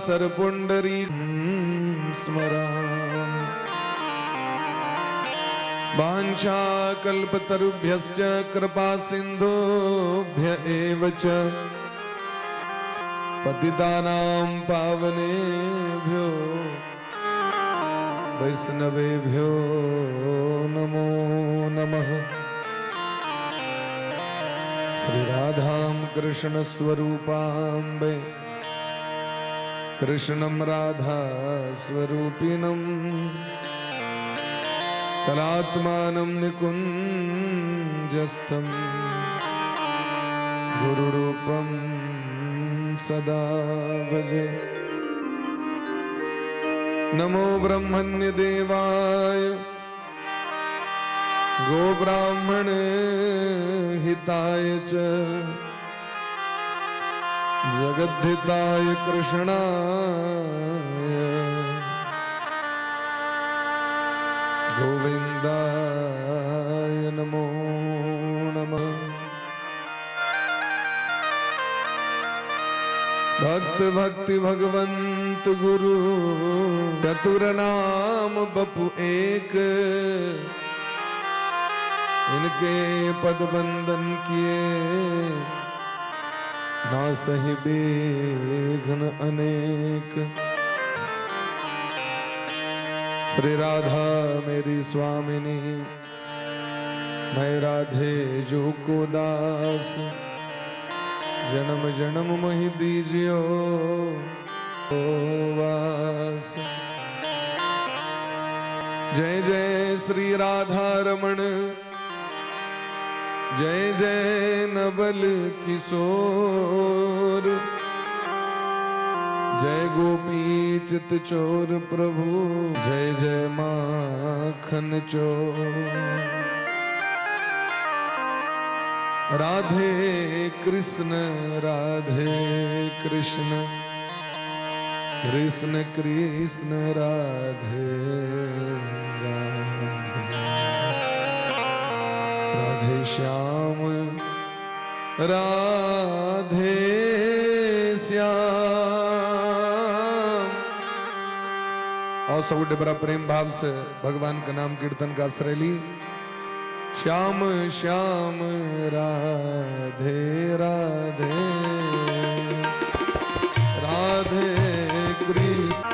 परासर पुंडरी स्मरामि। वाञ्छाकल्पतरुभ्यश्च कृपा सिन्धुभ्य एव च पतितानां पावनेभ्यो वैष्णवेभ्यो नमो नमः। श्री राधां कृष्ण स्वरूपाम्बे कृष्णं राधा स्वरूपिणं कलात्मानं निकुञ्जस्थं गुरुरूपं सदा भजे। नमो ब्रह्मण्य देवाय गोब्राह्मण हिताय च जगद्धिताय कृष्णाय गोविंदाय नमो नमः। भक्त भक्ति भगवंत गुरु चतुर नाम बपु एक, इनके पद बंदन किए ना सही बेघन अनेक। श्री राधा मेरी स्वामिनी, मैं राधे जो को दास, जन्म जन्म मोहि दीजियो वास। जय जय श्री राधा रमण, जय जय नवल किशोर, जय गोपी चित चोर प्रभु, जय जय माखन चोर। राधे कृष्ण राधे कृष्ण कृष्ण कृष्ण राधे राधे, राधे श्याम राधे श्याम। और सब बड़ा प्रेम भाव से भगवान का नाम कीर्तन का आश्रय ली। श्याम श्याम राधे राधे, राधे कृष्ण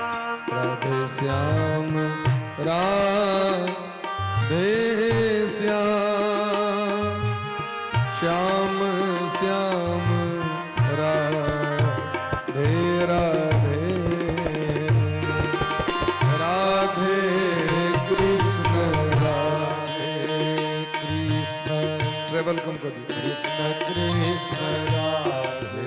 राधे श्याम राधे श्याम, श्याम श्याम राधे राधे, राधे कृष्ण राधे कृष्ण ट्रेबल कम कर दियो। कृष्ण कृष्ण राधे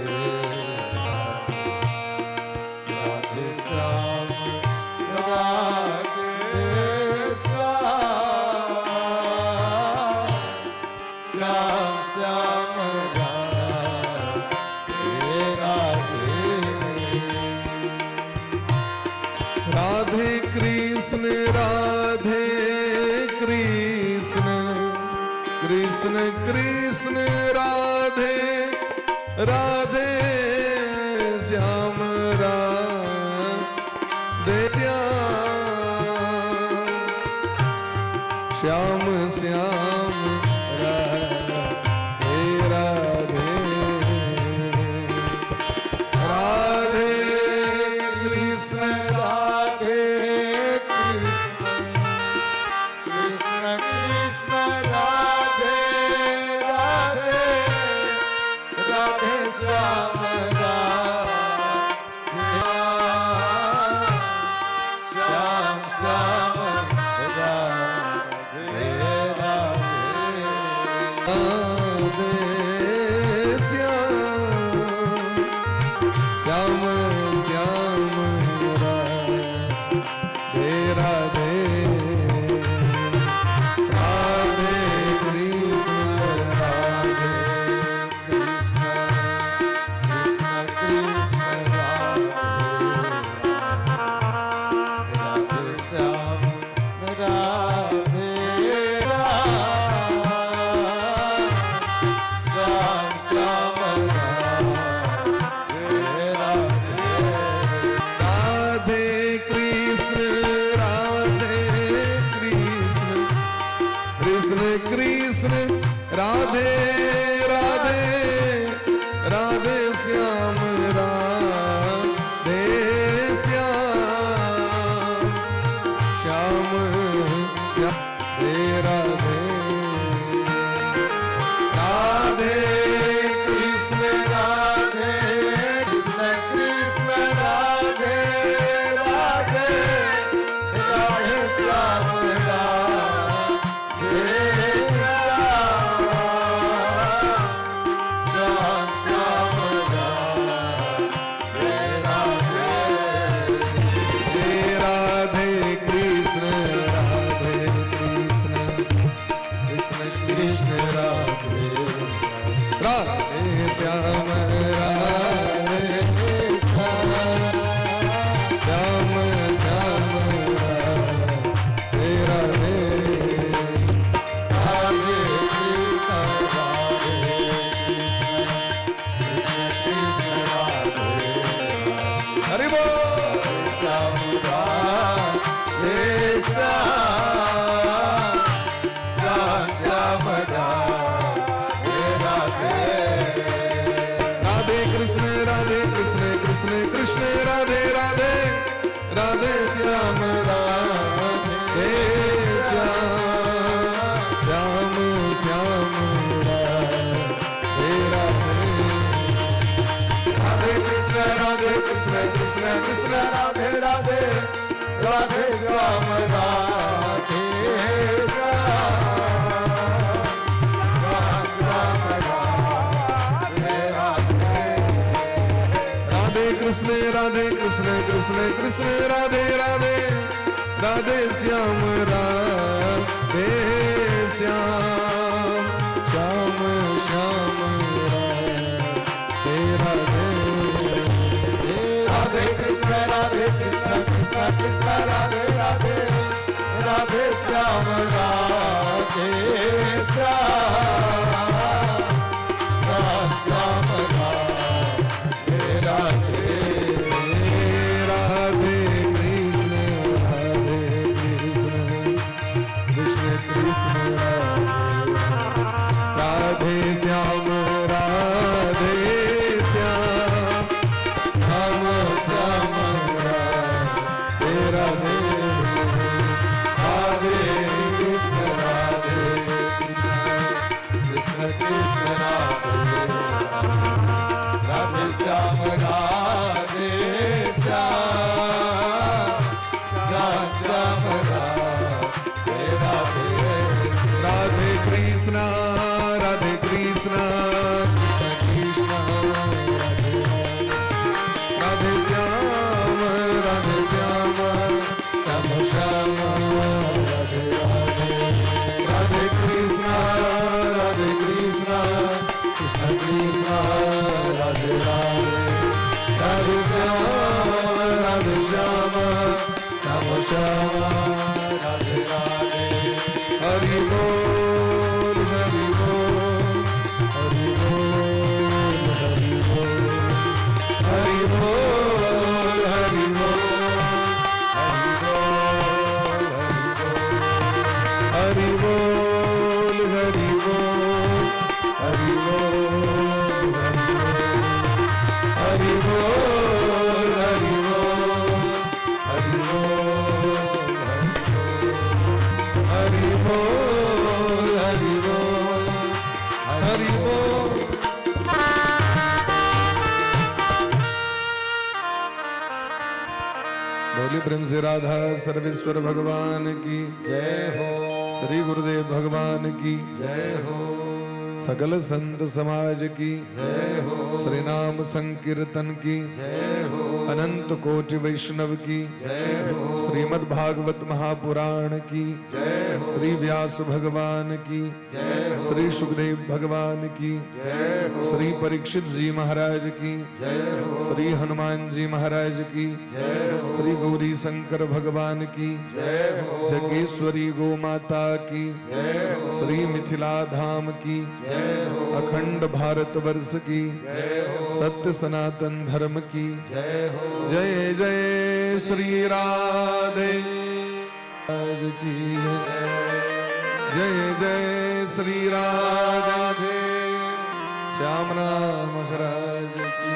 राधे श्याम राधे श्याम, श्याम श्याम राधे राधे। राधे कृष्ण राधे कृष्ण कृष्ण कृष्ण राधे राधे, श्याम राधे श्याम, श्याम श्याम राधे राधे, राधे कृष्ण राधे कृष्ण कृष्ण कृष्ण राधे राधे, राधे श्याम राधे श्याम, श्याम राधे राधे। राधे श्याम, श्याम श्याम राधे हरि बोल। श्याम राधे श्याम, श्याम श्याम राधे राधे। राधे कृष्ण राधे कृष्ण कृष्ण कृष्ण राधे राधे, राधे श्याम राधे श्याम, श्याम श्याम राधे राधे। राधे कृष्ण राधे कृष्ण कृष्ण कृष्ण राधे राधे, राधे श्याम राधे श्याम, श्याम श्याम राधे राधे। राधे कृष्ण राधे कृष्ण कृष्ण कृष्ण राधे राधे, राधे श्याम राधे श्याम, श्याम श्याम राधे राधे। राधे कृष्ण राधे कृष्ण कृष्ण कृष्ण राधे राधे, राधे श्याम राधे श्याम, श्याम श्याम राधे राधे। राधे कृष्ण राधे कृष्ण कृष्ण कृष्ण राधे, राधे श्याम राधे श्याम, श्याम श्याम राधे राधे। राधे कृष्ण राधे कृष्ण कृष्ण कृष्ण राधे, राधे श्याम राधे श्याम, श्याम श्याम राधे राधे। राधे कृष्ण राधे कृष्ण कृष्ण कृष्ण राधे, राधे श्याम राधे श्याम, श्याम श्याम राधे राधे। राधे कृष्ण राधे कृष्ण कृष्ण कृष्ण राधे राधे, राधे श्याम राधे श्याम, श्याम श्याम राधे राधे। हरि बोल हरि बोल हरि बोल हरि बोल हरि बोल हरि बोल हरि बोल हरि बोल हरि बोल हरि बोल हरि बोल हरि बोल हरि बोल हरि बोल हरि बोल हरि बोल। बोली प्रेम से राधा सर्वेश्वर भगवान की जय हो। श्री गुरुदेव भगवान की जय हो। सकल संत समाज की जय हो। श्री नाम संकीर्तन की जय हो। अनंत कोटि वैष्णव की जय हो। श्रीमद् भागवत महापुराण की जय हो। श्री व्यास भगवान की जय हो। श्री सुखदेव भगवान की जय हो। श्री परीक्षित जी महाराज की जय हो। श्री हनुमान जी महाराज की जय हो। श्री गौरी शंकर भगवान की जय हो। जगेश्वरी गो माता की जय हो। श्री मिथिला धाम की जय हो। अखंड भारत वर्ष की जय हो। सत्य सनातन धर्म की जय हो। जय जय श्री राधे आज की जय जय जय श्री राधे श्याम नाम महाराज की।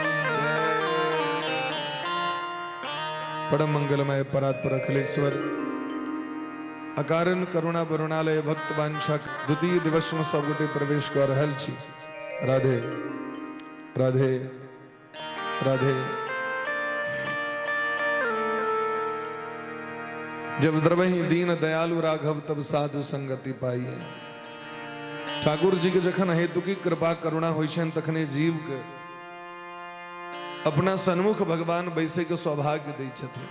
परम मंगलमय परात्पर अखिलेश्वर अकारण करुणा वरुणालय भक्त वांछा द्वितीय दिवस में सब गोटे प्रवेश कर रहल छी। राधे राधे राधे। जब द्रवहि दीन दयालु राघव तब साधु संगति पाइए। ठाकुर जी के जखन हेतु की कृपा करुणा होइ छनि तखने जीव के अपना सन्मुख भगवान बैसे के सौभाग्य दै छथिन।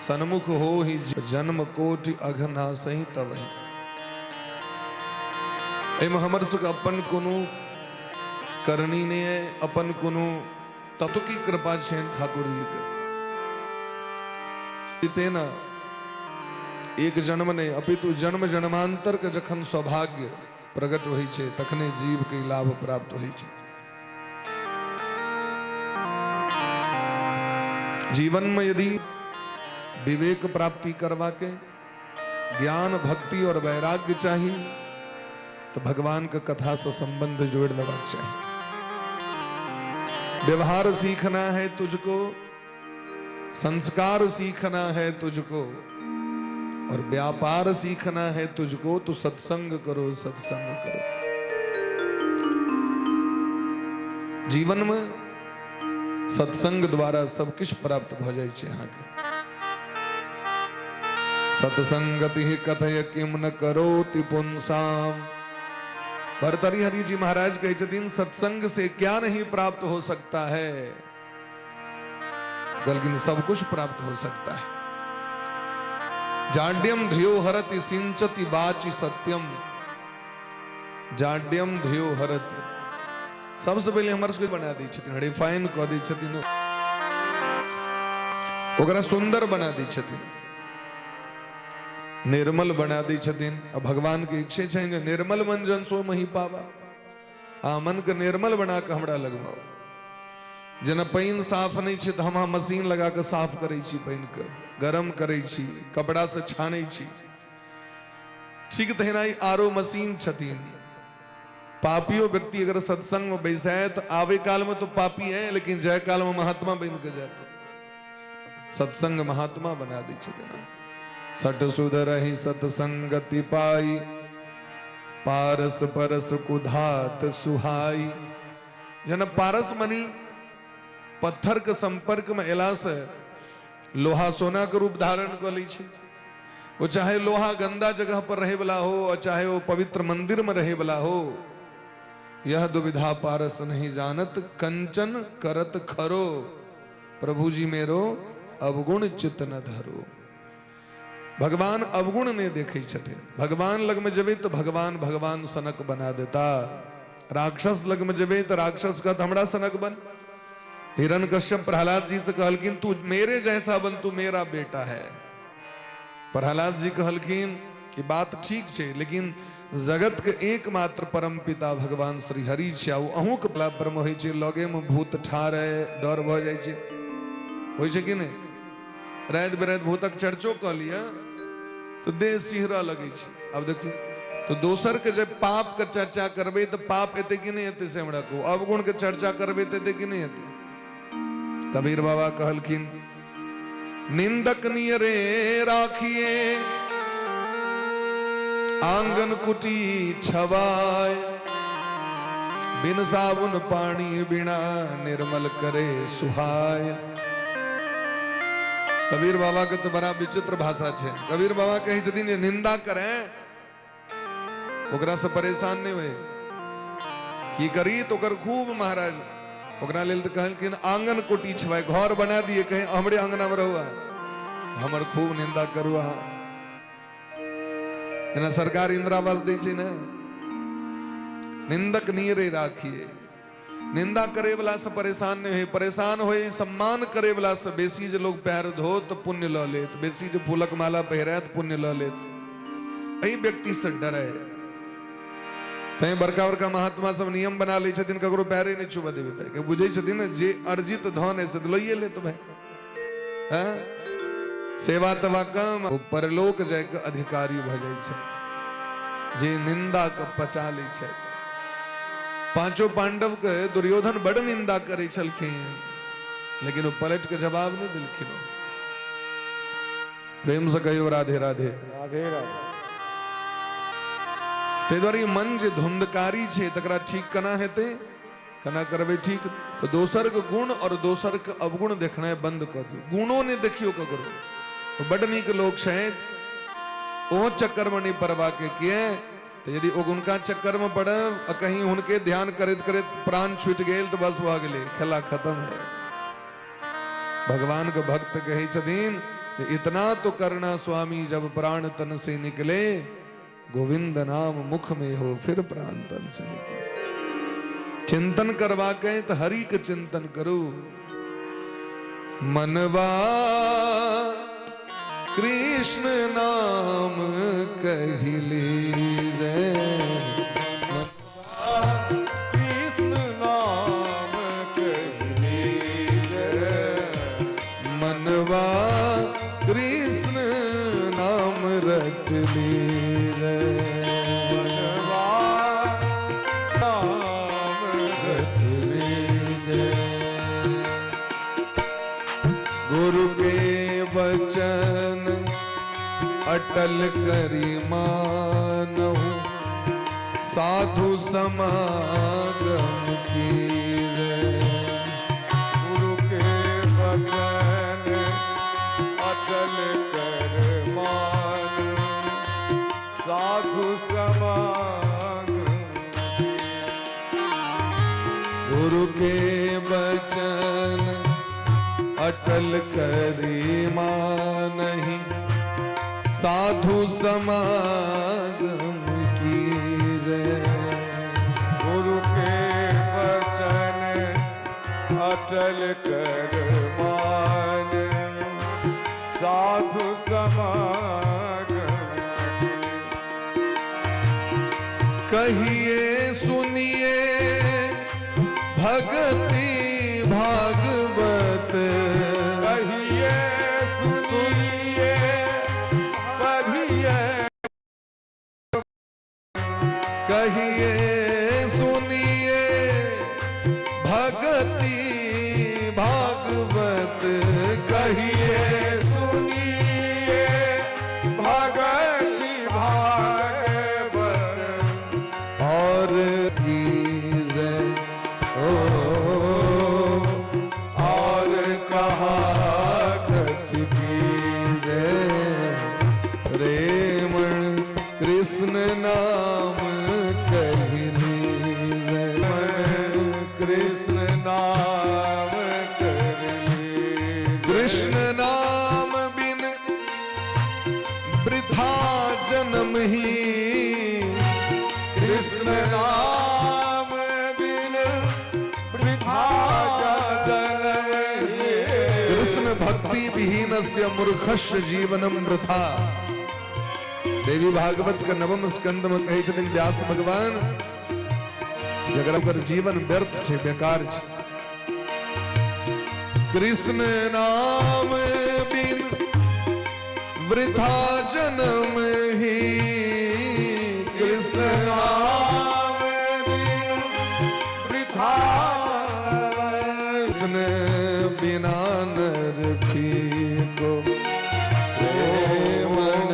सन्मुख हो ही जन्म कोटि अघना सही तब ही। एहिमे हमर सबके अपन कोनो करनी नहीं है, अपन कोनो तत्व की कृपा छनि ठाकुर जी के। तेना एक जन्म नहीं अपितु जन्म जन्मांतर के जखन सौभाग्य प्रकट होइ छै तखने जीव के लाभ प्राप्त होइ छै। जीवन में यदि विवेक प्राप्ति करवा के ज्ञान, भक्ति और वैराग्य चाहिए तो भगवान के कथा से संबंध जोड़ लेबाक चाही। व्यवहार सीखना है तुझको, संस्कार सीखना है तुझको और व्यापार सीखना है तुझको तो सत्संग करो, सत्संग करो। जीवन में सत्संग द्वारा सब किछु प्राप्त भऽ जाइ छै अहाँके। सत्संगति कथय किम न करोति पुंसाम। भर्तृहरि हरि जी महाराज कहै छथिन सत्संग से क्या नहीं प्राप्त हो सकता है? कहलखिन सब कुछ प्राप्त हो सकता है। जाड्यम धियो हरति सिंचति वाचि सत्यम। जाड्यम धियो हरति, सबसे पहिले हमर सबके बना दै छथिन, रिफाइन कऽ दै छथिन, ओकरा सुंदर बना दै छथिन, निर्मल बना दै छथिन। आ भगवान के इच्छा छनि जे निर्मल मन जन सो मही पावा। आ मन के निर्मल बना के हमरा लगवाओ। जेना पानि साफ नहि छै तऽ हम अहाँ मशीन लगा कऽ साफ करै छी, पानिके गरम करै छी, कपड़ा से छानै छी। ठीक तहिना ई आरो मशीन छथिन। पापियो व्यक्ति अगर सत्संग में बैसाए तो आवे काल में तो पापी है, लेकिन जय काल में महात्मा बन के जाते। सत्संग महात्मा बना दै छथिन। सट सुधरहि सत्संगति पाई, पारस परस कुधात सुहाई। जेना पारस मनी पत्थर के संपर्क में एला से लोहा सोना के रूप धारण कऽ लै छै। वो चाहे लोहा गंदा जगह पर रहे वाला हो और चाहे वो पवित्र मंदिर में रहे वाला हो, यह दुविधा पारस नहीं जानत, कंचन करत खरो, प्रभु जी मेरो अवगुण चित न धरो। भगवान अवगुण नहीं देखै छथिन। भगवान लग में जेबै तो भगवान भगवान सनक बना देता। राक्षस लग में जेबै तो राक्षस कहत हमरा सनक बन। हिरण्यकश्यप प्रहलाद जी से कहलखिन तू मेरे जैसा बन, तू मेरा बेटा है। प्रहलाद जी कहलखिन ई बात ठीक छै, लेकिन जगत के एकमात्र परम पिता भगवान श्री हरि छै, आ ओ अहूँके बला ब्रह्म होइ छै। लगे में भूत ठाढ़ है, डर भऽ जाइ छै, होइ छै कि नहि? राति बिराति भूतक चर्चो कऽ लिअ तऽ देह सिहरऽ लगै छै। आब देखियौ तो दोसर के जब पाप के चर्चा करबै तऽ पाप एतै कि नहि एतै से हमरा कहू। अवगुण के चर्चा करबै तऽ एतै कि नहि एतै? कबीर बाबा कहलखिन निंदक नियरे राखिए, आंगन कुटी छवाय, बिन साबुन पानी बिना निर्मल करे सुहाय। कबीर बाबा के तो बड़ा विचित्र भाषा छै। कबीर बाबा कहै छथिन जे निंदा करे ओकरा से परेशान नहीं होए, की करी तो ओकर खूब महाराज ओकरा लेल तो कहलखिन आंगन कुटी छवाय, घर बना दिए, कहे हमरे आंगना में रहुआ, हमर खूब निंदा करुआ। जेना सरकार इंदिरा आवास दै छै ने, निंदक नियरे राखिए। निंदा करे वाला से परेशान नहीं होए, परेशान होए सम्मान करे वाला से। बेसी जे लोग पैर धो तो पुण्य ल लेत, बेसी जे फूलक माला पहिरे तो पुण्य ल लेत, एहि व्यक्ति से डरे। तैं बड़का बड़का महात्मा सब नियम बना लै छथिन ककरो पैरे नहीं छुबऽ देबै भाई, बुझै छथिन ने जे अर्जित धन है से तऽ लइए लेत भाई। हाँ? सेवा तवा कम, ओ परलोक जायके अधिकारी भऽ जाइ छथि जे निंदा के पचा लै छथि। पांचों पांडव के दुर्योधन बड़ निंदा करै छलखिन, लेकिन ओ पलट के जवाब नहीं देलखिन। प्रेम से कहियो राधे राधे। राधे राधे। ताहि दुआरे ई मन जे धुंधकारी छै तकरा ठीक केना हेतै, केना करबै ठीक? तऽ दोसर के गुण और दोसर के अवगुण देखनाइ बंद कऽ दियौ। गुणो नहि देखियौ ककरो, बड नीक लोक छथि ओहो चक्कर में नहीं पड़बाके। किए तऽ यदि ओ हुनका चक्कर में पड़ब आ कहीं हुनके ध्यान करैत करैत प्राण छूटि गेल तऽ बस भऽ गेलै, खेला खत्म है। भगवान के भक्त कहै छथिन इतना तो करना स्वामी जब प्राण तन से निकले, गोविंद नाम मुख में हो फिर प्राण तन से निकले। चिंतन करवा के तो हरि के चिंतन करो। मनवा कृष्ण नाम कहिली जय, कृष्ण नाम कहिली जय, मनवा कृष्ण नाम रट लीजे। मनवा नाम रट लीजे। गुरु के वचन अटल करी मानहु, साधु समागम कीजे। गुरु के वचन अटल कर मान, साधु समागम। गुरु के वचन अटल करी मानहि, साधु समागम कीजे। गुरु के वचन अटल कर मान, साधु समागम। कहिए सुनिए भगति भागवत, कहिए सुनिए पढ़िए, कहिए सुनिए भगति भागवत, कहिए सुनिए भगति भागवत। और कीजे ओ और कहा कछ कीजे। रे मन कृष्ण नाम कहि लीजे, मन कृष्ण कृष्ण नाम कर लीजे। कृष्ण नाम बिन वृथा जन्म ही, कृष्ण नाम बिन वृथा जन्म ही। कृष्ण भक्ति विहीनस्य मूर्खस्य जीवनम वृथा। देवी भागवत के नवम स्कंद में कहै छथिन व्यास भगवान, जकरा ओकर जीवन व्यर्थ छै, बेकार छै। कृष्ण नाम बिन वृथा जन्म ही, कृष्ण नाम नाम बिन वृथा कृष्ण बिना नर को हे मन,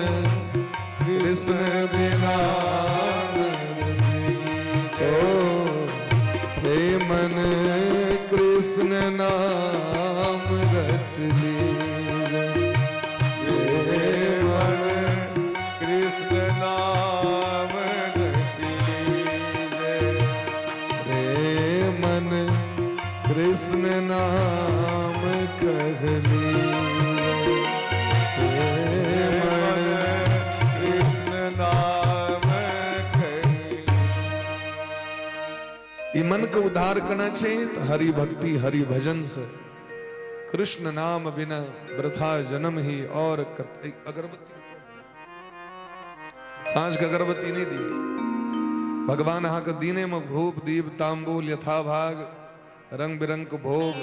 कृष्ण बिना नर को हे मन, कृष्ण नाम रट लीजे। हे मन कृष्ण नाम रट लीजे। रे मन कृष्ण नाम कह लीजे। हे हे मन मन कृष्ण नाम कह लीजे। ई मन के उद्धार करना छै तो हरि भक्ति हरि भजन से। कृष्ण नाम बिना वृथा जन्म ही और अगरबत्ती, साँझ के अगरबत्ती नहीं दिए भगवान। अहाँके दिने में धूप दीप तांबूल यथाभाग रंग बिरंग के भोग।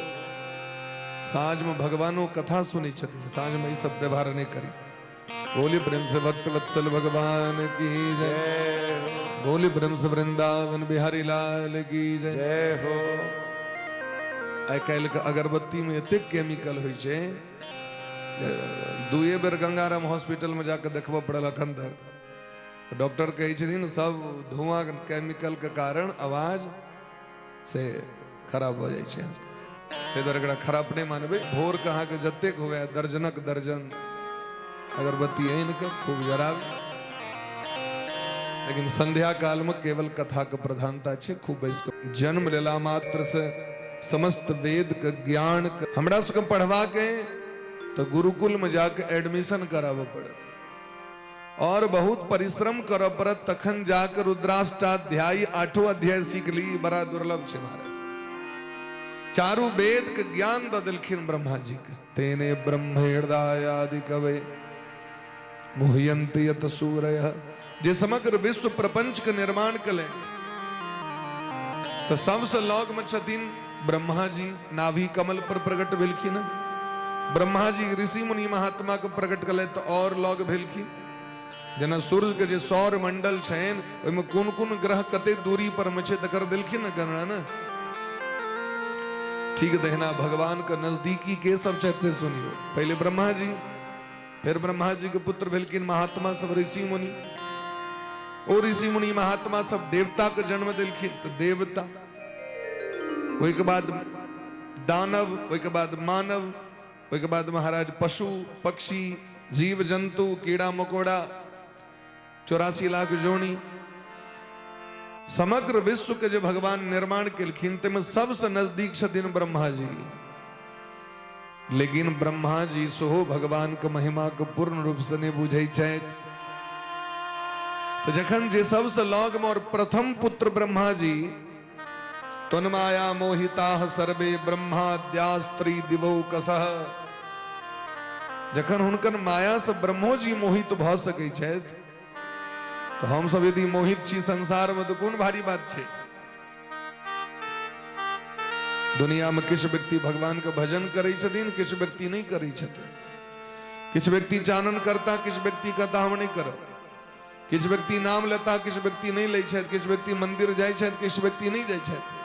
साँझ में भगवानो कथा सुनी छथिन, साँझ में ई सब व्यवहार नहीं करी। बोली प्रेम से भक्त वत्सल भगवान की जय। जय हो। बोली प्रेम से वृंदावन बिहारी लाल की जय। जय हो। आइ काल्हि के अगरबत्ती में एतेक केमिकल होइ छै जे दुए बेर गंगाराम हॉस्पिटल में जाके देखबऽ पड़ल। अखन तक डॉक्टर कहै छथिन सब धुआं केमिकल के कारण आवाज से खराब भऽ जाइ छै। ताहि दुआरे एकरा खराब नहि मानबै। भोर के अहाँके जतेक हुए दर्जनक दर्जन अगरबत्ती आनि कऽ खूब जराबी, लेकिन संध्या काल में केवल कथा के प्रधानता छै। खूब बैस कऽ जन्म लेला मात्र से समस्त वेद के ज्ञान के हमरा सबके पढ़बाके तो गुरुकुल में जाके एडमिशन कराबऽ पड़त और बहुत परिश्रम करऽ पड़त, तखन जाके रुद्राष्टाध्यायी आठों अध्याय सीख ली। बड़ा दुर्लभ छै महाराज। चारू वेद के ज्ञान दऽ देलखिन ब्रह्मा जी के। तेने ब्रह्म हृदयादि कवे मुह्यन्ति यत सूरय। जे समग्र विश्व प्रपंच के निर्माण कले तो सबसे लग में छथिन ब्रह्मा जी, नाभि कमल पर प्रकट भेलखिन। ब्रह्मा जी ऋषि मुनि महात्मा के प्रकट कलथि तऽ आओर लग भेलखिन। जेना सूर्य के जे सौर मंडल छनि ओहिमे कोन कोन ग्रह कते दूरी पर मे छै तकर देलखिन ने गणना ने। ठीक तहिना भगवान के नजदीकी के सब छथि से सुनियो। पहिले ब्रह्मा जी, फिर ब्रह्मा जी के पुत्र भेलखिन महात्मा सब ऋषि मुनि, ओ ऋषि मुनि महात्मा सब देवता के जन्म देलखिन तऽ देवता, ओहिके बाद दानव, ओहिके बाद मानव, ओहिके बाद महाराज पशु पक्षी जीव जंतु कीड़ा मकोड़ा 84 लाख जोनी, समग्र विश्व के जे भगवान निर्माण केलखिन ताहिमे सबसँ नजदीक छथिन ब्रह्मा जी। लेकिन ब्रह्मा जी सेहो भगवान के महिमा के पूर्ण रूप से नहीं बुझै छथि। तो जखन जे सबसे लग में और प्रथम पुत्र ब्रह्मा जी, तन्माया मोहिताः सर्वे ब्रह्माद्यास्त्री दिवौ कसः, जखन हुनकर माया से ब्रह्मो जी मोहित भऽ सकै छथि तो हम सब यदि मोहित छी संसार में तो कोन भारी बात छै। दुनिया में किछु व्यक्ति भगवान के भजन करै छथिन, किछु व्यक्ति नहीं करै छथिन। किछु व्यक्ति चानन करता, किछु व्यक्ति कहता हम नहीं करब। किछु व्यक्ति नाम लेता, किछु व्यक्ति नहीं लै छथि। किछु व्यक्ति मंदिर जाइ छथि, किछु व्यक्ति नहीं जाइ छथि।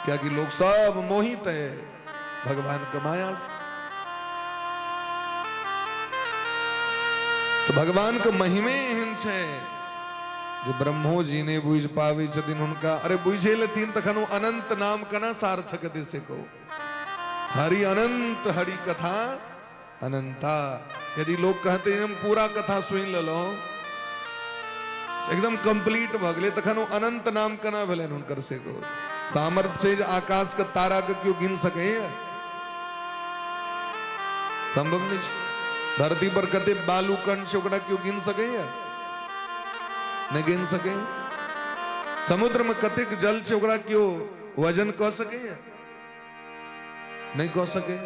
कियाकि लोग सब मोहित है भगवान के माया से। तो भगवान के महिमे एहन छै जे ब्रह्मो जी नहि बुझि पाबै छथिन हुनका। अरे बुझे लेथिन तखन ओ अनंत नाम केना सार्थक हेतै से कहू। हरि अनंत हरि कथा अनंता। यदि लोग कहते हम पूरा कथा सुनि लेलहुँ, एकदम कंप्लीट भऽ गेलै, तखन ओ अनंत नाम केना भेलनि हुनकर से कहू। सामर्थ्य छै जे आकाश के तारा के केओ गिन सकैए? संभव नहि छै। धरती पर कते बालू कण छै ओकरा केओ गिन सकैए? नहि गिन सकैए। समुद्र में कतेक जल छै ओकरा केओ वजन कऽ सकैए? नहि कऽ सकैए।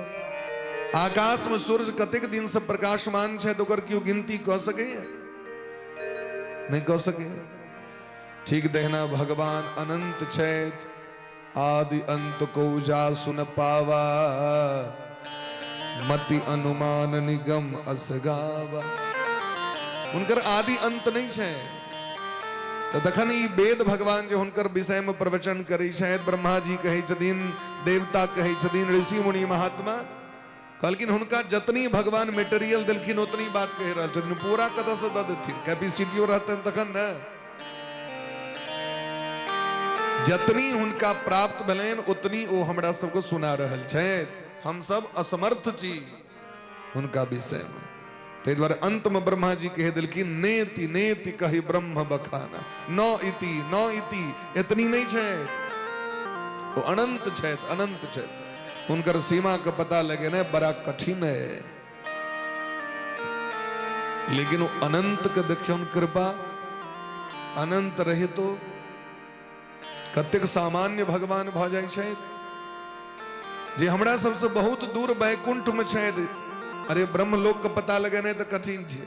आकाश में सूर्य कतेक दिन से प्रकाशमान छै तऽ ओकर केओ गिनती कऽ सकैए? नहि कऽ सकैए। ठीक दहिना भगवान अनंत छथि, आदि अंत को जा सुन पावा, मति अनुमान निगम अस गावा। हुनकर आदि अंत नहीं छै। तो तखन ई वेद भगवान जे हुनकर विषय में प्रवचन करै छथि, ब्रह्मा जी कहै छथिन, देवता कहै छथिन, ऋषि मुनि महात्मा कहलखिन हुनका जतनी भगवान मेटेरियल देलखिन ओतनी बात कहि रहल छथिन, पूरा कतऽ से दऽ देथिन, कैपेसिटियो रहतनि तखन ने। जतनी हुनका प्राप्त भेलनि ओतनी ओ हमरा सबके सुना रहल छथि। हम सब असमर्थ छी हुनका विषयमे। ताहि दुआरे अंतमे ब्रह्मा जी कहि देलखिन नेति नेति कहि ब्रह्म बखाना, न इति न इति, एतनी नहि छै, ओ अनंत छथि, अनंत छथि, हुनकर सीमा के पता लगेनाइ बड़ा कठिन है। लेकिन ओ अनंत के देखियौन कृपा, अनंत रहितो कतेक सामान्य भगवान भऽ जाइ छथि जे हमरा सबसँ बहुत दूर वैकुंठ में छथि। अरे ब्रह्मलोक के पता लगेनाइ तऽ कठिन छै,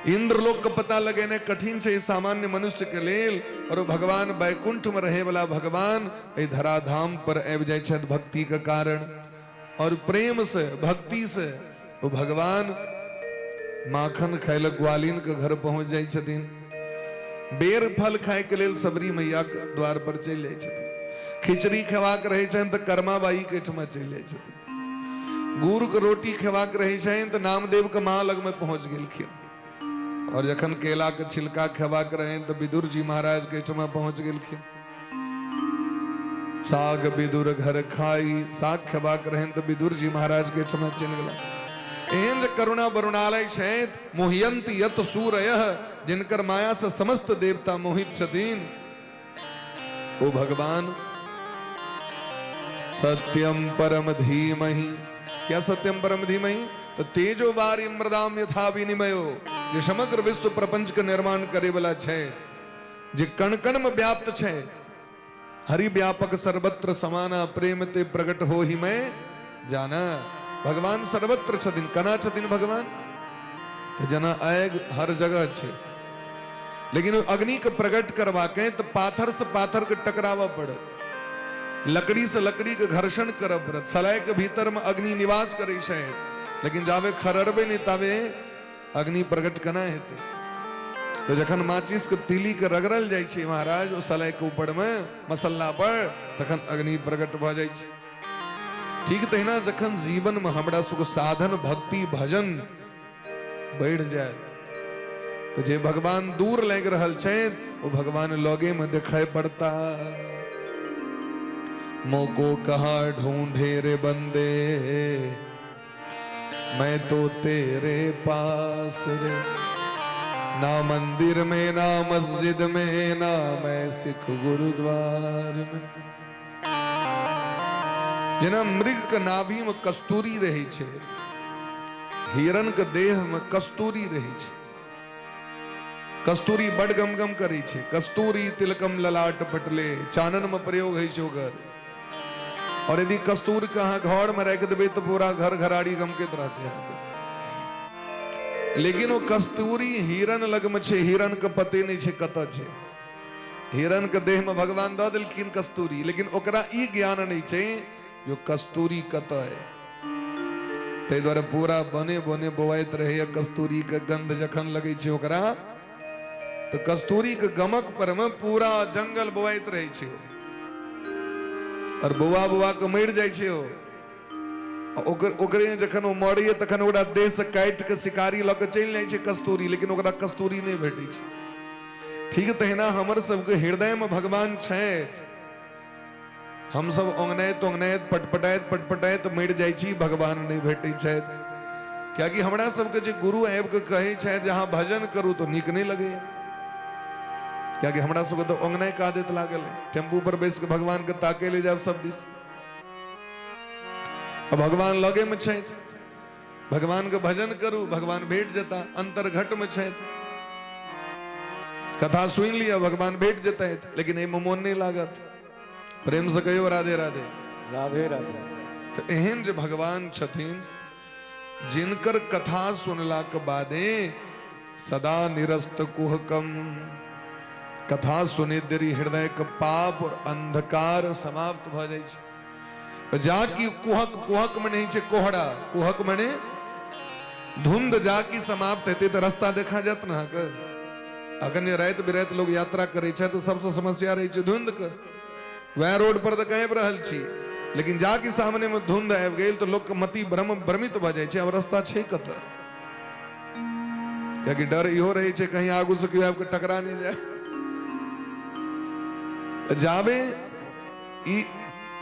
इंद्रलोक के पता लगेनाइ कठिन छै सामान्य मनुष्य के लेल, और भगवान वैकुंठ में रहे वाला भगवान एहि धराधाम पर आबि जाइ छथि भक्ति के कारण, और प्रेम से भक्ति से ओ भगवान माखन खाय लए ग्वालिन के घर पहुंच जाइ छथिन, बेर फल खाय के लेल सबरी मैया के द्वार पर चलि जाइ छथिन, खिचड़ी खेबाक रहै छनि तऽ कर्माबाई के एहिठमा चलि जाइ छथिन, गुड़ के रोटी खेबाक रहै छनि तऽ नामदेव के माँ लग में पहुंच गेलखिन, और जखन केला के छिलका खेबाक रहनि तऽ विदुर जी महाराज के एहिठमा पहुंच गेलखिन, साग विदुर घर खाई, साग खेबाक रहनि तऽ विदुर जी महाराज के एहिठमा चलि गेला। एहन जे करुणा वरुणालय छथि, मोहयंत यत सूरय, जिनकर माया से समस्त देवता मोहित छथिन, ओ भगवान सत्यम परम धीमहि। क्या सत्यम परम धीमहि? तो तेजो वारि मृदाम यथा विनिमयो, जे समग्र विश्व प्रपंच के निर्माण करे वाला छै, जे कण कण में व्याप्त छै, हरि व्यापक सर्वत्र समाना, प्रेम ते प्रकट हो ही मैं जाना। भगवान सर्वत्र छथिन। कना छथिन भगवान? तो जना आग हर जगह छै, लेकिन अग्नि के प्रकट करबाके तो पाथर से पाथर के टकरावऽ पड़त, लकड़ी से लकड़ी के घर्षण करऽ पड़त। सलाइ के भीतर में अग्नि निवास करै छै, लेकिन जाबे खरड़बै नहि ताबे अग्नि प्रकट केना हेतै? तऽ जखन माचिस के तीली के रगड़ल जाइ छै महाराज ओ सलाइ के ऊपर में मसल्ला पर, तखन अग्नि प्रकट भऽ जाइ छै। ठीक तहिना जखन जीवन में हमरा सबके साधन भक्ति भजन बढ़ि जायत तऽ जे भगवान दूर लागि रहल छथि ओ भगवान लगे में दिखाई पड़ता। मोको कहा ढूंढे रे बंदे, मैं तो तेरे पास रे, ना मंदिर में ना मस्जिद में ना मैं सिख गुरुद्वार में। जेना मृग के नाभि में कस्तूरी रहै छै, हिरण के देह में कस्तूरी रहै छै, कस्तूरी बड गमगम करै छै, कस्तूरी तिलकम ललाट पटले, चानन में प्रयोग होइ छै ओकर। और यदि कस्तूर के अहाँ घर में राखि देबै तऽ पूरा घर घराड़ी गमकैत रहतै अहाँके। लेकिन ओ कस्तूरी हिरण लग में छै, हिरण के पते नहि छै कतऽ छै। हिरण के देह में भगवान दऽ देलखिन कस्तूरी, लेकिन ओकरा ई ज्ञान नहि छै जो कस्तूरी कतऽ है। ताहि दुआरे पूरा बने बने बौआइत रहैया कस्तूरी के गंध जखन लगै छै ओकरा, तऽ कस्तूरी के गमक पर में पूरा जंगल बौआइत रहै छै और बौआ बौआ के मरि जाइ छै ओ। ओकर ओकरे जखन ओ मरैया तखन ओकरा देह से काटि के शिकारी लऽ के चलि जाइ छै कस्तूरी, लेकिन ओकरा कस्तूरी नहि भेटै छै। ठीक तहिना हमर सबके हृदय में भगवान छथि, हमसब ओंगनाइत ओंगनाइत पटपटाइत पटपटाइत मरि जाइ छी, भगवान नहि भेटै छथि। कियाकि हमरा सबके जे गुरु आबि कऽ कहै छथि जे अहाँ भजन करू तऽ नीक नहि लगैया, कियाकि हमरा सबके तऽ ओंगनाइके आदत लागल है। टेम्पू पर बैस कऽ भगवानके ताकै लए जायब सब दिस, आ भगवान लगे में छथि, भगवान के भजन करू भगवान भेट जेता, अंतर्घट में छथि, कथा सुनि लिअ भगवान भेट जेतथि, लेकिन एहिमे मोन नहि लागत। प्रेम से कहियो राधे राधे। राधे राधे। तऽ एहन जे भगवान छथिन जिनकर कथा सुनला के बादे सदा निरस्त कुहकम, कथा सुने देरी हृदय के पाप और अंधकार समाप्त भऽ जाइ छै। जा कि कुहक, कुहक मने छै कोहरा, कुहक मने धुंध, जा कि समाप्त हेतै तऽ रास्ता देखा जायत ने अहाँके। अखन जे राति बिराति लोग यात्रा करै छै तऽ सबसँ समस्या रहै छै धुंध के। वएह रोड पर तऽ आबि रहल छी, लेकिन जा कि सामने में धुंध आबि गेल तऽ लोकके मति भ्रम भ्रमित भऽ जाइ छै, आब रास्ता छै कतऽ? कियाकि डर इहो रहै छै कहीं आगू से केओ आबि कऽ टकरा नहि जाय। जाबे ई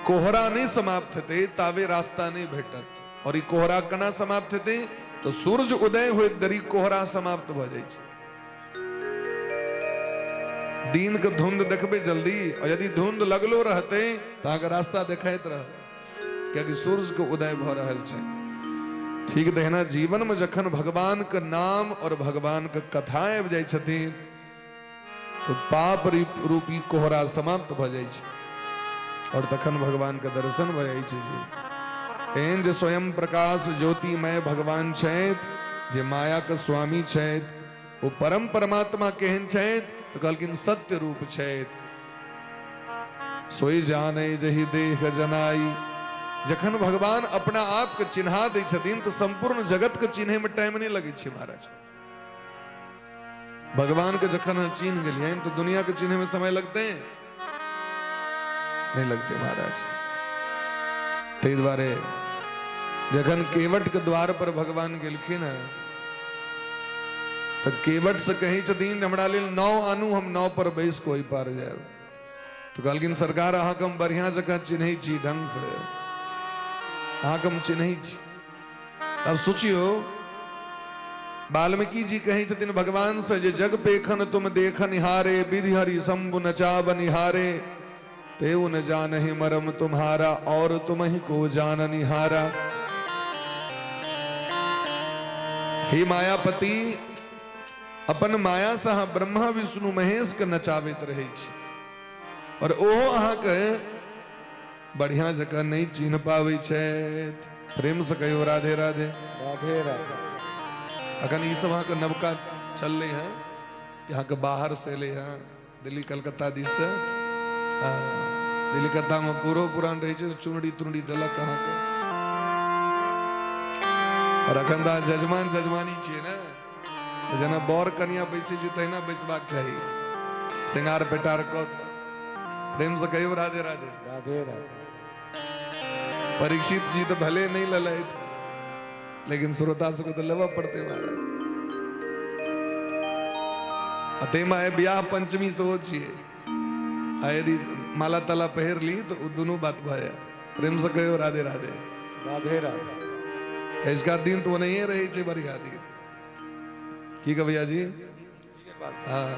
कोहरा नहि समाप्त हेतै ताबे रास्ता नहि भेटत। और ई कोहरा केना समाप्त हेतै? तऽ सूर्य उदय होइत देरी कोहरा समाप्त भऽ जाइ छै। दिन के धुंध देखबै जल्दी, और यदि धुंध लगलो रहतै तऽ अहाँके रास्ता देखाइत रहत, कियाकि सूर्य के उदय भऽ रहल छै। ठीक तहिना जीवन में जखन भगवान के नाम और भगवान के कथा आबि जाइ छथिन तो पाप रूपी कोहरा समाप्त भऽ जाइ छै और तखन भगवान के दर्शन भऽ जाइ छै। जी एहन जे स्वयं प्रकाश ज्योतिमय भगवान छथि, जे माया के स्वामी छथि, ओ परम परमात्मा केहन छथि? तऽ कहलखिन सत्य रूप छथि। सोई जाने जही देह जनाई। जखन भगवान अपना आप के चिन्हा दै छथिन तऽ संपूर्ण जगत के चिन्हे में टाइम नहीं लगै छै महाराज। भगवान के जखन अहाँ चिन्ह गेलियनि तऽ दुनिया के चिन्हे में समय लगते नहीं लगते महाराज। ताहि दुआरे जखन केवट के द्वार पर भगवान गेलखिन हँ तऽ केवट से कहै छथिन हमरा लेल नाव आनू, हम नाव पर बैस कऽ ओहि पार जायब। तऽ कहलखिन सरकार अहाँके हम बढ़िआँ जकाँ चिन्है छी, ढंग से अहाँके हम चिन्है छी। अब सोचियो, वाल्मीकि जी कहै छथिन भगवान से जे जग पेखन तुम देख निहारे, विधि हरि शंभु नचाब निहारे, तेउ न जानहि मरम तुम्हारा, और तुमहि को जान निहारा। हे मायापति, अपन माया से अहाँ ब्रह्मा विष्णु महेश के नचाबैत रहै छी और ओहो अहाँके बढ़िया जकाँ नहि चिन्ह पाबै छथि। प्रेम से कहियो राधे राधे। राधे राधे। अखन ई सब अहाँके नवका चललै हँ, अहाँके बाहर से एलै हँ, दिल्ली कलकत्ता दिस से। हाँ। दिलकत्तामे बूढ़ो पुरान रहै छै, चुनरी तुनरी देलक अहाँके। आओर एखन तऽ जजमान जजमानी छियै ने, तऽ जेना बर कनिया बैसै छै तहिना बैसबाक चाही, श्रृंगार पेटार कऽ कऽ। प्रेमसँ कहियौ राधे राधे। राधे राधे। परीक्षित जी तऽ भले नहि लेलथि, लेकिन श्रोता सबके तऽ लेबऽ पड़तै महाराज। आ ताहिमे आइ बियाह पंचमी सेहो छियै, आ यदि माला ताला पहिर ली तऽ ओ दुनू बात भऽ जायत। प्रेमसँ कहियौ राधे राधे। राधे राधे। अजुका दिन तऽ ओनाहिए रहै छै बढ़िया दिन। की कहै भैया जी? हाँ।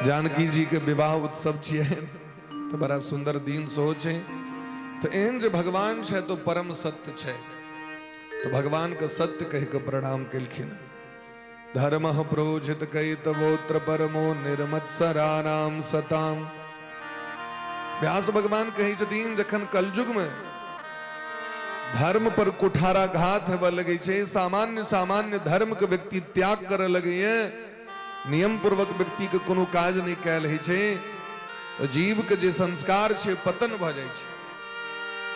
जानकी जी के विवाह उत्सव छियै तऽ बड़ा सुंदर दिन सेहो छै। तऽ एहन जे भगवान छै तो परम सत्य छै, तऽ भगवान के सत्य कहि के प्रणाम केलखिन। धर्म प्रोजित कैतवोत्र परमो निर्मत्सराणाम सताम। व्यास भगवान कहै छथिन जखन कलयुग में धर्म पर कुठाराघात हेबऽ लगै छै, सामान्य सामान्य धर्म के व्यक्ति त्याग करऽ लगैए, नियम पूर्वक व्यक्ति के कोनो काज नहि कयल होइ छै, तऽ जीव के जे संस्कार छै पतन भऽ जाइ छै।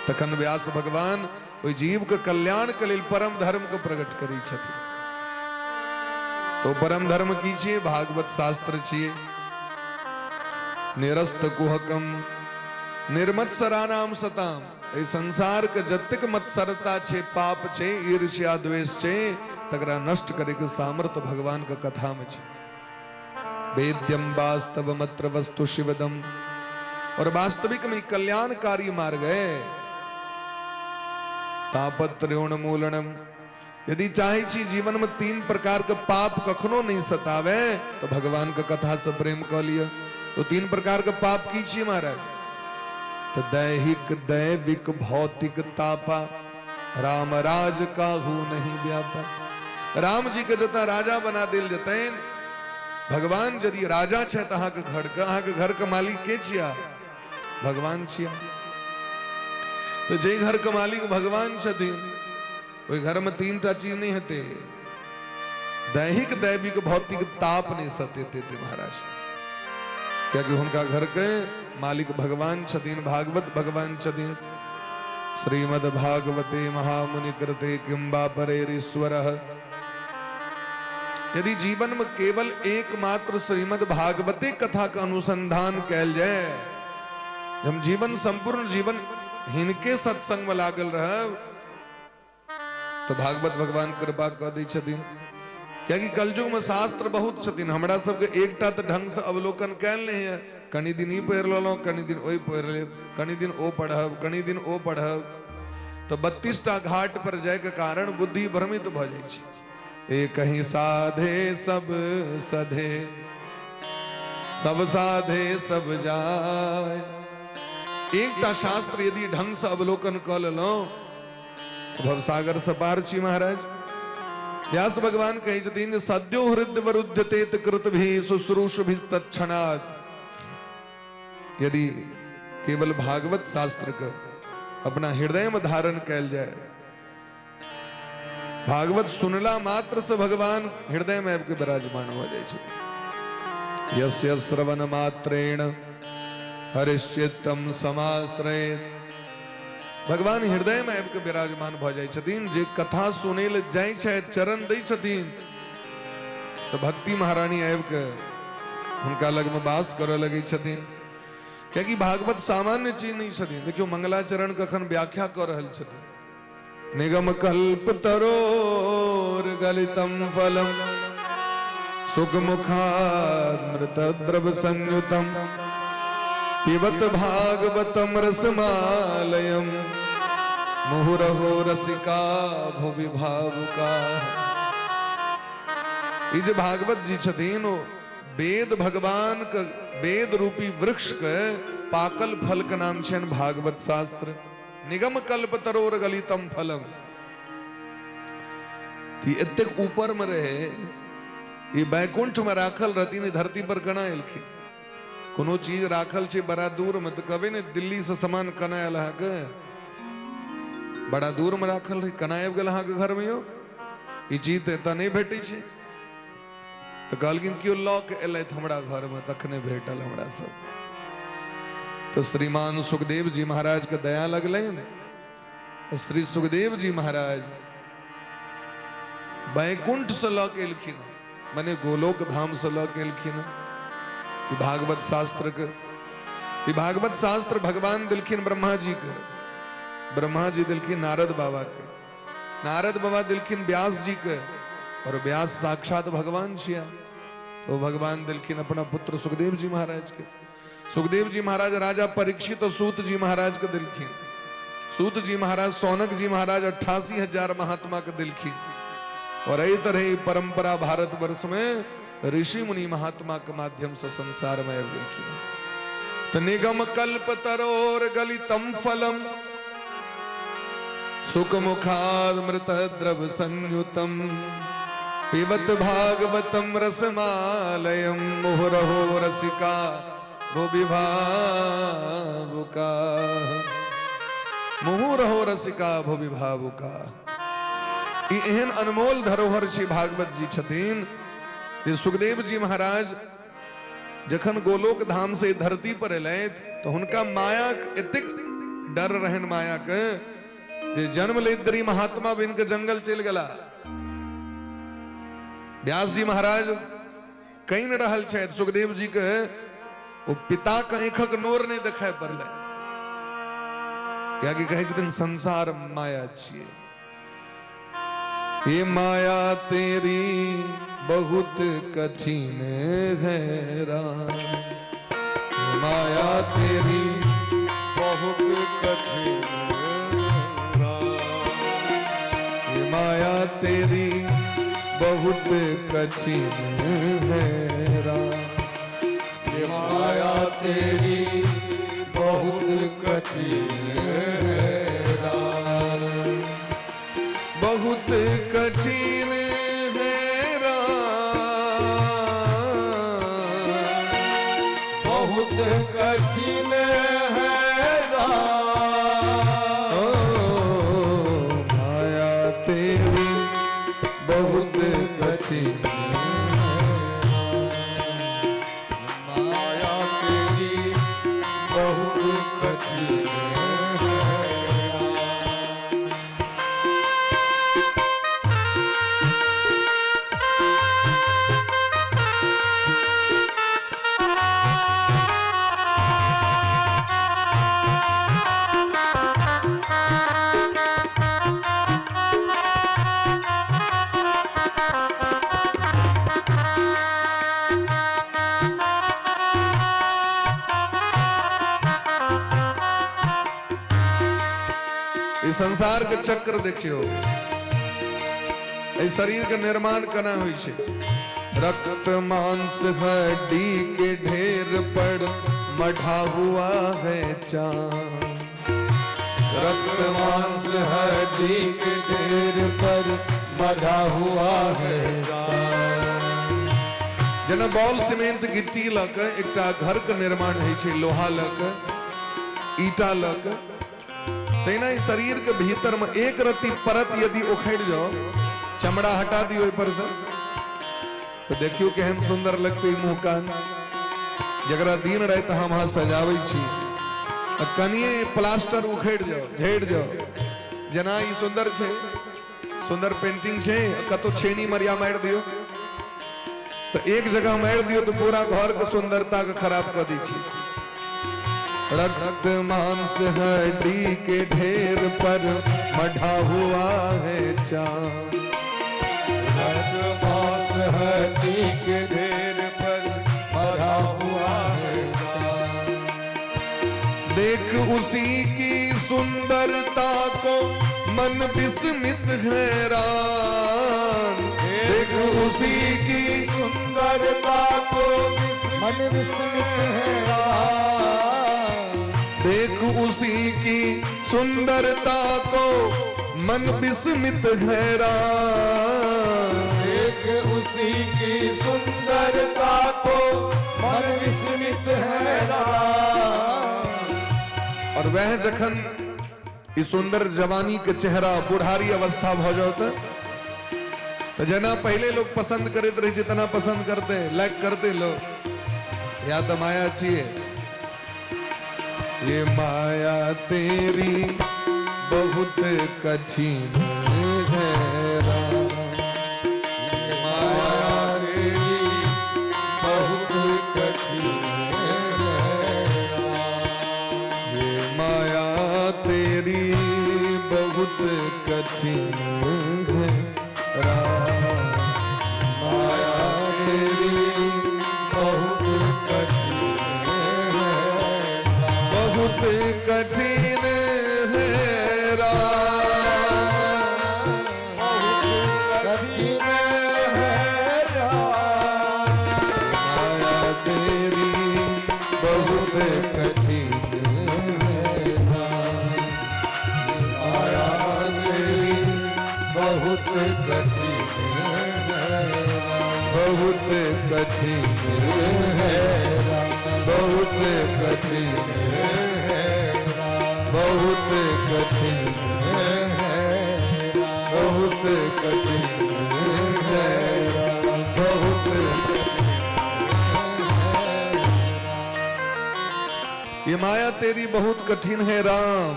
तखन व्यास भगवान ओहि जीव के कल्याण के लेल परम धर्म के प्रकट करै छथिन। तो परम धर्म की छियै? भागवत शास्त्र छियै। निरस्त कुहकम निर्मत्सरानाम सताम। एहि संसार के जतेक मत्सरता छै, पाप छै, ईर्ष्या द्वेष छै, तकरा नष्ट करे के सामर्थ्य भगवान के कथा में छै। वेद्यम वास्तवमत्र वस्तु शिवदम। और वास्तविक में कल्याणकारी मार्ग है। तापत्रोन्मूलनम। यदि चाहे छी जीवन में 3 प्रकार के पाप कखनो नहीं सतावे तो भगवान के कथा से प्रेम कर लिया। तो 3 प्रकार के पाप की छी महाराज? तो दैहिक दैविक भौतिक तापा, राम राज काहू नहीं व्यापा। राम जी के जता राजा बना दिल जतैन, भगवान यदि राजा छे तो अहाँ के घर के, अहाँ के घर के मालिक के छिया? भगवान छिया। तो जे घर के मालिक भगवान छथिन ओहि घर में 3 टा चीज नहीं हेतै, दैहिक दैविक भौतिक ताप नहीं सतेते महाराज, कियाकि हुनका घर के मालिक भगवान छथिन, भागवत भगवान छथिन। श्रीमद् भागवते महामुनि कृते किंबा परेरीश्वरः। यदि जीवन में केवल एकमात्र श्रीमद् भागवते कथा का अनुसंधान कैल जाए, हम जीवन संपूर्ण जीवन हिनके सत्संग में लागल रहब तो भागवत भगवान कृपा कऽ दै छथिन। कियाकि कलयुग में शास्त्र बहुत छथिन, हमरा सबके एकटा तऽ ढंग से अवलोकन कैल नहीं है। कनी दिन ई पढ़ि लेलहुँ, कनी दिन ओहि पढ़ि लेब, कनी दिन ओ पढ़ब, कनी दिन ओ पढ़ब, तऽ 32 टा घाट पर जायके कारण बुद्धि भ्रमित भऽ जाइ छै। एक ही साधे सब सधे, सब साधे सब जाय। एकटा शास्त्र यदि ढंग से अवलोकन कऽ लेलहुँ भवसागर से पार छी महाराज। व्यास भगवान कहै छथिन जे सद्यो हृदय वरुध्यते कृतभि शुश्रूषुभि तत्क्षणात्। यदि केवल भागवत शास्त्र के अपना हृदय में धारण कैल जाए, भागवत सुनला मात्र से भगवान हृदय में आबि के विराजमान हो जाए छथिन। यस्य श्रवण मात्रेण हरिश्चित्तम समाश्रयेत। भगवान हृदय में आबि के विराजमान भऽ जाइ छथिन। जे कथा सुनै लए जाइ छथि, चरण दै छथिन, तऽ भक्ति महारानी आबि के हुनका लग में वास करऽ लगै छथिन। कियाकि भागवत सामान्य चीज नहीं छथिन। देखियौ मंगलाचरण कखन व्याख्या कऽ रहल छथिन। निगम कल्प तरोर गलितम फलम सुखमुखामृत द्रव संयुतम पिबत भागवतम रसमालयम मुहुरहो रसिका भुवि भावुका। ई जे भागवत जी छथिन ओ वेद भगवान के वेद रूपी वृक्ष के पाकल फल के नाम छनि भागवत शास्त्र। निगम कल्प तरोर गलितम फलम। ई एतेक ऊपर में रहे, ई बैकुंठ में राखल रहती, नहीं धरती पर केना एलखिन? कोनो चीज राखल छै बड़ा दूर में तो कहबे ने दिल्ली से सामान केना आयल अहाँके? बड़ा दूर में राखल रहे, केना आबि गेल अहाँके घर में यौ? ई चीज तऽ एतऽ नहि भेटै छै। तऽ कहलखिन केओ लऽ के एलथि हमरा घरमे तखने भेटल हमरा सब। तऽ श्रीमान सुखदेव जी महाराज के दया लगलनि। श्री सुखदेव जी महाराज बैकुंठ से लऽ के एलखिन, मने गोलोक धाम से लऽ के एलखिन ई भागवत शास्त्र के। ई भागवत शास्त्र भगवान दिलखिन ब्रह्मा जी के, ब्रह्मा जी दिलखिन नारद बाबा के, नारद बाबा दिलखिन व्यास जी के, और व्यास साक्षात भगवान छिया तो भगवान दिलखिन अपना पुत्र सुखदेव जी महाराज के। सुखदेव जी महाराज राजा परीक्षित और सूत जी महाराज के दिलखिन। सूत जी महाराज सौनक जी महाराज 88,000 महात्मा के दिलखिन। और एहि तरह ई परंपरा भारतवर्ष में ऋषि मुनि महात्मा के माध्यम से संसार में आबि गेलखिन। तो निगम कल्प तरोर गलितम फलम सुख मुखामृत द्रव संयुतम पिबत भागवतम रसमालयम मुहुरहो रसिका भुवि भावुका, मुहुरहो रसिका भुवि भावुका। ई एहन अनमोल धरोहर छी भागवत जी छथिन जे सुखदेव जी महाराज जखन गोलोक धाम से धरती पर एलथि तऽ हुनका माया एतेक डर रहनि माया के जे जन्म लैत देरी महात्मा बनि के जंगल चलि गेला। व्यास जी महाराज कहि रहल छथि सुखदेव जी के ओ पिता के आँखक नोर नहि देखाय पड़लै, कियाकि कहै छथिन संसार माया छियै, ये माया तेरी बहुत कठिन है राम, ये माया तेरी बहुत कठिन राम, ये माया तेरी बहुत कठिन है राम, ये माया तेरी बहुत कठिन है राम, बहुत कठिन है राम, बहुत कठिन है राम, ओ माया तेरी बहुत कठिन, माया तेरी बहुत कठिन है राम। इस संसार के चक्र देखियो, इस शरीर के निर्माण केना होइ छै। रक्त मांस हड्डी के ढेर पर मढ़ा हुआ है चांद, रक्त मांस हड्डी के ढेर पर मढ़ा हुआ है चांद। जेना बॉल सीमेंट गिट्टी लऽ के एकटा घर के निर्माण होइ छै, लोहा लऽ के ईटा लऽ के, तहिना ई शरीर के भीतर में एक रत्ती परत यदि उखड़ि जाओ, चमड़ा हटा दियो ओहि पर से, तो देखियो केहन सुंदर लगतै मुँह कान, जकरा दिन राति हम अहाँ सजाबै छी। आ कनिए प्लास्टर उखड़ि जाओ, झड़ि जाओ, जेना ई सुंदर छै, सुंदर पेंटिंग छै, कतौ छेनी मरिया मारि दियो तो एक जगह मारि दियो तो पूरा घर के सुंदरता के खराब कऽ दै छै। रक्त मांस हड्डी के ढेर पर मढ़ा हुआ है चांद, रक्त मांस हड्डी के ढेर पर मढ़ा हुआ है चांद। देख उसी की सुंदरता को मन विस्मित हैरान, देख उसी की सुंदरता को मन विस्मित हैरान, देख उसी की सुंदरता को मन विस्मित हैरान, देख उसी की सुंदरता को मन विस्मित हैरान। और वह जखन ई सुंदर जवानी के चेहरा बुढ़ारी अवस्था भ जाओ त तऽ जेना पहिले लोक पसन्द करैत रहै छै तेना पसन्द करतै, लाइक करतै लोक। या तऽ माया छियै। ये माया तेरी बहुत कठिन है राम, माया तेरी बहुत कठिन है राम। ये माया तेरी बहुत कठिन है राम, माया तेरी बहुत कठिन है, बहुत कठिन है राम, बहुत कठिन है राम। माया तेरी बहुत कठिन है राम, माया तेरी बहुत कठिन है, बहुत कठिन है, बहुत कठिन है, बहुत कठिन है, बहुत कठिन है, बहुत। ये माया तेरी बहुत कठिन है राम।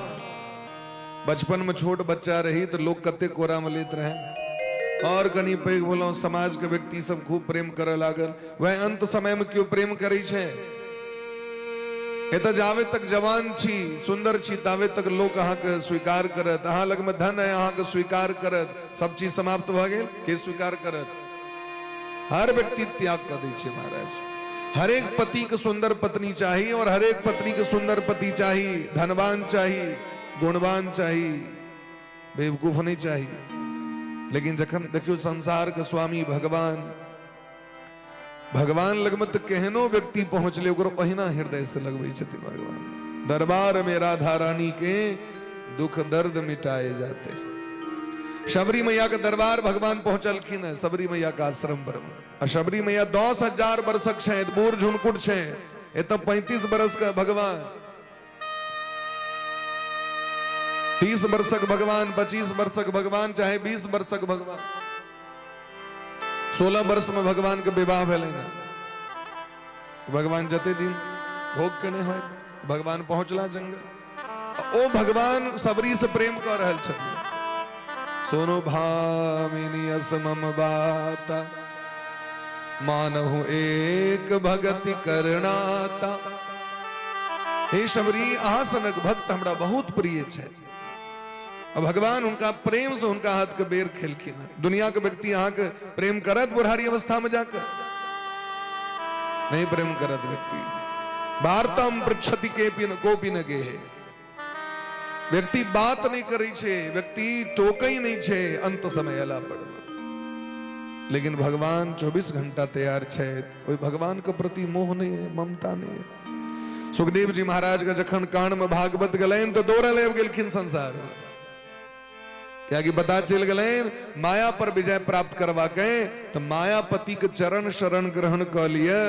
बचपन में छोट बच्चा रही तो लोग कते कोरा में लेत रहे, और कनी पैघ भेलहुँ समाज के व्यक्ति सब खूब प्रेम करे लागल। वह अंत समय में क्यों प्रेम करै छै? एतऽ जावे तक जवान छी, सुंदर छी, तावे तक लोक अहाँके स्वीकार करत। अहाँ लगमे धन है, अहाँके स्वीकार करत। सब चीज समाप्त भऽ गेल, के स्वीकार करत? हर व्यक्ति त्याग कऽ दै छै महाराज। हरेक पति के सुंदर पत्नी चाही और हरेक पत्नी के सुंदर पति चाही, धनवान चाही, गुणवान चाही, बेवकूफ नहीं चाही। लेकिन जखन देखियो संसार के स्वामी भगवान, भगवान लगमे तऽ केहनो व्यक्ति पहुँचले ओकरो ओहिना हृदय से लगबै छथिन भगवान। दरबार में राधा रानी के दुख दर्द मिटाए जाते। शबरी मैया के दरबार भगवान पहुंचलखिन है, शबरी मैया के आश्रम पर में। आ शबरी मैया 10,000 वर्षक छथि, बूढ़ झुनकुट छथि। एतऽ 35 बरस के भगवान, 30 वर्षक भगवान, 25 वर्षक भगवान, चाहे 20 वर्षक भगवान, 16 वर्ष में भगवान के विवाह भेलै ने। भगवान जते दिन भोग केने होय, भगवान पहुंचला जंगल। ओ भगवान सबरी से प्रेम कऽ रहल छथिन। सोनो भामिनी अस मम बाता, मानहु एक भगति करनाता। हे शबरी, अहाँ सनक भक्त हमरा बहुत प्रिय छै। आ भगवान हुनका प्रेम से हुनका हाथ के बेर खेलखिन। दुनिया के व्यक्ति अहाँ के प्रेम करत बुढ़ारी अवस्था में जाकर? नहीं प्रेम करत व्यक्ति। वार्ताम पृच्छति के पिन कोपि न गेहे। व्यक्ति बात नहीं करै छै, व्यक्ति टोकै नहीं छै अंत समय अला पर। लेकिन भगवान 24 घंटा तैयार छै। ओहि भगवान के प्रति मोह नहीं है, ममता नहीं है। सुखदेव जी महाराज के जखन कान में भागवत गेलनि तो दौड़ल आबि गेलखिन संसार में, कियाकि पता चलि गेलनि माया पर विजय प्राप्त करवा के तो मायापति के चरण शरण ग्रहण कऽ लिअ,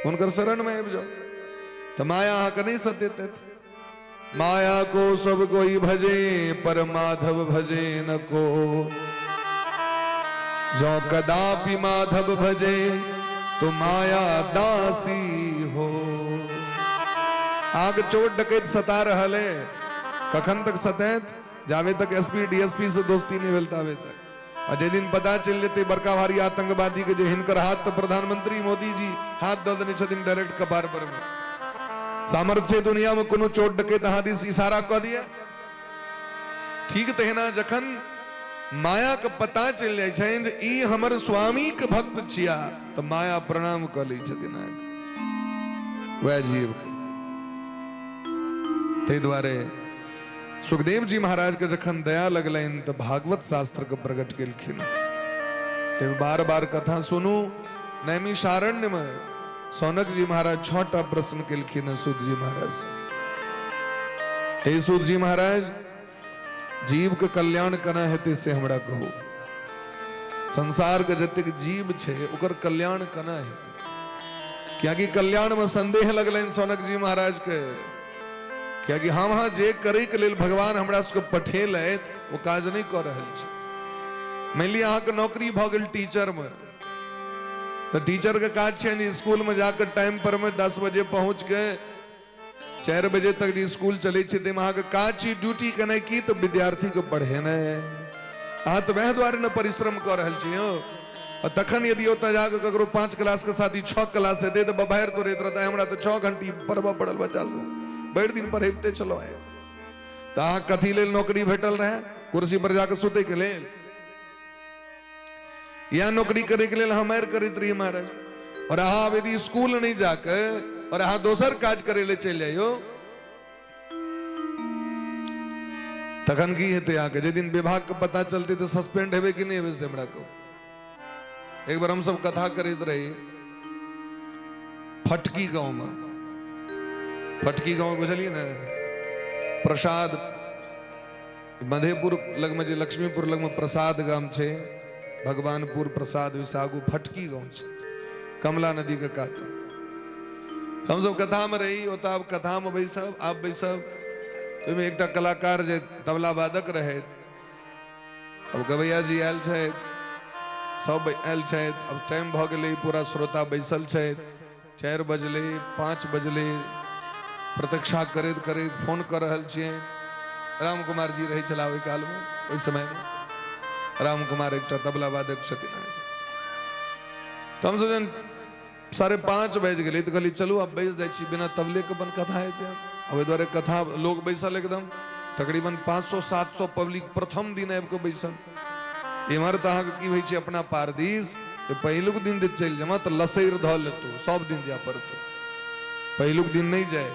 हुनकर शरण में आबि जाओ तो माया अहाँके नहीं सतेतथि। माया को सब कोई भजे पर माधव भजे न को, जो कदापि माधव भजे तो माया दासी हो। आग चोट डकैत सता रहल है, कखन तक सतैत? जावे तक एसपी डीएसपी से दोस्ती नहीं भेल तावे तक। आ जे दिन पता चलि जेतै बड़का भारी आतंकवादी के जे हिनकर हाथ तऽ प्रधानमंत्री मोदी जी हाथ दऽ देने छथिन डायरेक्ट कपार पर में। सामर्थ्य दुनिया में कोनो चोट डकैत अहाँ दिस इशारा कऽ दिए? ठीक तहिना जखन माया के पता चलि जाइ छनि जे ई हमर स्वामी के भक्त छिया, तऽ माया प्रणाम कऽ लै छथिन अहाँके, वएह जीव के। ताहि दुआरे सुखदेव जी महाराज के जखन दया लगलनि तऽ भागवत शास्त्र के प्रकट केलखिन। ते बार बार कथा सुनू। नैमिषारण्य में सौनक जी महाराज 6टा प्रश्न केलखिन हैं सूत जी महाराज से। हे सूत जी महाराज, जीव के कल्याण केना हेतै से हमरा कहू। संसार के जतेक जीव छै ओकर कल्याण केना हेतै? कियाकि कल्याण में संदेह लगलनि सौनक जी महाराज के, कियाकि हम अहाँ जे करे के लेल भगवान हमरा सबके पठेलथि ओ काज नहि कऽ रहल छै। मानि लिअ अहाँके नौकरी भऽ गेल टीचरमे, तऽ टीचरके काज छै ने स्कूलमे जाकऽ टाइम पर मे 10 बजे पहुँच के 4 बजे तक जे स्कूल चलै छै, ताहिमे अहाँके काज छी ड्यूटी केनाइ की तऽ विद्यार्थीके पढ़ेनाइ। अहाँ तऽ वएह दुआरे ने परिश्रम कऽ रहल छी यौ। आ तखन यदि ओतऽ जाकऽ ककरो 5 क्लासके साथी 6 क्लास हेतै तऽ बभारि तोड़ैत रहतै, हमरा तऽ 6 घंटी पढ़बऽ पड़ल बच्चा सब, भरि दिन पढ़ैबते छलहुँ आइ। तऽ अहाँ कथी लेल नौकरी भेटल रहै? कुर्सी पर जाकऽ सुतैके लेल या नौकरी करैके लेल हम मारि करैत रही महाराज? और अहाँ आब यदि स्कूल नहि जाके और अहाँ दोसर काज करै लए चलि जाइयो, तखन की हेतै अहाँके? जाहि दिन विभाग के पता चलतै तऽ सस्पेंड हेबै कि नहि हेबै से हमरा कहू। एक बार हम सब कथा करैत रही फटकी गांव में। फटकी गांव बुझलियै ने, प्रसाद मधेपुर लगमे जे लक्ष्मीपुर लगमे प्रसाद गाम छै, भगवानपुर प्रसाद ओहिसँ आगू फटकी गाँव छै, कमला नदीके कात। हमसब कथामे रही ओतऽ, आब कथामे बैसब आब बैसब, ओहिमे एकटा कलाकार जे तबला वादक रहथि, अब गवैया जी आयल छथि, सब आयल छथि, अब टाइम भऽ गेलै, पूरा श्रोता बैसल छथि, 4 बजलै, 5 बजलै, प्रतीक्षा करैत करैत फोन कऽ रहल छियै। राम कुमार जी रहै छलाह ओहि कालमे, ओहि समयमे राम कुमार एकटा तबला वादक छथिन। तऽ हमसब जहन 5:30 बाजि गेलै तऽ कहलियै चलू आब बैस जाइ छी, बिना तबलेके अपन कथा हेतै। आब ओहि दुआरे कथा लोक बैसल एकदम तकरीबन 500-700 पब्लिक प्रथम दिन आबि कऽ बैसल। एम्हर तऽ अहाँके की होइ छै अपना पारदीस, पहिलुक दिन जे चलि जेबह तऽ लसैर धऽ लेतौ, सब दिन जाय पड़तौ, पहिलुक दिन नहि जाय।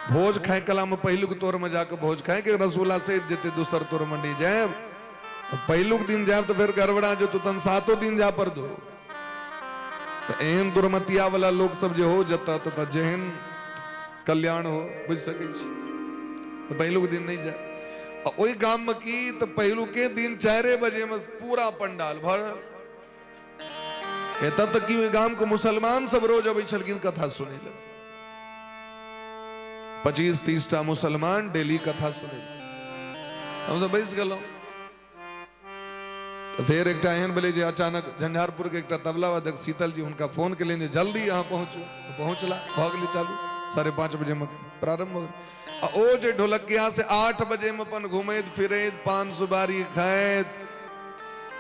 भोज खाय कला में पहिलुक तोर में जाके भोज खाय के रसगुल्ला सहित जेते, दोसर तोर में नहीं जायब। पहिलुक दिन जायब तऽ फेर गड़बड़ा जेतौ, तहन 7 दिन जाय पड़तौ। तऽ एहन दुर्मतिया वाला लोक सब जे हो जतऽ ततऽ जेहन कल्याण हो, बुझि सकै छी। तऽ पहिलुक दिन नहि जाय। आ ओहि गाममे की तऽ पहिलुके दिन 4 बजेमे पूरा पंडाल भरल। एतऽ तक कि ओहि गामके मुसलमान सब रोज अबै छलखिन कथा सुनै लए, 25-30 टा मुसलमान डेली कथा सुनै लए। हमसब बैस गेलहुँ। तऽ फेर एकटा एहन भेलै जे अचानक झंझारपुर के एकटा तबला वादक शीतल जी, हुनका फोन केलनि जे जल्दी अहाँ पहुँचू। पहुँचला, भऽ गेलै चालू, 5:30 बजेमे प्रारंभ भऽ गेल। आ ओ जे ढोलकिया से 8 बजेमे अपन घुमैत फिरैत पान सुपारी खाइत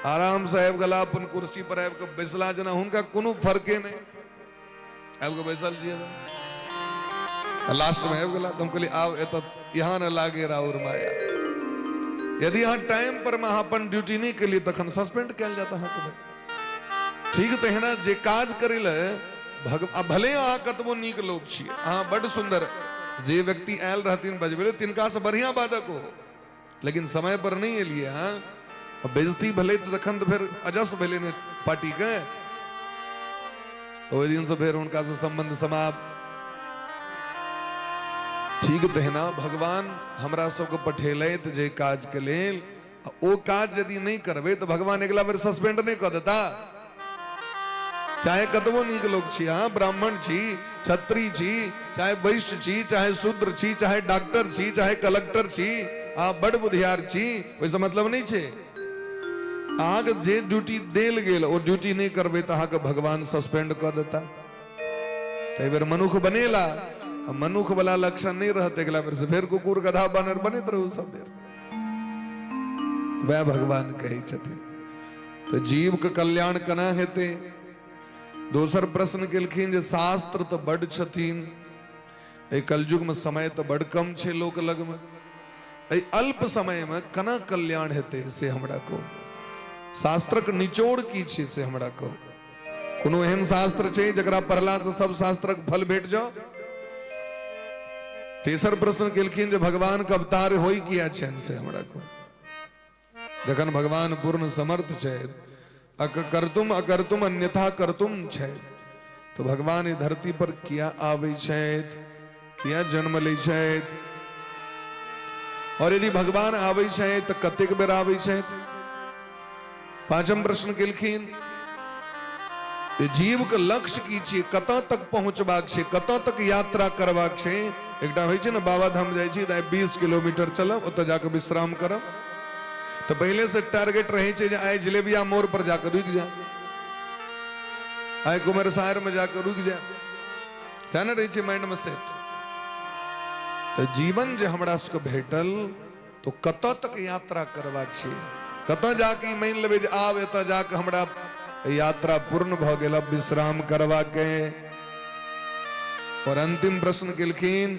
आरामसँ आबि गेला, अपन कुर्सी पर आबि कऽ बैसला, जेना हुनका कोनो फर्के नहि। आबि कऽ बैसल छियै, लास्ट में आबि गेला। तऽ हम कहलियै आब एतऽ यहाँ न लागे राउर माया, यदि अहाँ टाइम पर मे अहाँ अपन ड्यूटी नहि केलियै तखन सस्पेंड कयल जायत अहाँके भाई। ठीक तहिना जे काज करै लए भग आ भले अहाँ कतबो नीक लोक छी, अहाँ बड्ड सुन्दर, जे व्यक्ति आयल रहथिन बजबै लए तिनकासँ बढ़िआँ बाधक हो, लेकिन समय पर नहि एलियै अहाँ, बेइज्जती भेलै तऽ तखन तऽ फेर अजस भेलै ने पार्टीके। तऽ ओहि दिनसँ फेर हुनकासँ सम्बन्ध समाप्त। ठीक तहिना भगवान हमरा सबके पठेलथि जे काजके लेल, ओ काज यदि नहि करबै तऽ भगवान अगिला बेर सस्पेंड नहि कऽ देता। चाहे कतबो नीक लोक छी अहाँ, ब्राह्मण छी, क्षत्रिय छी, चाहे वैश्य छी, चाहे शूद्र छी, चाहे डॉक्टर छी, चाहे कलेक्टर छी, अहाँ बड़ बुधियार छी, ओहिसँ मतलब नहि छै। अहाँके जे ड्यूटी देल गेल ओ ड्यूटी नहि करबै तऽ अहाँके भगवान सस्पेंड कऽ देता। एहि बेर मनुख बनेला, मनुख वाला लक्षण नहि रहत, अगिला बेर से फेर कुकुर गधा बानर बनैत रहू सब बेर। वएह भगवान कहै छथिन। तऽ जीवके कल्याण केना हेतै? दोसर प्रश्न केलखिन जे शास्त्र तऽ बड्ड छथिन, एहि कलयुगमे समय तऽ बड्ड कम छै लोक लगमे, एहि अल्प समयमे केना कल्याण हेतै से हमरा कहू। शास्त्रक निचोड़ की छै से हमरा कहू। कोनो एहन शास्त्र छै जकरा पढ़लासँ सब शास्त्रक फल भेट जाओ? तेसर प्रश्न केलखिन जे भगवानके अवतार होइ किया छनि से हमरा कहू। जखन भगवान पूर्ण समर्थ छथि, कर्तुम अकर्तुम अन्यथा कर्तुम छथि, तऽ भगवान ई धरती पर किया आबै छथि, किया जन्म लै छथि? और यदि भगवान आबै छथि तऽ कतेक बेर आबै छथि? पांचम प्रश्न केलखिन जीव के लक्ष्य की छियै, कतऽ तक पहुँचबाक छै, कतऽ तक यात्रा करबाक छै। एकटा होइ छै ने बाबा धाम जाइ छी तऽ 20 किलोमीटर चलब, ओतऽ जाकऽ विश्राम करब। तऽ पहिले से टारगेट रहै छै जे आइ जिलेबिया मोड़ पर जाके रुकि जाए, आइ कुमरसार में जाके रुकि जाए, सएह ने रहै छै माइंड में सेट। तऽ जीवन जे हमरा सबके भेटल तो कतऽ तक यात्रा करबाक छै, कतऽ जाके ई मानि लेबै जे आब एतऽ जाके हमरा यात्रा पूर्ण भऽ गेल, अब विश्राम करबाक। और अंतिम प्रश्न केलखिन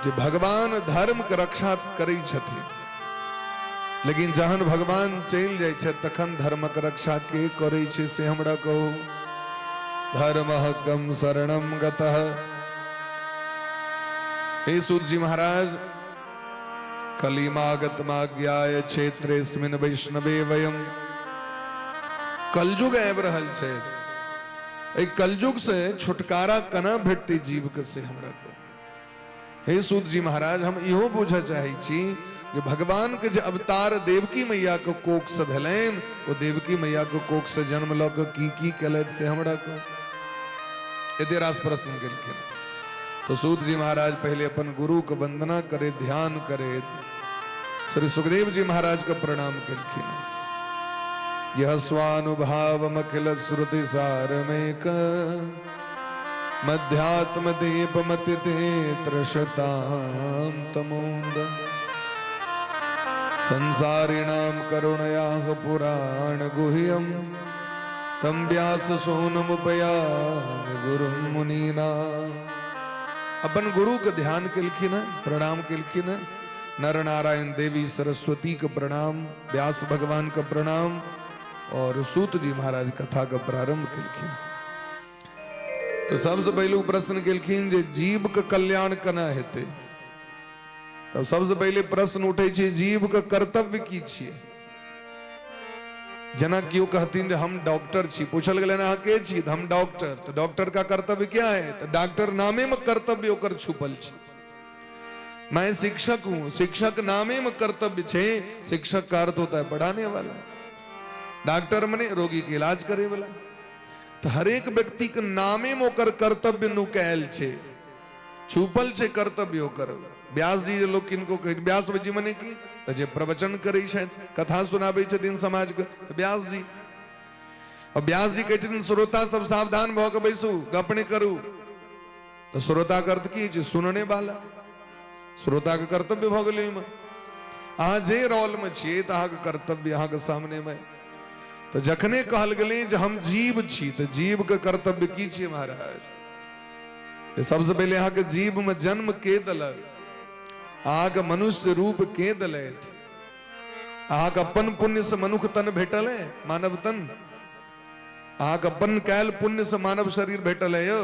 जे भगवान धर्म के रक्षा करै छथिन, लेकिन जहन भगवान चलि जाइ छथि तखन धर्मक रक्षा के करै छै से हमरा कहू। धर्मः कम शरणम गतः। हे सूत जी महाराज, कलिमागतमाज्ञाय क्षेत्रेस्मिन वैष्णवे वयम। कलयुग आबि रहल छै, एहि कलयुग से छुटकारा केना भेटतै जीव के से हमरा कहू। हे सूत जी महाराज, हम इहो बुझऽ चाहै छी जे भगवान के जे अवतार देवकी मैया के कोख से भेलनि, ओ देवकी मैया के कोख से जन्म लऽ के की की केलथि से हमरा कहू। एते रास प्रश्न केलखिन। तो सूत जी महाराज पहले अपन गुरु के वंदना करे, ध्यान करे, श्री सुखदेव जी महाराज के प्रणाम केलखिन। यह स्वानुभावमखिल श्रुति सारमेक मध्यात्म दीप मति त्रशताम तमोद संसारिणाम करुणयाह पुराण गुह्यम तम व्यास सोनमुपयामि गुरुं मुनीना। अपन गुरु के ध्यान केलखिन है, प्रणाम केलखिन है। नर नारायण देवी सरस्वती के प्रणाम, व्यास भगवान के प्रणाम और सूत जी महाराज कथा के प्रारंभ केलखिन। तो सबसे पहले प्रश्न केलखिन जे जीव के कल्याण केना हेतै। तब सबसे पहले प्रश्न उठै छै जीव के कर्तव्य की छियै। जेना केओ कहथिन जे हम डॉक्टर छी, पूछल गेलनि अहाँ के छी, तऽ हम डॉक्टर। तऽ डॉक्टर का कर्तव्य क्या है? तऽ डॉक्टर नामे में कर्तव्य ओकर छुपल छै। मैं शिक्षक हूं, शिक्षक नामे में कर्तव्य छै। शिक्षक का अर्थ होता है पढ़ाने वाला, डॉक्टर मने रोगी के इलाज करे वाला। तऽ हरेक व्यक्ति के नामे में ओकर कर्तव्य नुकायल छै, छुपल छै कर्तव्य ओकर। व्यास जी जे लोक किनको कहै व्यास जी मने की, तऽ जे प्रवचन करै छथि, कथा सुनाबै छथिन समाज के, तऽ व्यास जी। और व्यास जी कहै छथिन श्रोता सब सावधान भऽ के बैसू, गप नहि करू। तऽ श्रोता के अर्थ की छै? सुनने वाला। श्रोता के कर्तव्य भऽ गेलै ओहिमे। अहाँ जे रोल में छियै तऽ अहाँके कर्तव्य अहाँके सामने में। तऽ जखने कहल गेलै जे हम जीव छी, तऽ जीव के कर्तव्य की छियै महाराज? सबसे पहिले अहाँके जीव में जन्म के देलक, अहाँके मनुष्य रूप के देलथि, अहाँके अपन पुण्य से मनुख तन भेटल है, मानव तन, अहाँके अपन कैल पुण्य से मानव शरीर भेटल है। यौ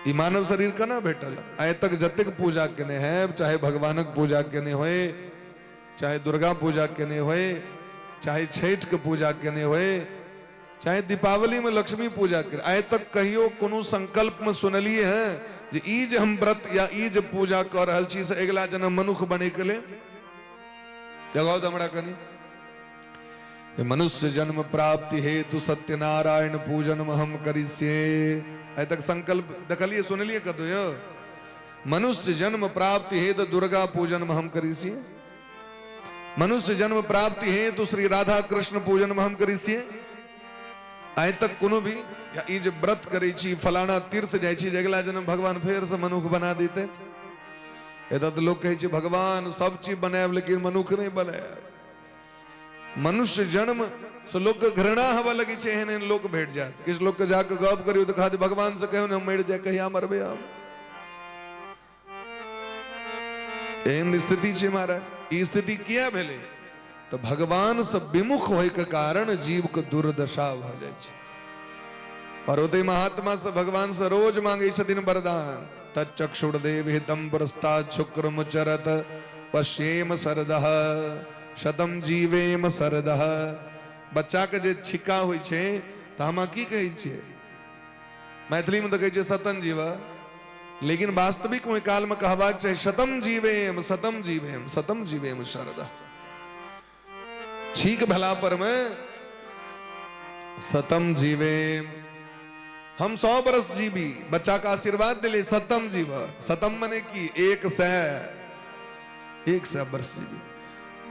ई मानव शरीर केना भेटल? आइ तक जतेक पूजा केने है, चाहे भगवानक पूजा केने होय, चाहे दुर्गा पूजा केने होय, चाहे छठि के पूजा केने होय, चाहे दीपावली में लक्ष्मी पूजा करे, आइ तक कहियो कोनो संकल्प में सुनलिए हैं जे ई जे हम व्रत या ई जे पूजा कऽ रहल छी से अगिला जन्म मनुख बने के लेल? जगाउ तऽ हमरा कनी। मनुष्य जन्म प्राप्ति हेतु सत्यनारायण पूजन हम करिष्ये, आइ तक संकल्प देखलिए सुनलिए कतौ यौ? मनुष्य जन्म प्राप्ति हेतु दुर्गा पूजन हम करिष्ये, मनुष्य जन्म प्राप्ति हेतु श्री राधा कृष्ण पूजन हम करिष्ये, आइ तक कोनो भी या ई जे व्रत करै छी, फलाना तीर्थ जाइ छी, जे अगिला जन्म भगवान फेर से मनुख बना देते। एतऽ तऽ लोक कहै छै भगवान सब चीज बनायब लेकिन मनुख नहि बनायब। मनुष्य जन्म से लोक के घृणा हवा लगे छै, एहन एहन लोक भेट जायत। किछु लोक के जाके गप करियौ तऽ कहत भगवान से कहियौ ने हम मरि जाय, कहिया मरबै हम? एहन स्थिति छै महाराज। ई स्थिति किया भेलै? तऽ भगवान से विमुख होय के कारण जीव के दुर्दशा भऽ जाइ छै। और ओतै महात्मा से भगवान से रोज मांगै छथिन वरदान। तच्चक्षुर्देव हितम पुरस्तात् शुक्रमुचरत पश्येम सरदः शतम जीवेम सरदः। बच्चा के जे छिक्का होइ छै तऽ हम की कहै छियै? मैथिली में तऽ कहै छियै शतम जीव, लेकिन वास्तविक ओहि काल में कहबाक चाही शतम जीवेम, शतम जीवेम, शतम जीवेम शरदः। ठीक भेला पर में शतम जीवेम, हम 100 बरस जीवी, बच्चा का आशीर्वाद दिले शतम जीव। शतम मने की 100, 100 वर्ष जीवी।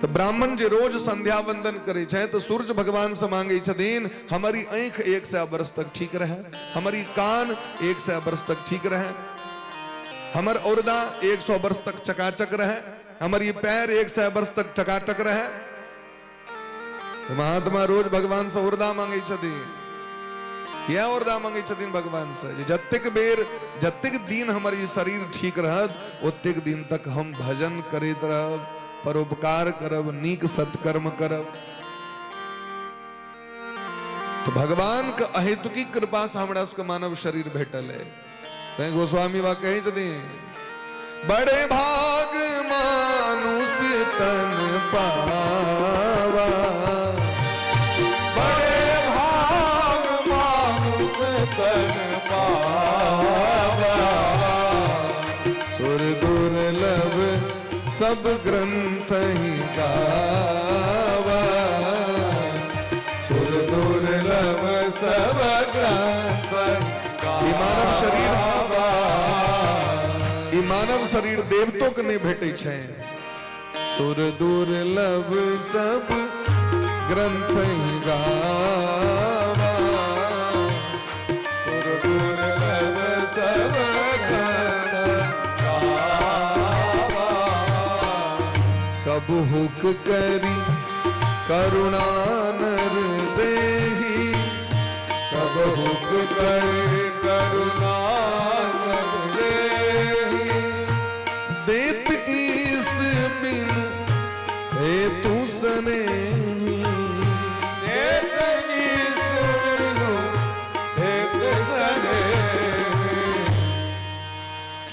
तऽ ब्राह्मण जे रोज संध्या वंदन करै छै तऽ सूर्य भगवान से मांगे छथिन, हमारी आँखि 100 वर्ष तक ठीक रहे, हमारी कान 100 वर्ष तक ठीक रहे, हमर औरदा 100 वर्ष तक चकाचक रहे, हमर ई पैर 100 वर्ष तक चकाचक रहे। तऽ महात्मा रोज भगवान से औरदा मांगे छथिन। किया औरदा मांगे छथिन भगवान से? जे जतेक बेर जतेक दिन हमर ई शरीर ठीक रहत ओतेक दिन तक हम भजन करैत रहब, परोपकार करब, नीक सत्कर्म करब। तो भगवान के अहेतुकी कृपा से हमरा सबके मानव शरीर भेटल है। तैं गोस्वामी बा कहै छथिन, बड़े भाग मानुष तन पावा, बड़े भाग मानुष तन पावा, सुर दुर्लभ सब ग्रंथ ही गावा, सुर दुर्लभ सब ग्रंथ ई मानव शरीर, ई मानव शरीर देवतो के नहीं भेटै छै। सुर दुर्लभ सब ग्रंथ ही गावा, सुर दुर्लभ सब ग्रंथ गावा, कब हुक करी करुणा नर देही, कब हुक करी करुणा नर देही, देत ईस बिनु हे तू सनेही, देत ईस बिनु हेत सनेही।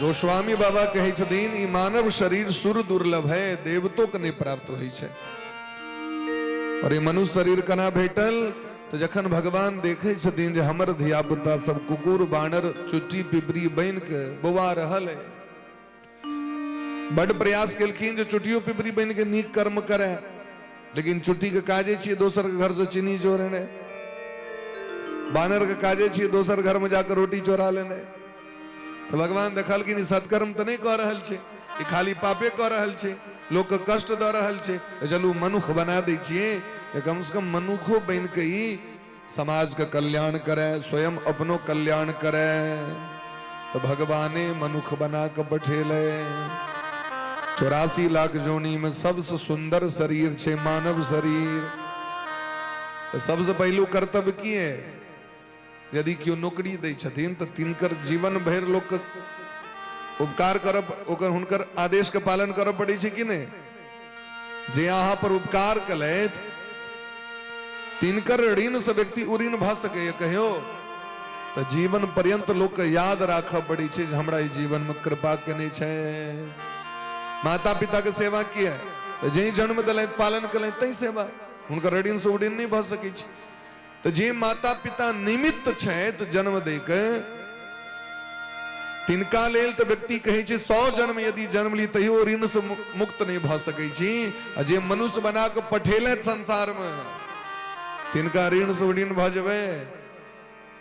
गोस्वामी बाबा कहै छथिन, ई मानव शरीर सुर दुर्लभ है, देवतो के नहि प्राप्त होइ छै। और ई मनुष्य शरीर केना भेटल? तऽ जखन भगवान देखै छथिन जे हमर धिया पुता सब कुकुर बानर चुट्टी पिपरी बनि के बौआ रहल है, बड प्रयास केलखिन जे चुट्टियो पिपरी बनि के नीक कर्म करे, लेकिन चुट्टी के काजे छियै दोसर के घर से चीनी चोरेने, बानर के काजे छियै दोसर घर में जाकर रोटी चोरा लेने। तऽ भगवान देखलखिन ई सत्कर्म तऽ नहि कऽ रहल छै, ई खाली पापे कऽ रहल छै, लोक के कष्ट दऽ रहल छै, तऽ चलू मनुख बना दै छियै जे कम से कम मनुखो बनि के ई समाज के कल्याण करे, स्वयं अपनो कल्याण करे। तऽ भगवाने मनुख बना के पठेलै। 84 लाख जोनी में सबसे सुंदर शरीर छै मानव शरीर। तऽ सबसे पहिलु कर्तव्य की है? यदि केओ नौकरी दै छथिन तऽ तिनकर जीवन भरि लोक के उपकार करब, ओकर हुनकर आदेश के पालन करऽ पड़ै छै कि नहि? जे अहाँ पर उपकार केलथि तिनकर ऋण से व्यक्ति उऋण भऽ सकैए कहियो? तऽ जीवन पर्यंत लोक के याद राखऽ पड़ै छै जे हमरा ई जीवन में कृपा केने छै। माता पिता के सेवा किया? तऽ जे जन्म देलथि, पालन केलथि, तै सेवा, हुनकर ऋण से उऋण नहि भऽ सकै छै। तऽ जे माता पिता निमित्त छथि जन्म दै के, तिनका लेल तऽ व्यक्ति कहै छै 100 जन्म यदि जन्म ली तैयो ऋण से मुक्त नहि भऽ सकै छी। आ जे मनुष्य बना कऽ पठेलथि संसार में, तिनका ऋण से ऋण भऽ जेबै।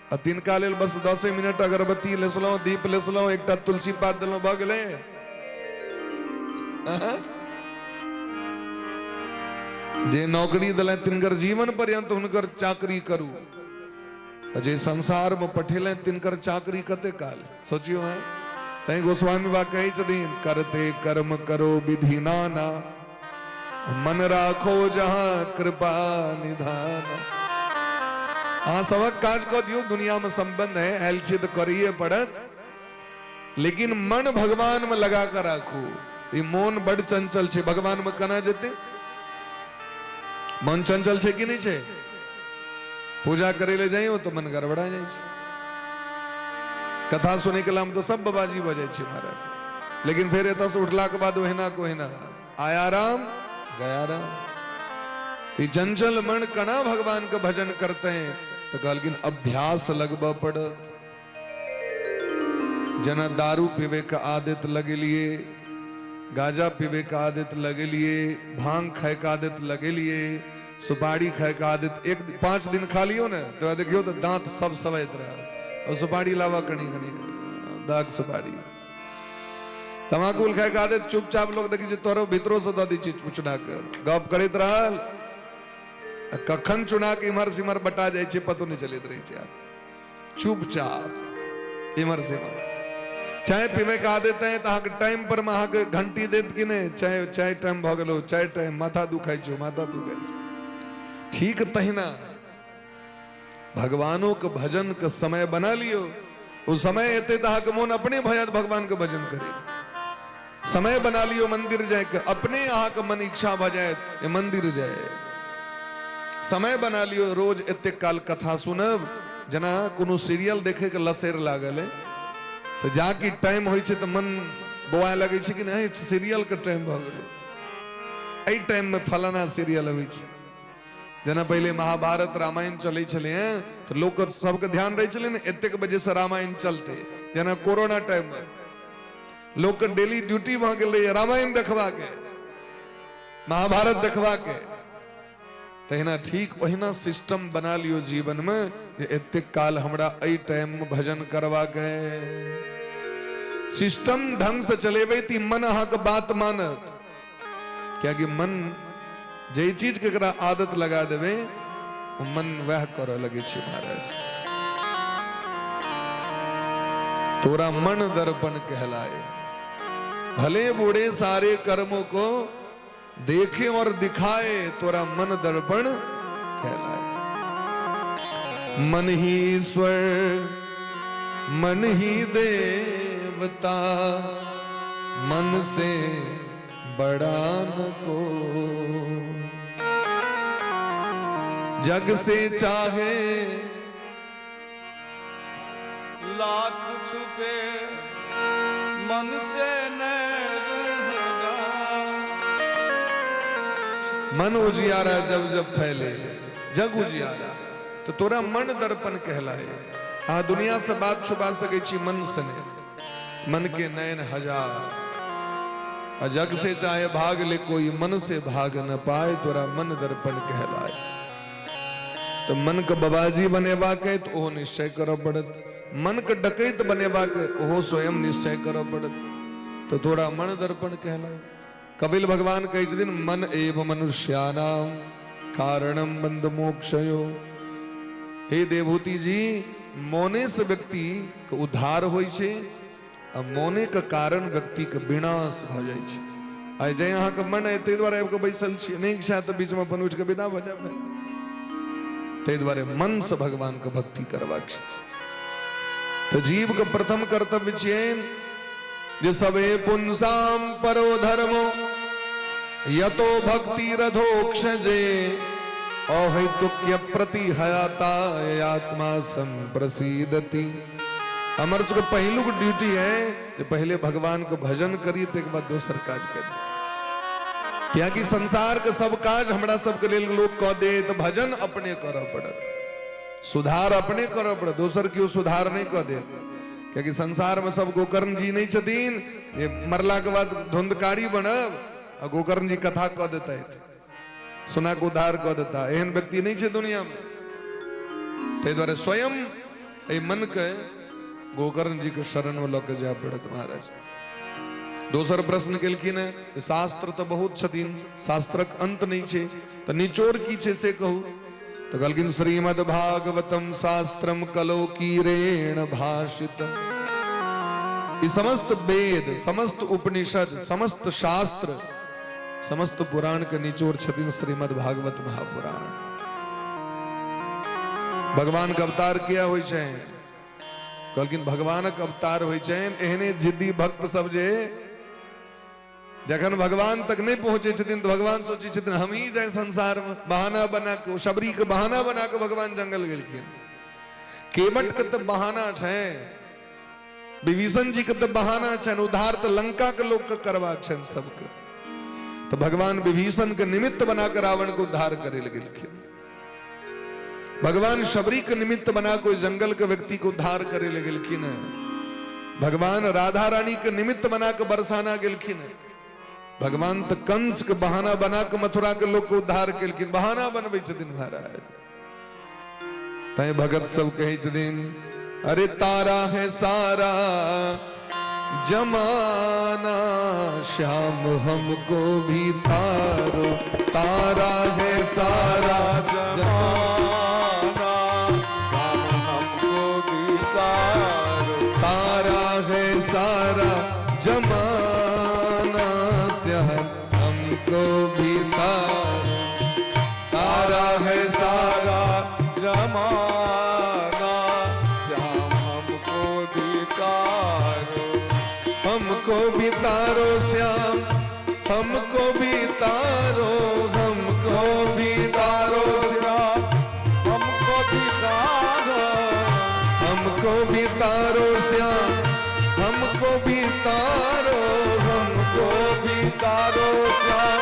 आ तिनका लेल बस 10 मिनट अगरबत्ती लेसलहुँ, दीप लेसलहुँ, एकटा तुलसी पात देलहुँ, भऽ गेलै। जे नौकरी देलनि तिनकर जीवन पर्यंत हुनकर चाकरी करू, आ जे संसार में पठेलनि तिनकर चाकरी कते काल सोचियो है। तैं गोस्वामी बा कहै छथिन, करते कर्म करो विधि नाना, मन राखो जहां कृपा निधान। अहाँ सबक काज कऽ दियौ, दुनिया में संबंध है, आयल छी तऽ करैए पड़त, लेकिन मन भगवान में लगा कऽ राखू। ई मोन बड चंचल छै, भगवान में केना जेतै? मन चंचल छै कि नहि छै? पूजा करै लए जाइयो तऽ मन गड़बड़ा जाइ छै। कथा सुनै के लाम तऽ सब बाबाजी भऽ जाइ छै महाराज, लेकिन फेर एतऽ से उठला के बाद ओहिना के ओहिना, आया राम गया राम। ई चंचल मन केना भगवान के भजन करते? तऽ कहलखिन अभ्यास लगबऽ पड़त। जेना दारू पीबे के आदत लगेलिए, गांजा पीबे के आदत लगेलिए, भांग खाए के आदत लगेलिए, सुपारी खाए के आदत, एक 5 दिन खा लियो ने तो देखियो तो दांत सब सवैत रहत। और सुपारी लावा कनी कनी दाग सुपारी। तमाकुल खायके आदत चुपचाप लोक देखै छै तोरो भीतरो से दऽ दै छै चुना के, गप करैत रहल आ कखन चुना के इम्हर से इम्हर बटा जाइ छै पतो नहि चलैत रहै छै। चुपचाप इम्हर से इम्हर। चाय पीबै के आदत है तऽ अहाँके टाइम पर मे अहाँके घंटी देत कि नहि? चाय चाय टाइम भऽ गेलो, चाय टाइम, माथा दुखाइ छौ, माथा दुखाइ छौ। ठीक तहिना भगवानों के भजन के समय बना लियो। ओ समय एते तऽ अहाँके मोन अपने भऽ जायत भगवान के भजन करे। समय बना लियो मंदिर जायके, अपने अहाँके मन इच्छा भऽ जायत जे मंदिर जाय। समय बना लियो रोज एते काल कथा सुनब। जेना कोनो सीरियल देखे के लसेर लागल है तऽ जाकि टाइम होइ छै तऽ मन बौआए लगै छै कि नहि सीरियल के टाइम भऽ गेलै, एहि टाइम में फलाना सीरियल अबै छै। जेना पहिले महाभारत रामायण चलै छलै हैं तऽ लोक सबके ध्यान रहै छलै ने एतेक बजे से रामायण चलते। जेना कोरोना टाइम में लोक के डेली ड्यूटी भऽ गेलै रामायण देखबाके, महाभारत देखबाके, तहिना ठीक ओहिना सिस्टम बना लियो जीवन में जे एतेक काल हमरा एहि टाइम में भजन करबाके। सिस्टम ढंग से चलेबै तऽ मन अहाँके बात मानत, कियाकि मन जे चीज के एकरा आदत लगा देबै ओ मन वएह करऽ लगै छै। महाराज तोरा मन दर्पण कहलाए, भले बूढ़े सारे कर्मों को देखे और दिखाए, तोरा मन दर्पण कहलाए। मन ही ईश्वर मन ही देवता, मन से बड़ा न को, जग से चाहे लाख छुपे मन से मन उजियारा जब जब फैले जग उजियारा, तो तोरा मन दर्पण कहलाए। अहाँ दुनिया से बात छुपा सकै छी मन से नहीं। मन के नयन हजार, आ जग से चाहे भाग ले कोई मन से भाग न पाए, तोरा मन दर्पण कहलाए। तो मन के बबाजी बनेबाक है तो ओहो निश्चय करऽ पड़त, मन के डकैत बनेबाक है ओहो स्वयं निश्चय करऽ पड़त, तो तोरा मन दर्पण कहलाए। कपिल भगवान कहै छथिन मन एव मनुष्याणाम कारणम बंध मोक्षयो। हे देवहूति जी, मोने से व्यक्ति के उद्धार होइ छै आ मोने के कारण व्यक्ति के विनाश भऽ जाइ छै। आइ जे अहाँके मन अइ ताहि दुआरे आबि कऽ बैसल छी, नहि इच्छा तऽ बीचमे अपन उठि कऽ विदा भऽ जायब। ताहि दुआरे मन से भगवान के भक्ति करबाक छै। तऽ जीव के प्रथम कर्तव्य छियनि जे सबे पुंसाम परो धर्मो यतो भक्ति रधोक्षजे अहेतुक्य प्रति हयाता आत्मा संप्रसीदति। हमर सबके पहिलुक ड्यूटी है जे पहले भगवान के भजन करी तक बाद दोसर काज करी, कियाकि संसार के सब काज हमरा सबके लेल लोग कऽ दे तऽ भजन अपने करऽ पड़त, सुधार अपने करऽ पड़त, दोसर केओ सुधार नहि कऽ देत। कियाकि संसार में सब गोकर्ण जी नहीं छथिन जे मरला के बाद धुंधकारी बनब आ गोकर्ण जी कथा कऽ देतथि, सुना के उद्धार कऽ देता, एहन व्यक्ति नहीं छै दुनिया में। ताहि दुआरे स्वयं एहि मन के गोकर्ण जी के शरण में लऽ के जाय पड़त। महाराज दोसर प्रश्न केलखिन है, शास्त्र तऽ बहुत छथिन, शास्त्रक अंत नहीं छै, तऽ निचोड़ की छै से कहू। तो कहलखिन श्रीमद् भागवतम शास्त्रम कलो कीरेण भाषितम। ई समस्त वेद, समस्त उपनिषद, समस्त शास्त्र, समस्त पुराण के निचोड़ छथिन श्रीमद् भागवत महापुराण। भगवान के अवतार किया होइ छै? कहलखिन भगवानक अवतार होइ छनि एहने जिद्दी भक्त सब जे जखन भगवान तक नहीं पहुंचे छथिन तो भगवान सोचे छथिन हम ही जाए संसार में, बहाना बना के, शबरी के बहाना बना के भगवान जंगल गेलखिन। केवट के तो बहाना छै, विभीषण जी के तो बहाना छनि, उद्धार तो लंका के लोग के करबाक छनि सबके, तो भगवान विभीषण के निमित्त बना के रावण के उद्धार करे लए गेलखिन। भगवान शबरी के निमित्त बना कोई जंगल के व्यक्ति को उद्धार करे ले गेलखिन है। भगवान राधा रानी के निमित्त बना के बरसाना गेलखिन है। भगवान तो कंस के बहाना बना के मथुरा के लोग के उद्धार केलखिन, बहाना बनबै छथिन महाराज। तैं भगत सब कहै छथिन अरे तारा है सारा जमाना, श्याम हमको भी तारो, तारा है सारा जमाना, श्याम हमको भी तारो, तारा है सारा जमाना, श्याम हमको भी तारो, तारा है सारा जमाना, श्याम हमको भी तारो, हमको भी तारो श्याम, हमको भी तारो, हमको भी तारो श्याम, हमको भी तारो, हमको भी तारो श्याम, हमको भी तारो, हमको भी तारो श्याम,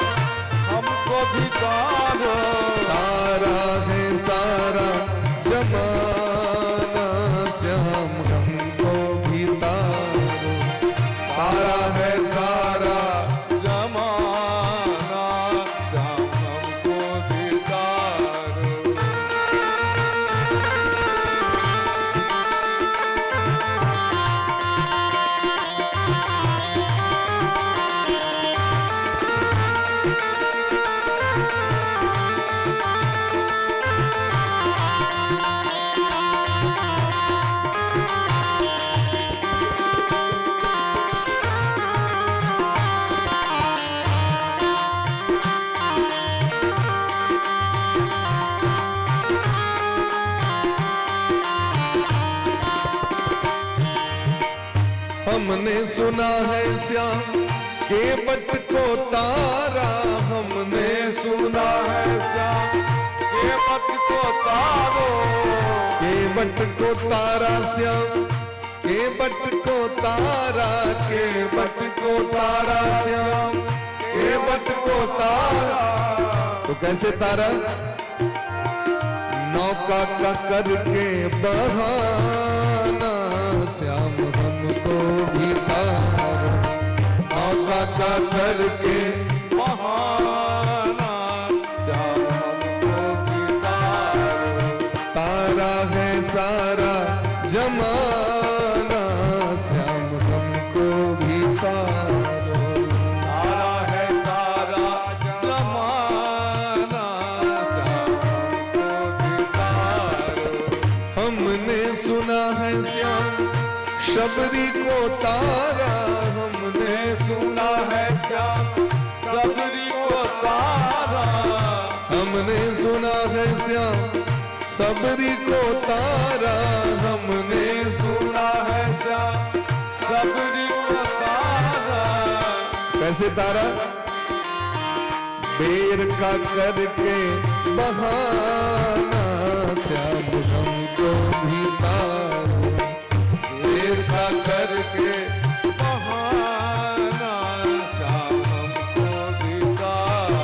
हमको भी तारो, तारा है सारा जमाना, श्याम हमको भी तारो, तारा है सारा जमाना, श्याम हमको भी तारो। हमने सुना है श्याम के बट को तारा, हमने सुना है श्याम के बट को तारो, के बट को तारा श्याम, के बट को तारा, के बट को तारा श्याम, के बट को तारा। तो कैसे तारा? नौका का करके बहाना, श्याम हमको भी तारो, नौका का करके बहाना, श्याम हमको भी तारो, तारा है सारा जमाना, श्याम हमको भी तारो, तारा है सारा जमाना, श्याम हमको भी तारो। हमने सुना है श्याम शबरी को तारा, हमने सुना है श्याम सबरी को तारा, हमने सुना है श्याम सबरी को तारा, हमने सुना है श्याम सबरी को तारा, कैसे तारा? बेर का करके बहाना, श्याम हमको भी तारो, बेर का करके बहाना, श्याम हमको भी तारो,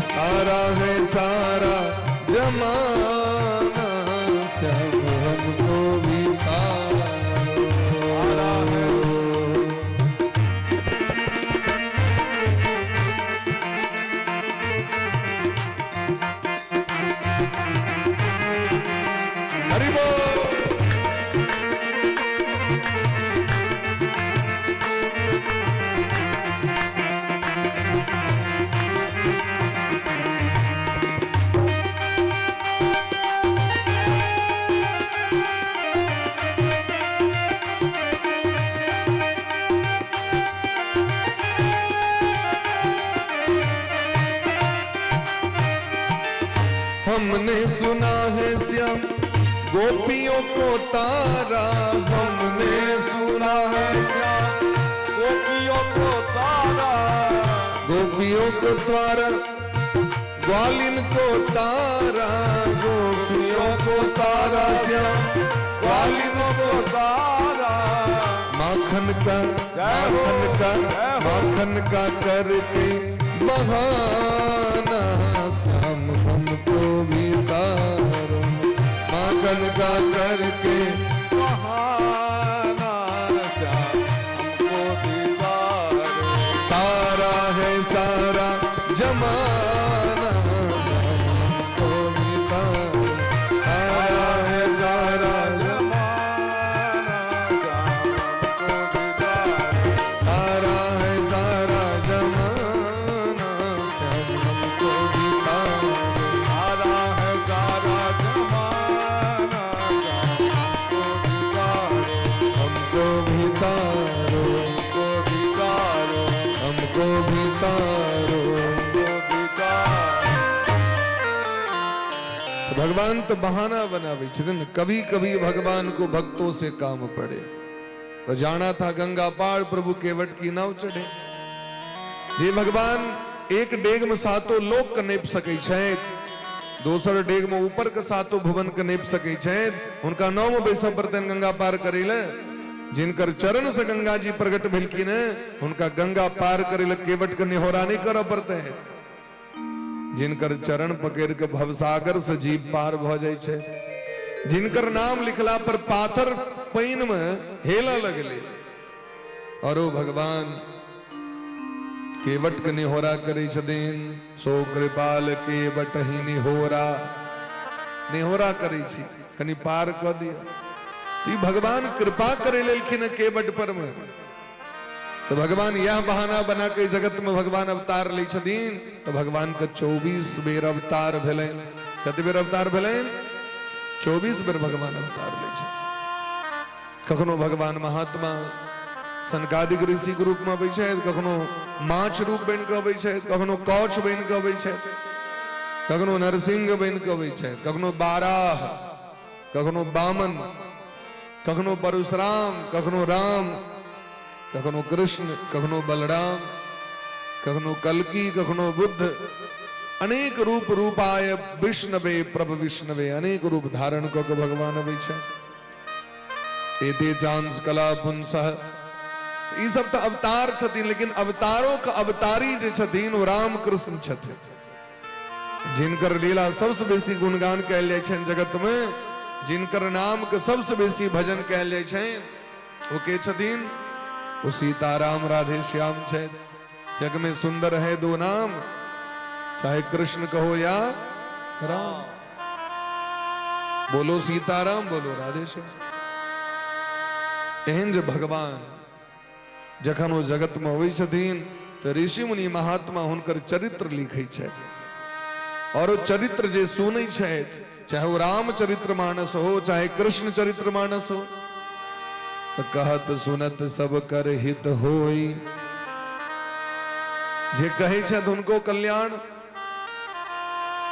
तारा है सारा जमाना, श्याम हमको भी तारो। हरि बोल। हमने सुना है श्याम गोपियों को तारा, हमने सुना है श्याम गोपियों को तारा, गोपियों को द्वारा, ग्वालिन को तारा, गोपियों को तारा श्याम, ग्वालिन को तारा, माखन का, माखन का, माखन का करके बहाना, श्याम हमको भी तारो, माखन का करके बहाना, श्याम हमको भी तारो, तारा है सारा जमाना, श्याम हमको भी तारो, तारा है सारा जमाना, श्याम हमको भी तारो। को भी तारो। तो भगवान तो बहाना बनावे छथिन। कभी कभी भगवान को भक्तों से काम पड़े तो जाना था गंगा पार, प्रभु केवट की नाव चढ़े। जे भगवान एक डेग में सातो लोक के नापि सकै छथि, दोसर डेग में ऊपर के सातो भुवन के नापि सकै छथि, हुनका नाव में बैसऽ पड़तनि गंगा पार करै लए। जिनकर चरण से गंगा जी प्रकट भेलखिन, हुनका गंगा पार करै लए केवट के निहोरा नहीं करऽ पड़तै। जिनकर चरण पकड़ के भवसागर से जीव पार भऽ जाइ छै, जिनकर नाम लिखला पर पाथर पानि में हेलऽ लगले, और ओ भगवान केवट के निहोरा करै छथिन। सो कृपाल केवट ही निहोरा, निहोरा करै छी, कनि पार कऽ दिअ। तऽ ई भगवान कृपा करै लेलखिन केवट पर में। तो भगवान यह बहाना बना के जगत में भगवान अवतार लै छथिन। तो भगवान के 24 बेर अवतार भेलनि। कते बेर अवतार भेलनि? 24 बेर भगवान अवतार लै छथिन। कखनो भगवान महात्मा सनकादिक ऋषि के रूप में अबै छथि, कखनो माछ रूप बनि कऽ अबै छथि, कखनो कौछ बनि कऽ अबै छथि, कखनो नरसिंह बनि कऽ अबै छथि, कखनो बाराह, कखनो बामन, कखनो परशुराम, कखनो राम, कखनो कृष्ण, कखनो बलराम, कखनो कल्की, कखनो बुद्ध। अनेक रूप रूपाय विष्णवे प्रभ विष्णवे, अनेक रूप धारण कऽ के भगवान अबै छथि। एते चांस कला पुंसः, ई सब तऽ अवतार छथिन, लेकिन अवतारों के अवतारी जे छथिन ओ राम कृष्ण छथिन, जिनकर लीला सबसे बेसी गुणगान कयल जाइ छनि जगत में, जिनकर नाम के सबसे बेसी भजन कयल जाइ छनि, ओ के छथिन? ओ सीताराम राधे श्याम छथि। जग में सुंदर है दो नाम, चाहे कृष्ण कहो या राम। बोलो सीताराम, बोलो राधे श्याम। एहन जे भगवान जखन ओ जगत में अबै छथिन तऽ ऋषि मुनि महात्मा हुनकर चरित्र लिखै छथि, और ओ चरित्र जे सुनै छथि, चाहे ओ राम चरित्र मानस हो, चाहे कृष्ण चरित्र मानस हो, तऽ कहत सुनत सब कर हित होई। जे कहै छथि हुनको कल्याण,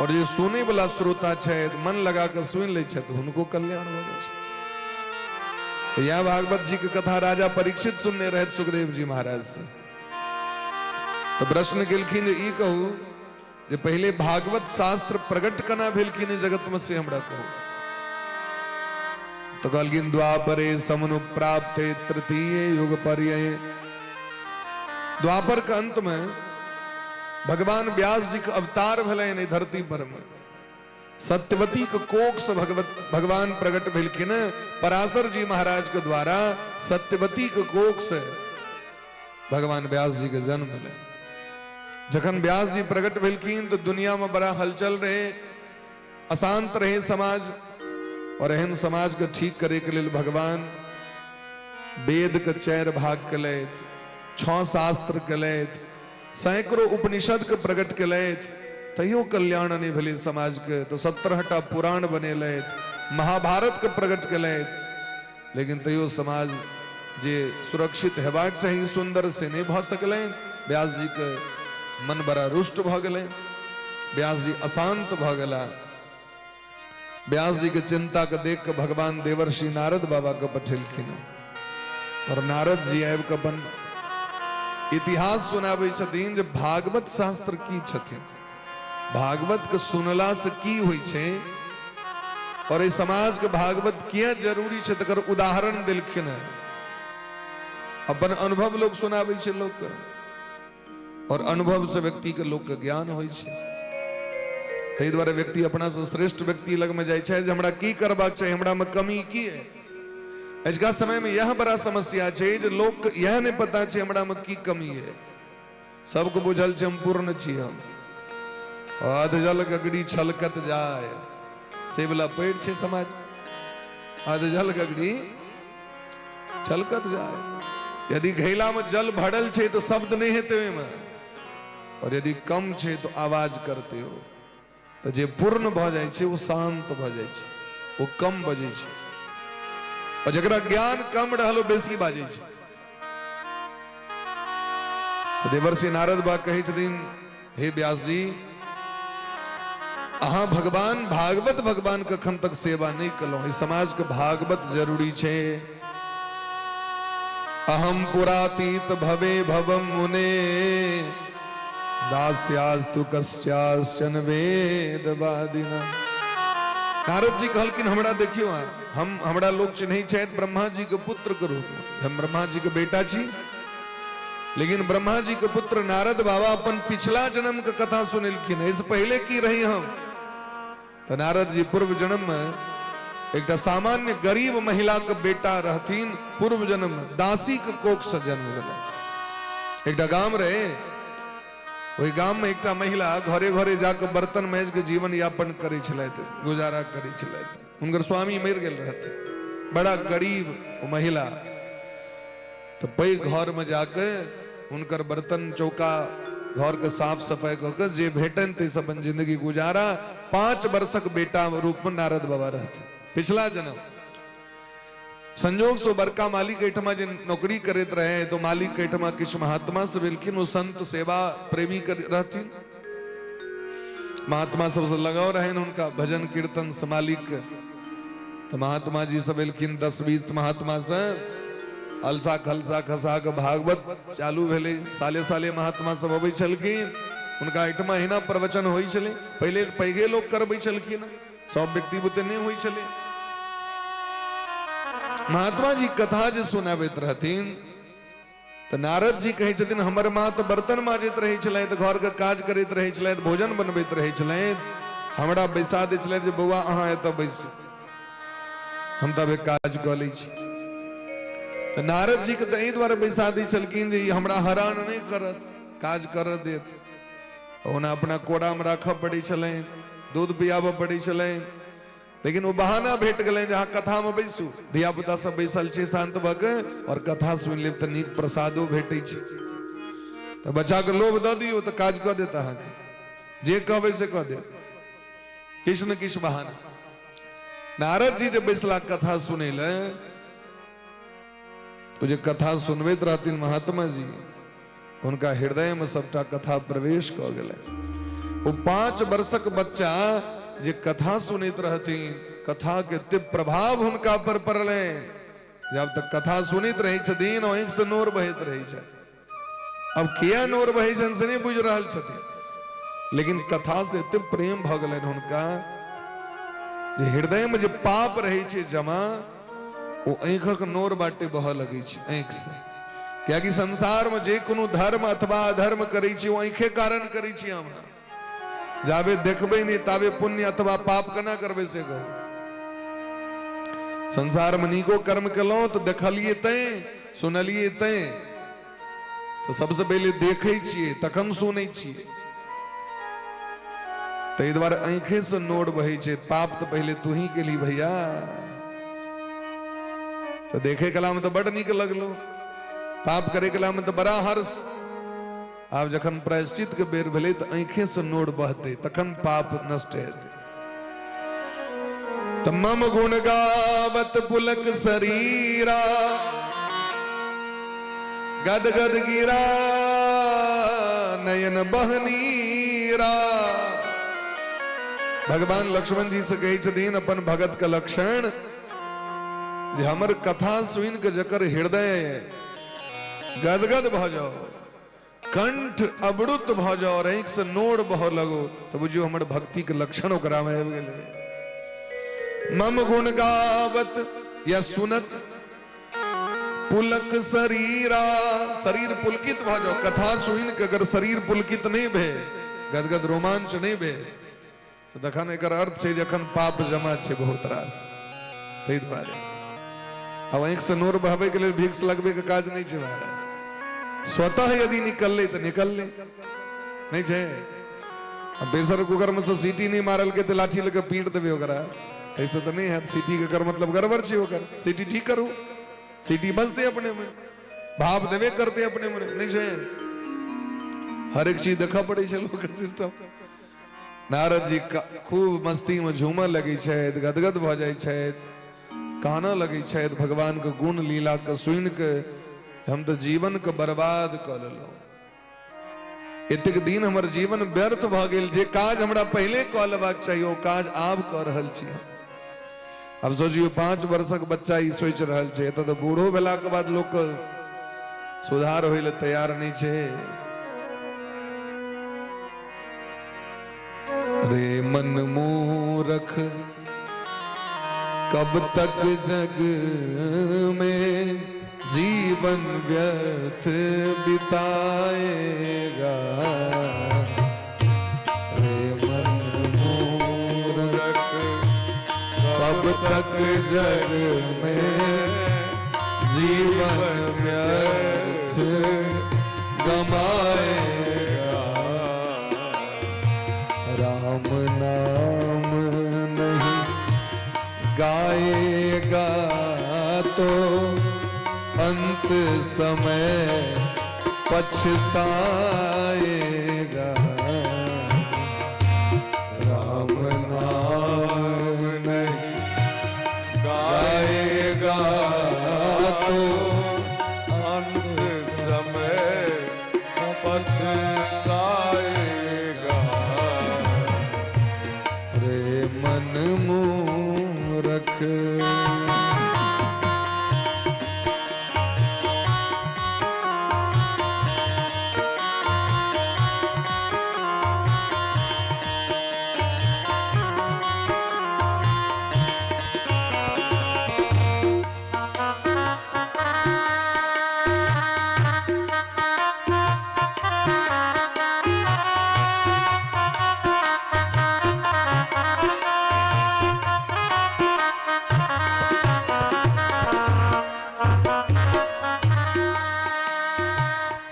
और जे सुनै वाला श्रोता छथि, मन लगा कऽ सुनि लै छथि, हुनको कल्याण भऽ जाइ छै। तऽ यह भागवत जी के कथा राजा परीक्षित सुनने रहथि सुखदेव जी महाराज से। तऽ प्रश्न केलखिन जे ई कहू जे पहिले भागवत शास्त्र प्रकट केना भेलखिन जगत में, से हमरा कहू। तो कहलखिन द्वापरे समनु प्राप्त तृतीय युग पर्यय। द्वापर के अंत में भगवान व्यास जी के अवतार भेलनि धरती पर में। सत्यवती के कोख से भगवान प्रकट भेलखिन। पराशर जी महाराज के द्वारा सत्यवती के कोख से भगवान व्यास जी के जन्म भेलै। जखन व्यास जी प्रकट भेलखिन तो दुनिया में बड़ा हलचल रहे, अशांत रहे समाज, और एहन समाज के ठीक करे के लिए भगवान वेद के 4 भाग केलथि, 6 शास्त्र केलथि, सैकड़ों उपनिषद के प्रकट केलथि, तैयो कल्याण नहीं भेलै समाज के। तो 17टा पुराण बनेलथि, महाभारत के प्रकट केलथि, लेकिन तैयो समाज जे सुरक्षित हेबाक चाही सुंदर से नहीं भऽ सकलै। व्यास जी के मन बड़ा रुष्ट भऽ गेलै, व्यास जी अशांत भऽ गेला। व्यास जी के चिंता के देख के भगवान देवर्षि नारद बाबा के पठेलखिन, और नारद जी आबि के अपन इतिहास सुनाबै छथिन जे भागवत शास्त्र की छथिन, भागवत के सुनला से की होइ छै, और एहि समाज के भागवत किया जरूरी छै, तकर उदाहरण देलखिन हैं। अपन अनुभव लोग सुनाबै छै लोक के, और अनुभव से व्यक्ति के लोक के ज्ञान होइ छै। ताहि दुआरे व्यक्ति अपना से श्रेष्ठ व्यक्ति लग में जाइ छै जे हमरा की करबाक चाही, हमरा में कमी की है। आजुका समय में यह बड़ा समस्या छै जे लोक के यह नहीं पता छै हमरा में की कमी है। सबके बुझल छै हम पूर्ण छी, हम अधजल गगड़ी छलकत जाय से वाला पैर छै समाज। अधजल गगड़ी छलकत जाय, यदि घैला में जल भरल छै तो शब्द नहीं हेतै ओहिमे, और यदि कम छै तो आवाज करते हो। तो जे पूर्ण भऽ जाइ छै ओ शांत भऽ जाइ छै, ओ कम बजै छै, और जकरा ज्ञान कम रहल ओ बेसी बाजै छै। देवर्षि नारद बा कहै छथिन, हे व्यास जी, अहाँ भगवान भागवत भगवान के अखन तक सेवा नहि केलहुँ। एहि समाजके भागवत जरूरी छै। अहम पुरातीत भवे भवम मुने दास्यास्तु कस्याश्चन वेदवादिना। नारद जी कहलखिन, हमरा देखियौ, हम हमरा लोक चिन्है छथि ब्रह्मा जी के पुत्र के रूप में, हम ब्रह्मा जी के बेटा छी। लेकिन ब्रह्मा जी के पुत्र नारद बाबा अपन पिछला जन्म के कथा सुनेलखिन, एहिसँ पहिले की रही हम। तऽ नारद जी पूर्व जन्म में एकटा सामान्य गरीब महिला के बेटा रहथिन। पूर्व जन्म में दासी के कोख से जन्म भेलै। एकटा गाम रहे, ओहि गाम में एकटा महिला घरे घरे जाके बर्तन माजि के जीवन यापन करै छलथि, गुजारा करै छलथि। हुनकर स्वामी मरि गेल रहथिन। बड़ा गरीब ओ महिला, तऽ पैघ घरमे जाके हुनकर बर्तन चौका घरके साफ सफाइ कऽ के जे भेटनि ताहिसँ अपन जिंदगी गुजारा। 5 वर्षक बेटा रूपमे नारद बाबा रहथिन पिछला जन्म। संजोग से बड़का मालिक एहिठमा जे नौकरी करैत रहे, तो मालिक एहिठमा किछु महात्मा से भेलखिन। ओ संत सेवा प्रेमी रहथिन, महात्मा सबसँ लगाव रहनि हुनका भजन कीर्तन से मालिक। तऽ महात्मा जी सब एलखिन, 10-20 महात्मा से अलसा खलसा खसा के भागवत चालू भेलै। साले साले महात्मा सब अबै छलखिन हुनका एहिठमा, एहिना प्रवचन होइ छलै। पहिले पैघे लोक करबै छलखिन, सब व्यक्ति बुते नहि होइ छलै। महात्मा जी कथा जे सुनाबैत रहथिन तऽ नारद जी कहै छथिन, हमर माँ तऽ बर्तन माजैत रहै छलथि, घरके काज करैत रहै छलथि, भोजन बनबैत रहै छलथि, हमरा बैसा दै छलथि जे बौआ अहाँ एतऽ बैसू, हम तब काज कऽ लै छी। तऽ नारद जी के तऽ एहि दुआरे बैसा दै छलखिन जे ई हमरा हरान नहि करत, काज करऽ देत। ओना अपना कोरामे राखऽ पड़ै छलनि, दूध पियाबऽ पड़ै छलनि, लेकिन ओ बहाना भेट गेलनि जे अहाँ कथामे बैसू, धियापुता सब बैसल छै शान्त भऽ के आओर कथा सुनि लेब तऽ नीक प्रसादो भेटै छै। तऽ बच्चाके लोभ दऽ दियौ तऽ काज कऽ देत अहाँके, जे कहबै से कऽ देत, किछु ने किछु बहाना। नारद जी जे बैसला कथा सुनै लए, ओ जे कथा सुनबैत रहथिन महात्मा जी, हुनका हृदय में सबटा कथा प्रवेश कऽ गेलै। ओ 5 वर्षक बच्चा जे कथा सुनैत रहथिन, कथा के एते प्रभाव हुनका पर पड़लै, जब तक कथा सुनैत रहै छथिन आँखि से नोर बहैत रहै छै। अब किया नोर बहै छनि से नहि बुझि रहल छथिन, लेकिन कथा से एते प्रेम भऽ गेलनि हुनका जे हृदय में जे पाप रहै छै जमा, ओ आँखिक नोर बाटे बहऽ लगै छै आँखि से। कियाकि संसार में जे कोनो धर्म अथवा अधर्म करै छी, ओ आँखे कारण करै छी। हम जाबे देखबै नहि ताबे पुण्य अथवा पाप केना करबै से कहू। संसार में नीको कर्म केलहुँ तऽ देखलियै तैं, सुनलियै तैं। तऽ सबसँ पहिले देखै छियै तखन सुनै छियै, ताहि दुआरे आँखे से नोर बहै छै। पाप तऽ पहिले तू ही केली भैया। तऽ देखे कला में तऽ बड नीक लगलो, पाप करे कला में तऽ बड़ा हर्ष। आब जखन प्रायश्चित के बेर भेलै तऽ आँखे से नोर बहतै तखन पाप नष्ट हेतै। तऽ मम गुण गावत पुलक शरीरा, गद गद गिरा नयन बहनीरा। भगवान लक्ष्मण जी से कहै छथिन अपन भगत के लक्षण जे हमर कथा सुनि के जकर हृदय गदगद भऽ जाओ, कंठ अवरुद्ध भऽ जाओ और आँखि से नोर बहऽ लगो, तऽ बुझियौ हमर भक्ति के लक्षण ओकरा में आबि गेलै। मम गुण गावत या सुनत पुलक शरीरा, शरीर पुलकित भऽ जाओ। कथा सुनि के अगर शरीर पुलकित नहि भेल, गदगद रोमांच नहि भेल, तऽ तखन एकर अर्थ छै जखन पाप जमा छै बहुत रास। ताहि दुआरे आब आँखि से नोर बहबै के लेल भिक्स लगबै के काज नहि छै महाराज। स्वतः यदि निकललै तऽ निकललै, नहि छै आ प्रेशर कुकर में से सीटी नहि मारलकै तऽ लाठी लऽ कऽ पीट देबै ओकरा, एहिसँ तऽ नहि हैत। सीटी के कर मतलब गड़बड़ छै ओकर, सीटी ठीक करू, सीटी बजतै अपने में, भाव देबे करतै अपने में, नहि छै। हर एक चीज देखऽ पड़ै छै लोक सिस्टम। नारद जी खूब मस्ती में झूमऽ लगै छथि, गदगद भऽ जाइ छथि, कानऽ लगै छथि भगवान के गुण लीला के सुनि के, हम तऽ जीवन के बर्बाद कऽ लेलहुँ। एतेक दिन हमर जीवन व्यर्थ भऽ गेल। जे काज हमरा पहिले कऽ लेबाक चाही ओ काज आब कऽ रहल छी हम। आब सोचियौ, 5 वर्षक बच्चा ई सोचि रहल छै। एतऽ तऽ बूढ़ो भेलाके बाद लोक सुधार होइ लए तैयार नहि छै। रे मन मूरख कब तक जग में जीवन व्यर्थ बिताएगा। रे मन मूरख कब तक जग में जीवन व्यर्थ गमाएगा। राम नाम नहीं गाएगा तो अंत समय पछताएगा। राम नाम नहीं गाएगा तो अंत समय पछताएगा। रे मन मूरख।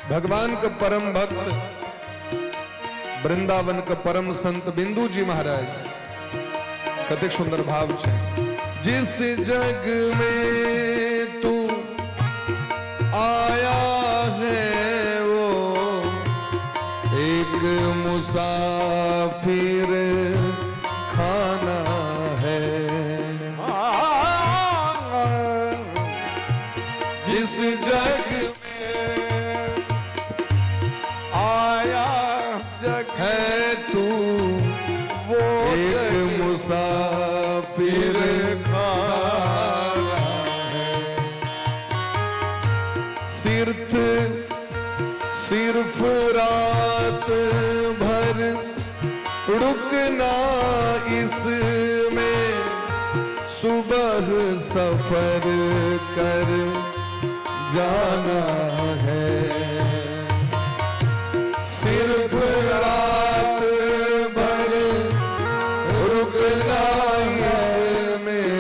भगवान के परम भक्त, वृंदावन के परम संत बिंदु जी महाराज, कतेक सुंदर भाव छै। जिस जग में तू आया है वो एक मुसाफिर खाना है। जिस जग में आया जग है तू वो एक मुसाफिर खाना है। सिर्फ सिर्फ रात भर रुकना इसमें, सुबह सफर कर जाना है। सिर्फ रात भर रुकना इसमें,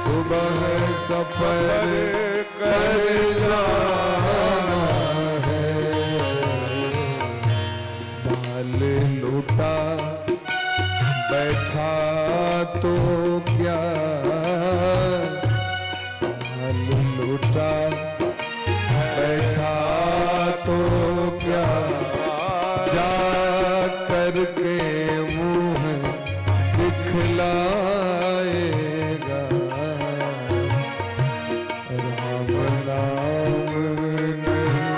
सुबह सफर कर जाना है। माल लूटा बैठा तो क्या, माल लूटा बैठा तो क्या, जा करके मुंह दिखलाएगा। राम नाम नहीं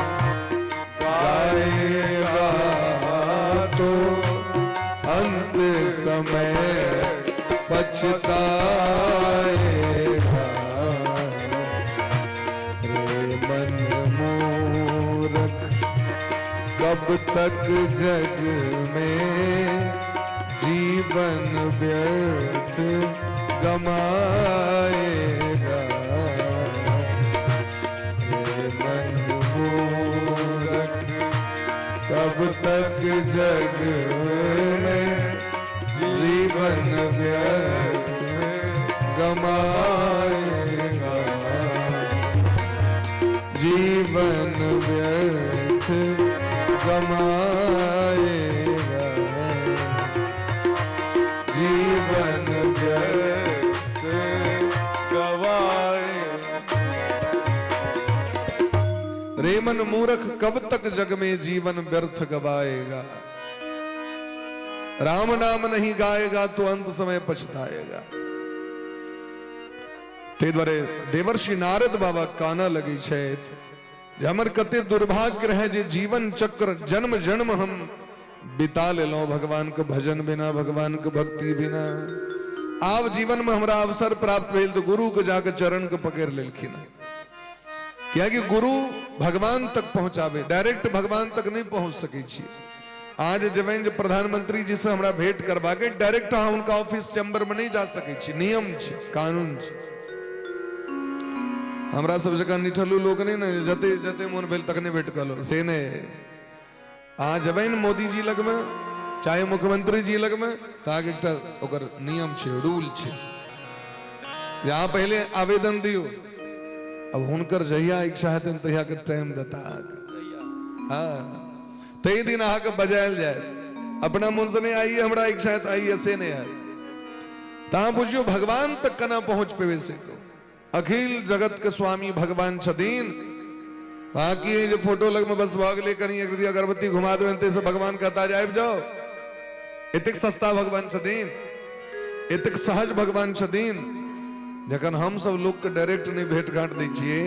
गाएगा तो अंत समय पछताएगा। रे मन मूरख कब तक जग में जीवन व्यर्थ गमाएगा। रे मन मूरख कब तक जग में जीवन व्यर्थ गमाएगा। जीवन व्यर्थ गमाएगा। जीवन व्यर्थ गवाए। रे मन मूरख कब तक जग में जीवन व्यर्थ गवाएगा। राम नाम नहीं गाएगा तो अंत समय पछताएगा। ताहि दुआरे देवर्षि नारद बाबा कानऽ लगै छथि जे हमर कते दुर्भाग्य रहे जे जीवन चक्र जन्म जन्म हम बिता लेलहुँ भगवान के भजन बिना, भगवान के भक्ति बिना। आब जीवन में हमरा अवसर प्राप्त भेल तो गुरु के जाके चरण के पकड़ लेलखिन। कियाकि गुरु भगवान तक पहुंचावे, डायरेक्ट भगवान तक नहीं पहुंच सकै छी। आज जेबनि जे प्रधानमंत्री जी से हमरा भेंट करबा के, डायरेक्ट अहाँ हुनका ऑफिस चैम्बर में नहीं जा सकै छी, नियम छै, कानून छै। हमरा सब जकाँ निठलू लोक नहीं ने, जते जते मोन भेल तखने भेंट कऽ लेलहुँ, से नहि। अहाँ जेबनि मोदी जी लगमे चाहे मुख्यमंत्री जी लगमे, तऽ अहाँके एकटा ओकर नियम छै, रूल छै, जे अहाँ पहिले आवेदन दियौ, अब हुनकर जहिया इच्छा हेतनि तहिया के टाइम देता अहाँके। हँ, ताहि दिन अहाँके बजायल जायत, अपना मोनसँ नहि आइए हमरा इच्छा है तऽ आइए, से नहि हैत। तऽ अहाँ बुझियौ भगवान तक केना पहुँच पेबै से कहू। अखिल जगत के स्वामी भगवान छथिन। बाकी है जे फोटो लगमे बस भऽ गेलै, कनि एक रति अगरबत्ती घुमा देबनि ताहिसँ भगवान कहता जे आबि जाउ। एतेक सस्ता भगवान छथिन, एतेक सहज भगवान छथिन। जखन हमसभ लोकके डायरेक्ट नहि भेंट घाट दै छियै,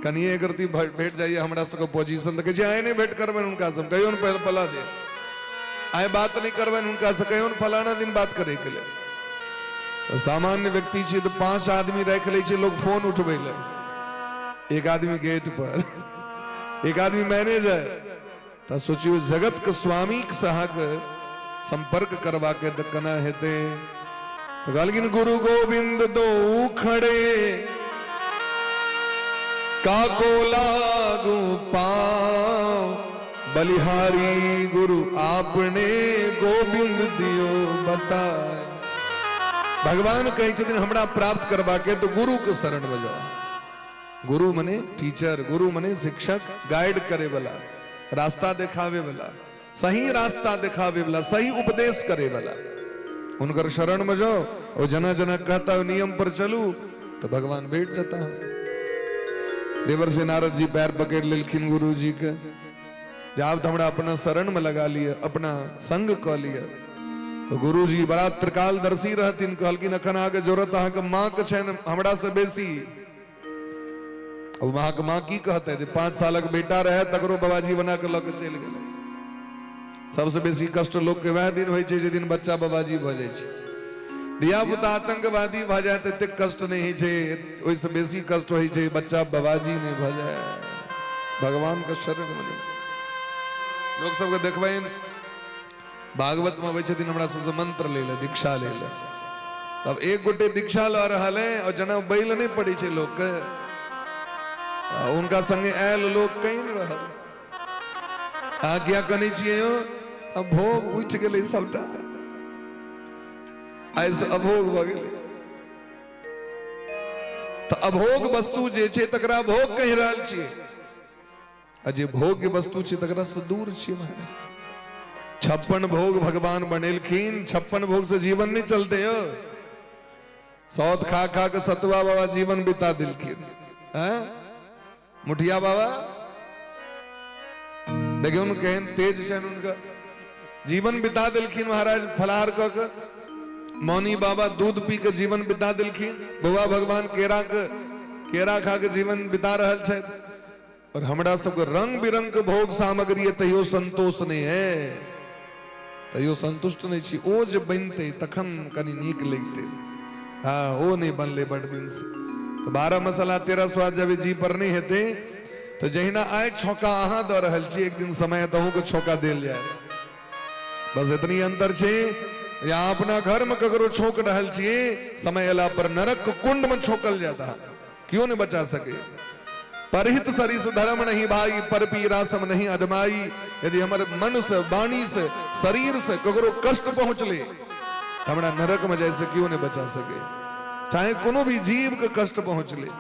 कनिए एक रति भेट जाइए हमरा सबके पोजीशन, तऽ कहै छियै आइ नहि भेंट करबनि हुनका सब, कहियो ने पहले पला दे, आइ बात नहि करबनि हुनका से, कहियो ने फलाना दिन बात करैके लेल। तऽ सामान्य व्यक्ति छियै तऽ 5 आदमी राखि लै छै लोक फोन उठबै लए, एक आदमी गेट पर, एक आदमी मैनेजर। तऽ सोचियौ जगत के स्वामी के अहाँके संपर्क करबाके तऽ केना हेतै। तऽ कहलखिन गुरु गोविंद दो खड़े काको लागू पाँव, बलिहारी गुरु आपने गोविंद दियो बताए। भगवान कहै छथिन हमरा प्राप्त करबाके तो गुरु के शरण में जाओ। गुरु मने टीचर, गुरु मने शिक्षक, गाइड करे वाला, रास्ता दिखावे वाला, सही रास्ता दिखावे वाला, सही उपदेश करे वाला, उनकर शरण में जाओ और जना जना कहता है नियम पर चलू तो भगवान भेट जाता है। देवर से नारद जी पैर पकड़ लेलखिन गुरु जी के, जाब तो हमरा अपना शरण में लगा लिया, अपना संग क लिया। तो गुरु जी बड़ा त्रिकालदर्शी रहथिन, कहलखिन अखन अहाँके जरूरत अहाँके माँ के छनि हमरा से बेसी। अब अहाँके माँ की कहते, जे 5 सालक बेटा रहे तकरो बाबाजी बना के लऽ के चलि गेलै। सबसे बेसी कष्ट लोक के वएह दिन होइ छै जे दिन बच्चा बाबाजी भऽ जाइ छै। धिया पुता आतंकवादी भऽ जाय तऽ एतेक कष्ट नहि होइ छै, ओहिसँ बेसी कष्ट होइ छै बच्चा बाबाजी नहि भऽ जाय। भगवान के शरण में लोक सबके देखबनि, भागवत में अबै छथिन हमरा सबसे मंत्र लै लए, दीक्षा लै लए। तब एक गोटे दीक्षा लऽ रहल है और जेना बैल नहि पड़ै छै लोकके, हुनका संगे आयल लोक कहि नहि रहल, अहाँ किया कनै छियै यौ? आ भोग उठि गेलै सबटा, आइसँ अभोग भऽ गेलै। तऽ अभोग वस्तु जे छै तकरा भोग कहि रहल छियै, आ जे भोग्य वस्तु छै तकरा से दूर छियै महाराज। 56 भोग भगवान बनेलखिन, 56 भोग से जीवन नहीं चलते हो। सौत खा खा के सतुआ बाबा जीवन बिता दिलखिन। हैं मुठिया बाबा देखियौ ने केहन तेज छनि, उनका जीवन बिता दिलखिन महाराज फलाहार कऽ के। मौनी बाबा दूध पी के जीवन बिता दिलखिन। बौआ भगवान केरा के केरा खा के जीवन बिता रहल छथि। और हमरा सबके रंग बिरंग के भोग सामग्री है तैयो संतोष नहीं है, तैयो संतुष्ट नहीं छी। ओ जे बनते तखन कनि नीक लगते, हाँ ओ नहीं बनले बड़ दिन से। तो 12 मसाला 13 स्वाद जब जी पर नहीं हेते तो जहिना आइ छौका अहाँ दऽ रहल छी, एक दिन समय तहू के छौका देल जाए। बस इतनी अंतर छै जे अहाँ अपना घर में ककरो छौक रहल छी, समय अयला पर नरक कुंड में छौकल जाता, क्यों नहीं बचा सके। परहित सरिस धर्म नहीं भाई, पर पीरा सम नहीं अदमाई। यदि हमर मन से वाणी से शरीर से ककरो कष्ट पहुंचले तो हमरा नरक में जैसे क्यों नहीं बचा सके। चाहे कोनो भी जीव के कष्ट पहुंचले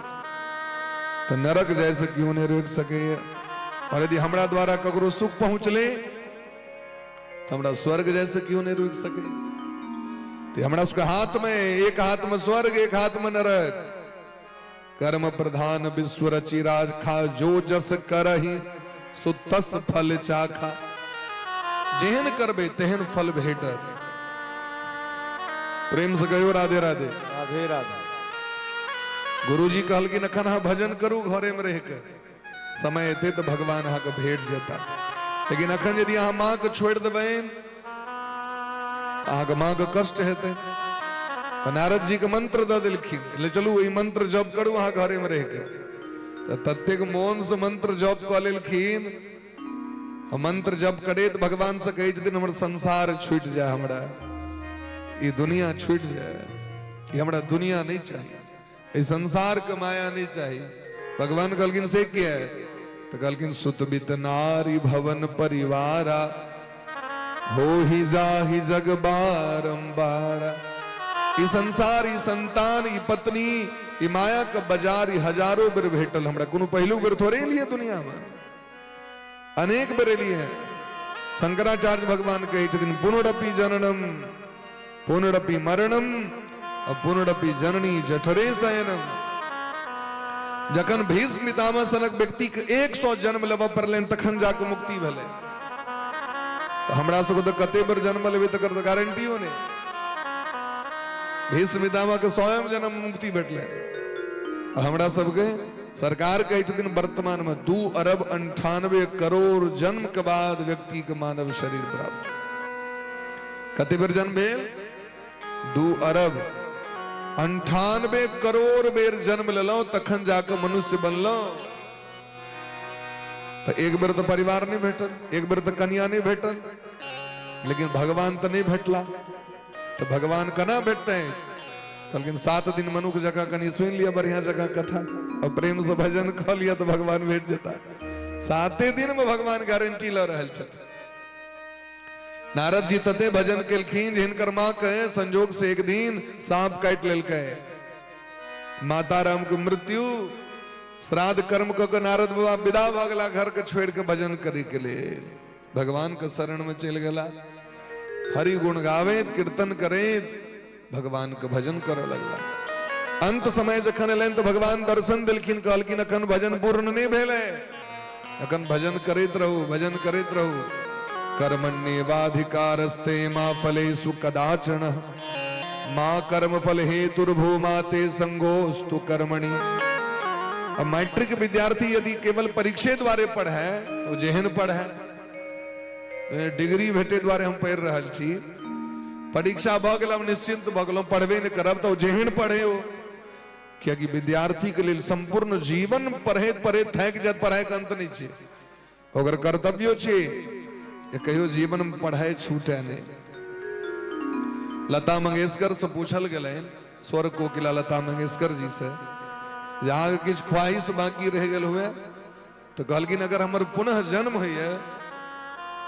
तो नरक जैसे क्यों नहीं रोक सके। और यदि हमरा द्वारा ककरो सुख पहुंचले तो हमरा स्वर्ग जैसे क्यों नहीं रोक सके। तो हमरा सबके हाथ में, एक हाथ में स्वर्ग एक हाथ में नरक। कर्म प्रधान विश्व रचि राज खा, जो जस करही सो तस फल चाखा। जेहन करबे तेहन फल भेटत। प्रेम से कहियो राधे राधे। राधे राधे। गुरुजी कहलखिन अखन अहाँ भजन करू घरे में रह के, समय एतै तऽ भगवान अहाँके भेट जेता। लेकिन अखन यदि अहाँ माँके छोड़ि देबनि तऽ अहाँके माँके कष्ट हेतै। तऽ नारद जी के मंत्र दऽ देलखिन, ले चलू ई मंत्र जप करू अहाँ घरेमे रहिके। तऽ ततेक मोनसँ मंत्र जप कऽ लेलखिन, मंत्र जप करैत भगवान से कहै छथिन हमर संसार छूटि जाय, हमरा ई दुनिया छूटि जाय, ई हमरा दुनिया नहि चाही, एहि संसार के माया नहीं चाही। भगवान कहलखिन से किया? तो कहलखिन सुत बित नारी भवन परिवारा, हो ही जाहि जग बारंबारा। ई संसार, ई संतान, ई पत्नी, ई माया के बाजार, ई हजारों बेर भेटल हमरा, कोनो पहिलुक बेर थोड़े एलियै दुनिया में, अनेक बेर एलियै। शंकराचार्य भगवान कहै छथिन पुनरपि जननम पुनरपि मरणम आ पुनरपि जननी जठरे शयनम। जखन भीष्म पितामह सनक व्यक्ति के 100 जन्म लेबऽ पड़लनि तखन जाके मुक्ति भेलै। तऽ हमरा सबके तऽ कते बेर जन्म लेबै तकर तऽ गारंटियो नहि। भीष्म पितामह के स्वयं जन्म मुक्ति भेटलै, आ हमरा सबके सरकार कहै छथिन वर्तमान में 2 अरब 98 करोड़ जन्म के बाद व्यक्ति के मानव शरीर प्राप्त। कते बेर जन्म भेल? 2 अरब 98 करोड़ बेर जन्म लेलहुं तखन जाके मनुष्य बनलहुं। तऽ एक बेर तऽ परिवार नहीं भेटल, एक बेर तऽ कन्या नहीं भेटल, लेकिन भगवान तऽ नहीं भेटला। तऽ भगवान केना भेटतै? कहलखिन 7 दिन मनुख जकाँ कनि सुनि लिअ बढ़िया जकाँ कथा और प्रेम से भजन कऽ लिअ तऽ भगवान भेट जेता। 7 दिन में भगवान गारंटी लऽ रहल छथिन। नारद जी तते भजन केलखिन जे हिनकर माँ के संजोग से एक दिन सांप काटि लेलकै। माता राम के मृत्यु श्राद्ध कर्म कऽ के नारद बाबा विदा भऽ गेला घर के छोड़ि के भजन करे के लेल, भगवान के शरण में चलि गेला। हरि गुण गावैत कीर्तन करैत भगवान के भजन करऽ लगला। अंत समय जखन एलनि तऽ भगवान दर्शन देलखिन, कहलखिन अखन भजन पूर्ण नहि भेलै, अखन भजन करैत रहू, भजन करैत रहू। कर्मण्येवाधिकारस्ते मा फलेषु कदाचन, मा कर्म फल हेतुर्भूमा ते संगोस्तु कर्मणि। अब मैट्रिक विद्यार्थी यदि केवल परीक्षे द्वारे पढ़े तो जेहन पढ़े, डिग्री भेटे द्वारे हम पढ़ि रहल छी, परीक्षा भऽ गेल हम निश्चिंत भऽ गेलहुँ, पढ़बे नहि करब, तऽ जेहन पढ़े ओ, कियाकि विद्यार्थी के लेल संपूर्ण जीवन पढ़ैत पढ़ैत थाकि जायत, पढ़ाई के अंत नहीं छै। ओकर कर्तव्यो छै जे कहियो जीवन में पढ़ाई छूटे नहीं। लता मंगेशकर से पूछल गेलनि, स्वर कोकिला लता मंगेशकर जी से, जे अहाँके किछु ख्वाहिश बाकी रहि गेल हुए? तऽ कहलखिन अगर हमर पुनः जन्म होइए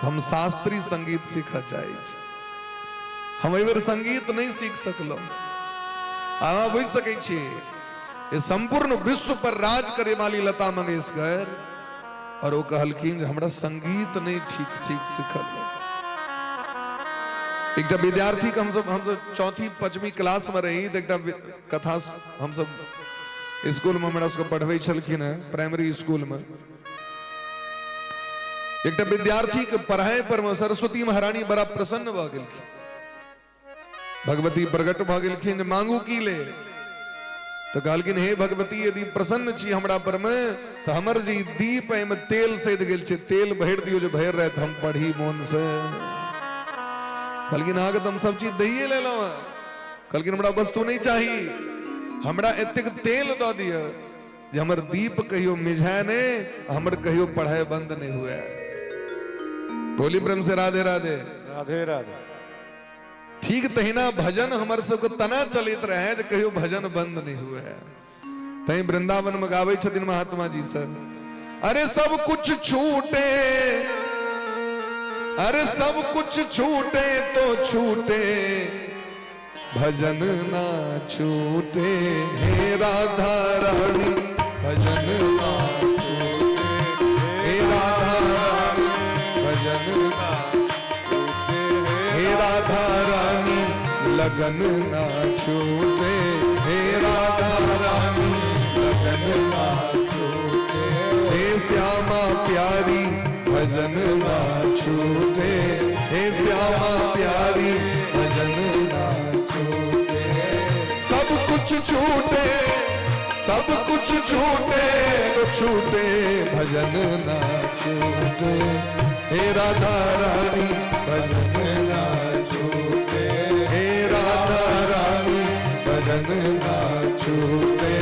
तऽ हम शास्त्रीय संगीत सीखऽ चाहै छी, हम एहि बेर संगीत नहि सीख सकलहुँ। अहाँ बुझि सकै छी ये संपूर्ण विश्व पर राज करे वाली लता मंगेशकर, और ओ कहलखिन जे हमरा संगीत नहि ठीक सीख सीखल। एकटा विद्यार्थी के हमसब चौथी पांचवी क्लास में रही तऽ एकटा कथा हमसब स्कूल में हमरा सबके पढ़बै छलखिन हेँ, प्राइमरी स्कूल में एकटा विद्यार्थी के पढ़ाई पर में सरस्वती महारानी बड़ा प्रसन्न भऽ गेलखिन। भगवती प्रकट भऽ गेलखिन, मांगू की ले? तऽ कहलखिन हे भगवती, यदि प्रसन्न छी हमरा पर में तऽ हमर जे दीप एहिमे तेल सधि गेल छै, तेल भरि दियौ जे भरि राति हम पढ़ी मोन से। कहलखिन अहाँके तऽ हम सब चीज दैये लेलहुँ हेँ। कहलखिन हमरा वस्तु नहि चाही, हमरा एतेक तेल दऽ दिअ जे हमर दीप कहियो मिझाए नहि, हमर कहियो पढ़ाई बंद नहि हुए। बोली प्रेम से राधे राधे। राधे राधे। ठीक तहिना भजन हमर सबके तना चलैत रहे जे कहियो भजन बंद नहीं हुए। तहीं वृंदावन में गाबै छथिन महात्मा जी सब, अरे सब कुछ छूटे, अरे सब कुछ छूटे तो छूटे, भजन ना छूटे, हे राधा रानी भजन ना छूटे, हे राधा रानी भजन ना छूटे, हे राधा रानी लगन ना छूटे, हे राधा रानी लगन ना छूटे, हे श्यामा प्यारी भजन ना छूटे, हे श्यामा प्यारी भजन ना छूटे। सब कुछ छूटे, सब कुछ छूटे तो छूटे, भजन ना छूटे। हे राधा रानी भजन ना छूटे, हे राधा रानी भजन ना छूटे।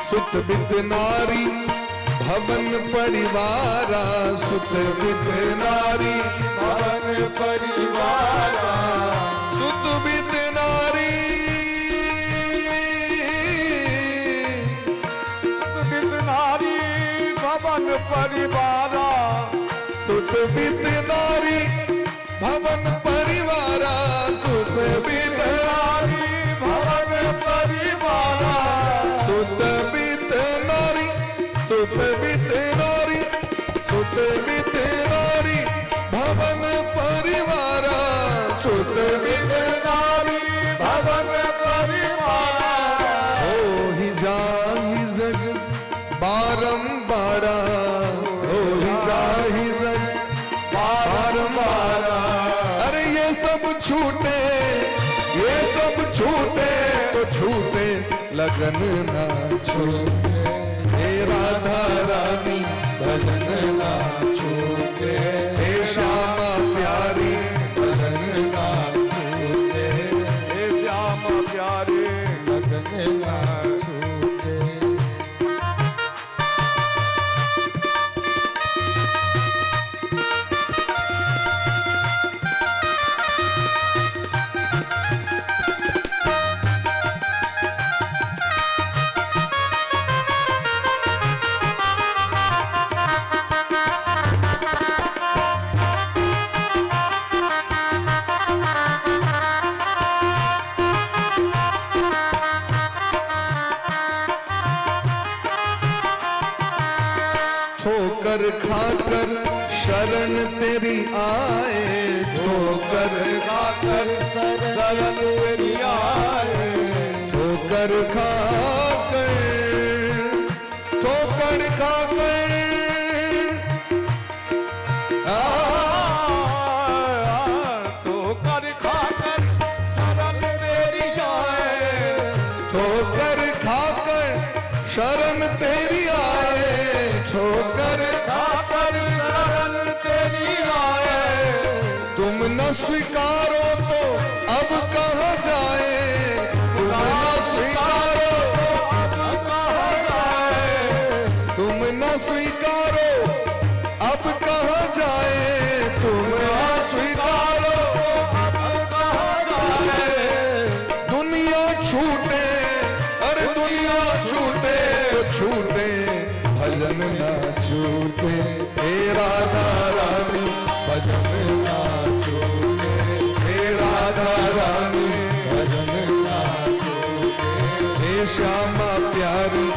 सुत बित नारी भवन परिवारा, सुत बित नारी भवन परिवारा, सुत बित नारी, सुत बित नारी भवन परिवारा, सुत बित नारी भवन परिवारा, सुत बित नारी भवन परिवारा, सुत बित नारी, सुत बित नारी, सुत बित नारी भवन परिवारा, सुत बित नारी भवन परिवारा, हो ही जाहि जग बारंबारा, हो ही जाहि जग बारंबारा। अरे ये सब छूटे, ये सब छूटे तो छूटे, लगन ना छूटे। हे राधा रानी भजन ना छूटे, हे श्यामा प्यारी भजन ना छूटे, हे श्याम प्यारे लगन ना छूटे। ठोकर खाकर शरण तेरी आए, ठोकर खाकर शरण तेरी आए, ठोकर खाकर, ठोकर खाकर आ, ठोकर खाकर शरण तेरी आए, ठोकर खाकर शरण तेरी आए, ठोकर खाकर शरण तेरी आए, तुम न स्वीकारो तो अब कहाँ जाए, तुम न स्वीकारो तो अब कहाँ जाए, तुम न स्वीकारो अब कहाँ जाए, तुम न स्वीकारो तो अब कहाँ जाए, दुनिया छूटे, अरे दुनिया छूटे तो छूटे, भजन ना छूटे। हे राधा रानी भजन ना छूटे, हे राधा रानी भजन ना छूटे, हे श्यामा प्यारी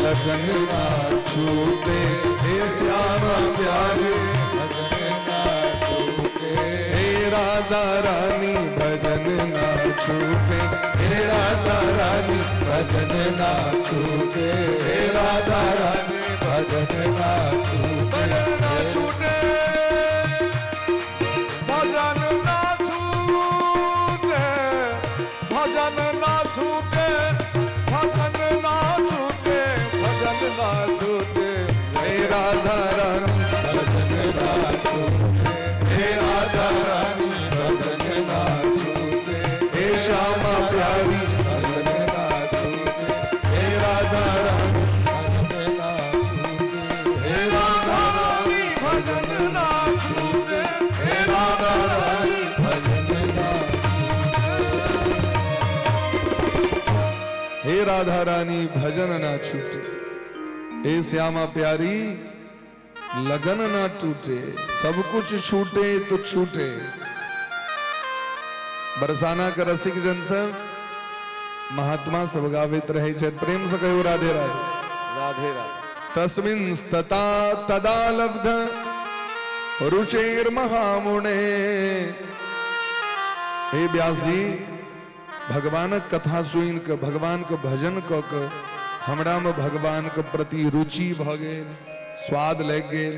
लगन ना छूटे, हे श्यामा प्यारी भजन ना छूटे, हे राधा रानी भजन ना छूटे, हे राधा रानी भजन ना छूटे, हे राधा रानी भजन ना छूटे, भजन ना छूटे, भजन ना छूटे, भजन ना छूटे, भजन ना छूटे, भजन ना छूटे, हे राधा रानी भजन ना छूटे, हे राधा रानी भजन ना छूटे, हे श्यामा प्यारी भजन ना छूटे, हे राधा रानी भजन ना छूटे, हे राधा रानी भजन ना छूटे, हे राधा रानी भजन ना। हे राधा रानी भजन ना छूटे, हे श्यामा प्यारी लगन ना टूटे, सब कुछ छूटे तो छूटे। बरसाना के रसिक जन सब महात्मा सब गाबैत रहै छथि। प्रेम से कहियो राधे राधे। राधे राधे। तस्मिन् तता तदा लब्ध रुचेर महामुने। हे व्यास जी, भगवानक कथा सुनि कऽ, भगवान के भजन कऽ के हमरा में भगवान के प्रति रुचि भऽ गेल, स्वाद लागि गेल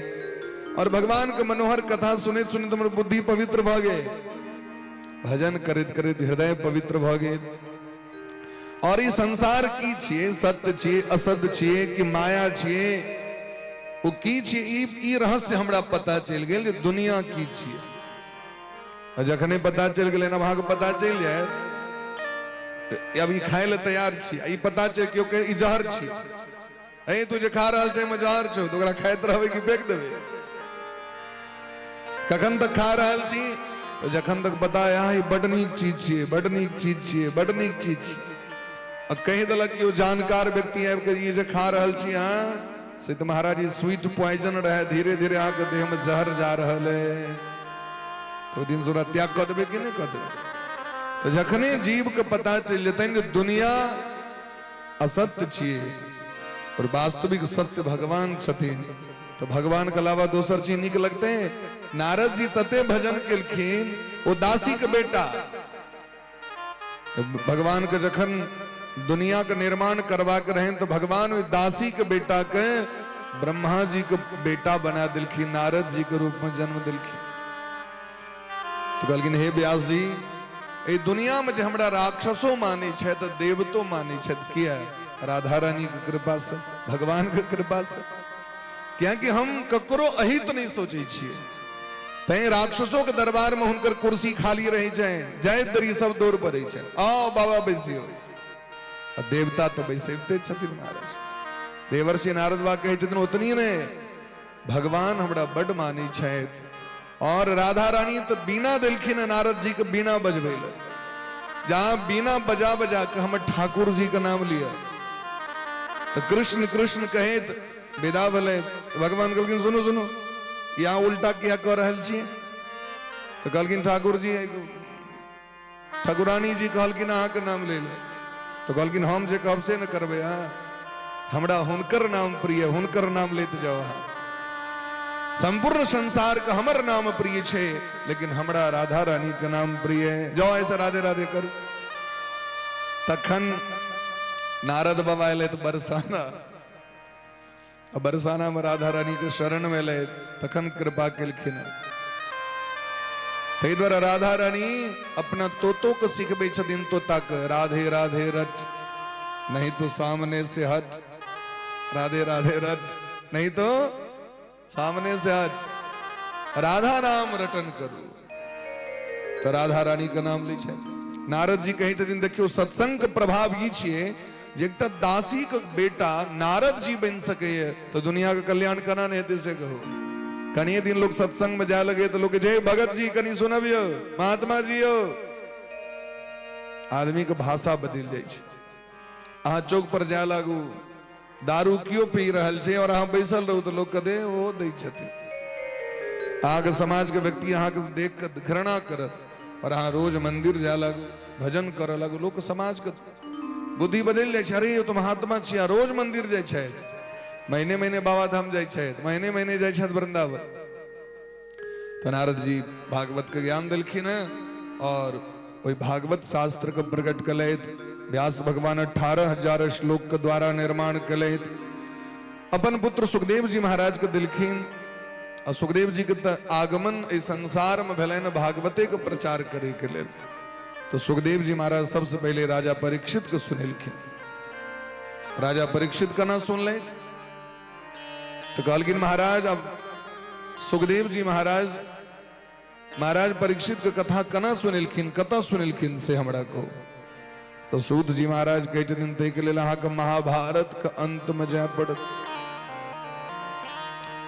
और भगवान के मनोहर कथा सुनैत सुनैत हमर बुद्धि पवित्र भऽ गेल, भजन करैत करैत हृदय पवित्र भऽ गेल। और ई संसार की छियै, सत्य छियै, असत्य छियै कि माया छियै, ओ की छियै, ई रहस्य हमरा पता चलि गेल जे दुनिया की छियै। आ जखने पता चलि गेलै ने, अहाँके पता चलि जायत अब ई खाय लए तैयार छी, ई पता चलि केओ कहै ई जहर छी, अरे तू जे खा रहल छै ओहिमे जहर छौ, तऽ ओकरा खाइत रहबै कि फेंक देबै? कखन तक खा रहल छी? तऽ जखन तक पता है ई बड नीक चीज छियै, बड नीक चीज छियै, बड नीक चीज छियै। आ कहि देलक केओ जानकार व्यक्ति आबि कऽ ई जे खा रहल छी अहाँ से तऽ महाराज ई स्वीट पॉइजन रहै, धीरे धीरे अहाँके देहमे जहर जा रहल है, तऽ ओहि दिनसँ ओकरा त्याग कऽ देबै कि नहि कऽ देबै? तऽ जखने जीवके पता चलि जेतनि जे दुनिया असत्य छियै और वास्तविक सत्य भगवान छथिन, तऽ भगवान के अलावा दोसर चीज नीक लगतै? नारद जी तते भजन केलखिन, ओ दासी के बेटा भगवान के जखन दुनिया के निर्माण करबाक रहनि तऽ भगवान ओहि दासी के बेटा के ब्रह्मा जी के बेटा बना देलखिन, नारद जी के रूप में जन्म देलखिन। तऽ कहलखिन हे व्यास जी, एहि दुनिया में जे हमरा राक्षसो मानै छथि, देवतो मानै छथि, किया? राधा रानी के कृपा से, भगवान के कृपा से, कियाकि हम ककरो अहित नहीं सोचै छियै। तैं राक्षसो के दरबार में हुनकर कुर्सी खाली रहै छनि, जाइत देरी सब दौड़ पड़ै छनि, आओ बाबा बैसियो। आ देवता तऽ बैसेबते छथिन महाराज। देवर्षि नारद बाबा कहै छथिन ओतनी ने भगवान हमरा बड मानै छथि और राधा रानी तऽ बीना देलखिन हँ नारद जी के बीना बजबै लए, जहाँ बीना बजा बजा के हमर ठाकुर जी के नाम लिअ। तऽ कृष्ण कृष्ण कहैत विदा भेलै। भगवान कहलखिन सुनू सुनू, यहाँ उल्टा किया कऽ रहल छी? तऽ कहलखिन ठाकुर जी, ठाकुरानी जी कहलखिन अहाँके नाम ले ले। तऽ कहलखिन हम जे कहब से ने करबै अहाँ, हमरा हुनकर नाम प्रिय, हुनकर नाम लैत जाउ अहाँ। संपूर्ण संसार के हमर नाम प्रिय छै, लेकिन हमरा राधा रानी के नाम प्रिय है, जाओ ऐसा राधे राधे करू। तखन नारद बाबा एलै तऽ बरसाना, आ बरसाना में राधा रानी के शरण में एलै, तखन कृपा केलखिन। ताहि दुआरे राधा रानी अपना तोतो के सिखबै छथिन, तोता के राधे राधे रट नहीं तो सामने से हट, राधे राधे रट नहीं तो सामने से हट, राधा नाम रटन करू। तऽ राधा रानी के नाम लै छै। नारद जी कहै छथिन देखियौ सत्संग के प्रभाव ई छियै जे एकटा दासी के बेटा नारद जी बनि सकैए तऽ दुनिया के कल्याण केना नहि हेतै से कहू। कनिए दिन लोग सत्संग में जाय लगे तऽ लोग कहै छै भगत जी कनि सुनबियौ, महात्मा जी यौ, आदमी के भाषा बदलि जाइ छै। अहाँ चौक पर जाय लागू, दारू कियो पी रहल छै और अहाँ बैसल रहू तऽ लोग कदे ओ दै छथिन। अहाँके समाज के व्यक्ति अहाँके देख के घृणा करत और अहाँ रोज मंदिर जाय लागू, भजन करऽ लागू, लोक समाज के बुद्धि बदलि जाइ छै। अरे ओ तऽ महात्मा छियै, रोज मंदिर जाइ छथि, महीने महीने बाबा धाम जाइ छथि, महीने महीने जाइ छथि वृंदावन। तऽ नारद जी भागवत के ज्ञान देलखिन हैं और ओहि भागवत शास्त्र के प्रकट कलथि। व्यास भगवान 18,000 श्लोक के द्वारा निर्माण कलथि, अपन पुत्र सुखदेव जी महाराज के देलखिन। आ सुखदेव जी के तऽ आगमन एहि संसार में भेलनि भागवते के प्रचार करे के लेल। तो सुखदेव जी महाराज सबसे पहले राजा परीक्षित के सुनेलखिन। राजा परीक्षित केना सुनलथि? तो कहलखिन महाराज, अब सुखदेव जी महाराज महाराज परीक्षित के कथा केना सुनेलखिन, कतऽ सुनेलखिन से हमरा कहू। तो सूत जी महाराज कहै छथिन ताहिके लेल अहाँके महाभारत के अंत में जाय पड़त।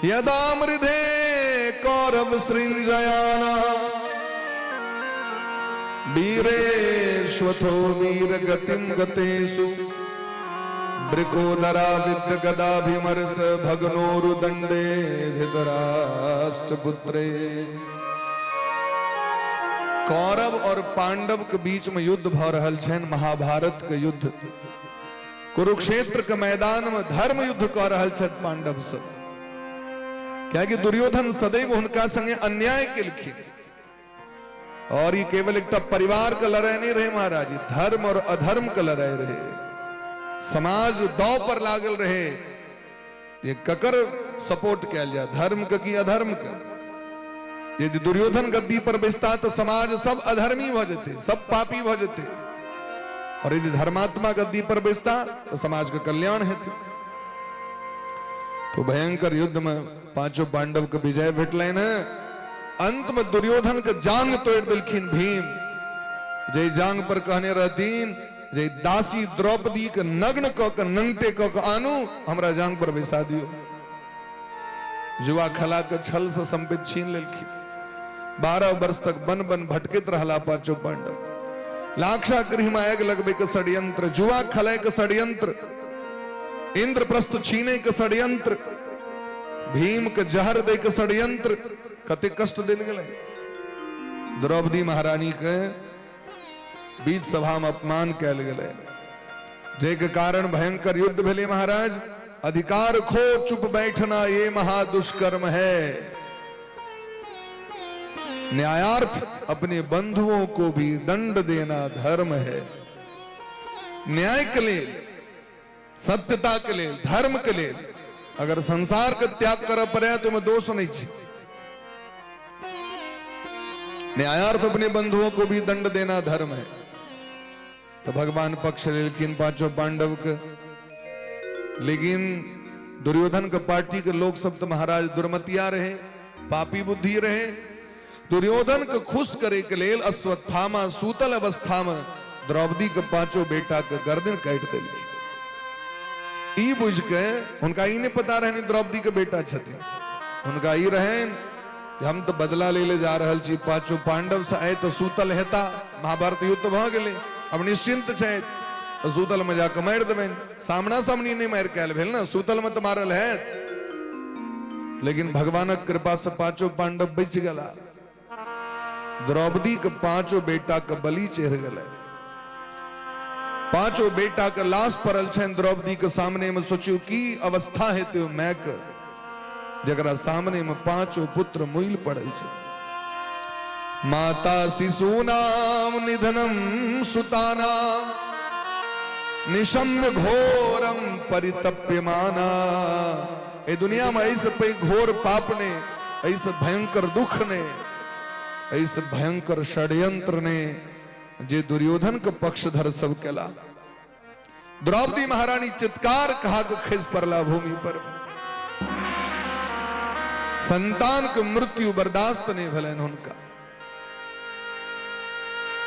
यदा मृधे कौरव सृंजयाना वीरेश्वथो वीर गतिम गतेषु वृकोदरा विद्ध गदाभिमर्श भग्नोरुदंडे धृतराष्ट्रपुत्रे। कौरव और पांडव के बीच में युद्ध भ रहल छनि, महाभारत के युद्ध। कुरुक्षेत्र के मैदान में धर्म युद्ध कऽ रहल छथि पांडव सब, कियाकि दुर्योधन सदैव हुनका संगे अन्याय केलखिन। और ये केवल एकटा परिवार के लड़ाई नहीं रहे महाराज, धर्म और अधर्म के लड़ाई रहे। समाज दाव पर लागल रहे, ये ककर सपोर्ट कयल जाए, धर्म के कि अधर्म के। यदि दुर्योधन गद्दी पर बैसता तो समाज सब अधर्मी भ जेते, सब पापी भ जेते, और यदि धर्मात्मा गद्दी पर बैसता तो समाज के कल्याण हेतै। तो भयंकर युद्ध में पांचों पांडव के विजय भेटलनि हैं। अंत में दुर्योधन के जांग तोड़ देलखिन भीम, जे जांग पर कहने रहथिन जे दासी द्रौपदी के नग्न क के नंगटे क के आनू, हमरा जांग पर बैसा दियो। जुआ खला के छल से संपित छीन लेलखिन। 12 वर्ष तक बन बन भटकैत रहला पांचों पांडव। लाक्षा गृह में आग लगबे के षड्यंत्र, जुआ खले के षड्यंत्र, इंद्रप्रस्थ छीने के षड्यंत्र, भीम के जहर दे के षड्यंत्र, कते कष्ट देल गेलै। द्रौपदी महारानी के बीच सभा में अपमान कयल गेलै, जाहि कारण भयंकर युद्ध भेलै महाराज। अधिकार खो चुप बैठना ये महादुष्कर्म है, न्यायार्थ अपने बंधुओं को भी दंड देना धर्म है। न्याय के लेल, सत्यता के लेल, धर्म के लेल अगर संसार के त्याग करऽ पड़े तो ओहिमे दोष नहीं छै। न्यायार्थ अपने बंधुओं को भी दंड देना धर्म है। तो भगवान पक्ष लेलखिन पांचों पांडव के। लेकिन दुर्योधन के पार्टी के लोग सब तो महाराज दुर्मतिया रहे, पापी बुद्धि रहे। दुर्योधन के खुश करे के लेल अश्वत्थामा सूतल अवस्था में द्रौपदी के पांचों बेटा के गर्दन काटि देलखिन। ई बुझ के हुनका ई नहीं पता रहनि द्रौपदी के बेटा छथिन। हुनका ई रहनि जे हम तो बदला ले ले जा रहल छी पांचों पांडव से, आए तो सूतल हेता, महाभारत युद्ध भऽ गेलै, अब निश्चिंत छै, तऽ सूतल में जाके मारि देबनि। सामना सामनी नहीं मारि कयल भेल ने, सूतल में तऽ मारल हैत। लेकिन भगवानक कृपा से पांचों पांडव बचि गेला। द्रौपदी के पांचों बेटा के बलि चढ़ि गेलै। पांचों बेटा के लाश पड़ल छनि द्रौपदी के सामने में। सोचियो की अवस्था हेतै ओ my के, जकरा सामने में पांचों पुत्र मुइल पड़ल छै। माता शिशूनाम निधनम सुतानाम निशम्य घोरम परितप्यमाना। ए दुनिया में ऐसे पैघ घोर पाप ने, ऐसे भयंकर दुख ने, ऐसे भयंकर षड्यंत्र ने जे दुर्योधन के पक्षधर सब केला। द्रौपदी महारानी चित्कार कहा के खसि पड़ला भूमि पर। संतान के मृत्यु बर्दाश्त नहीं भेलनि हुनका।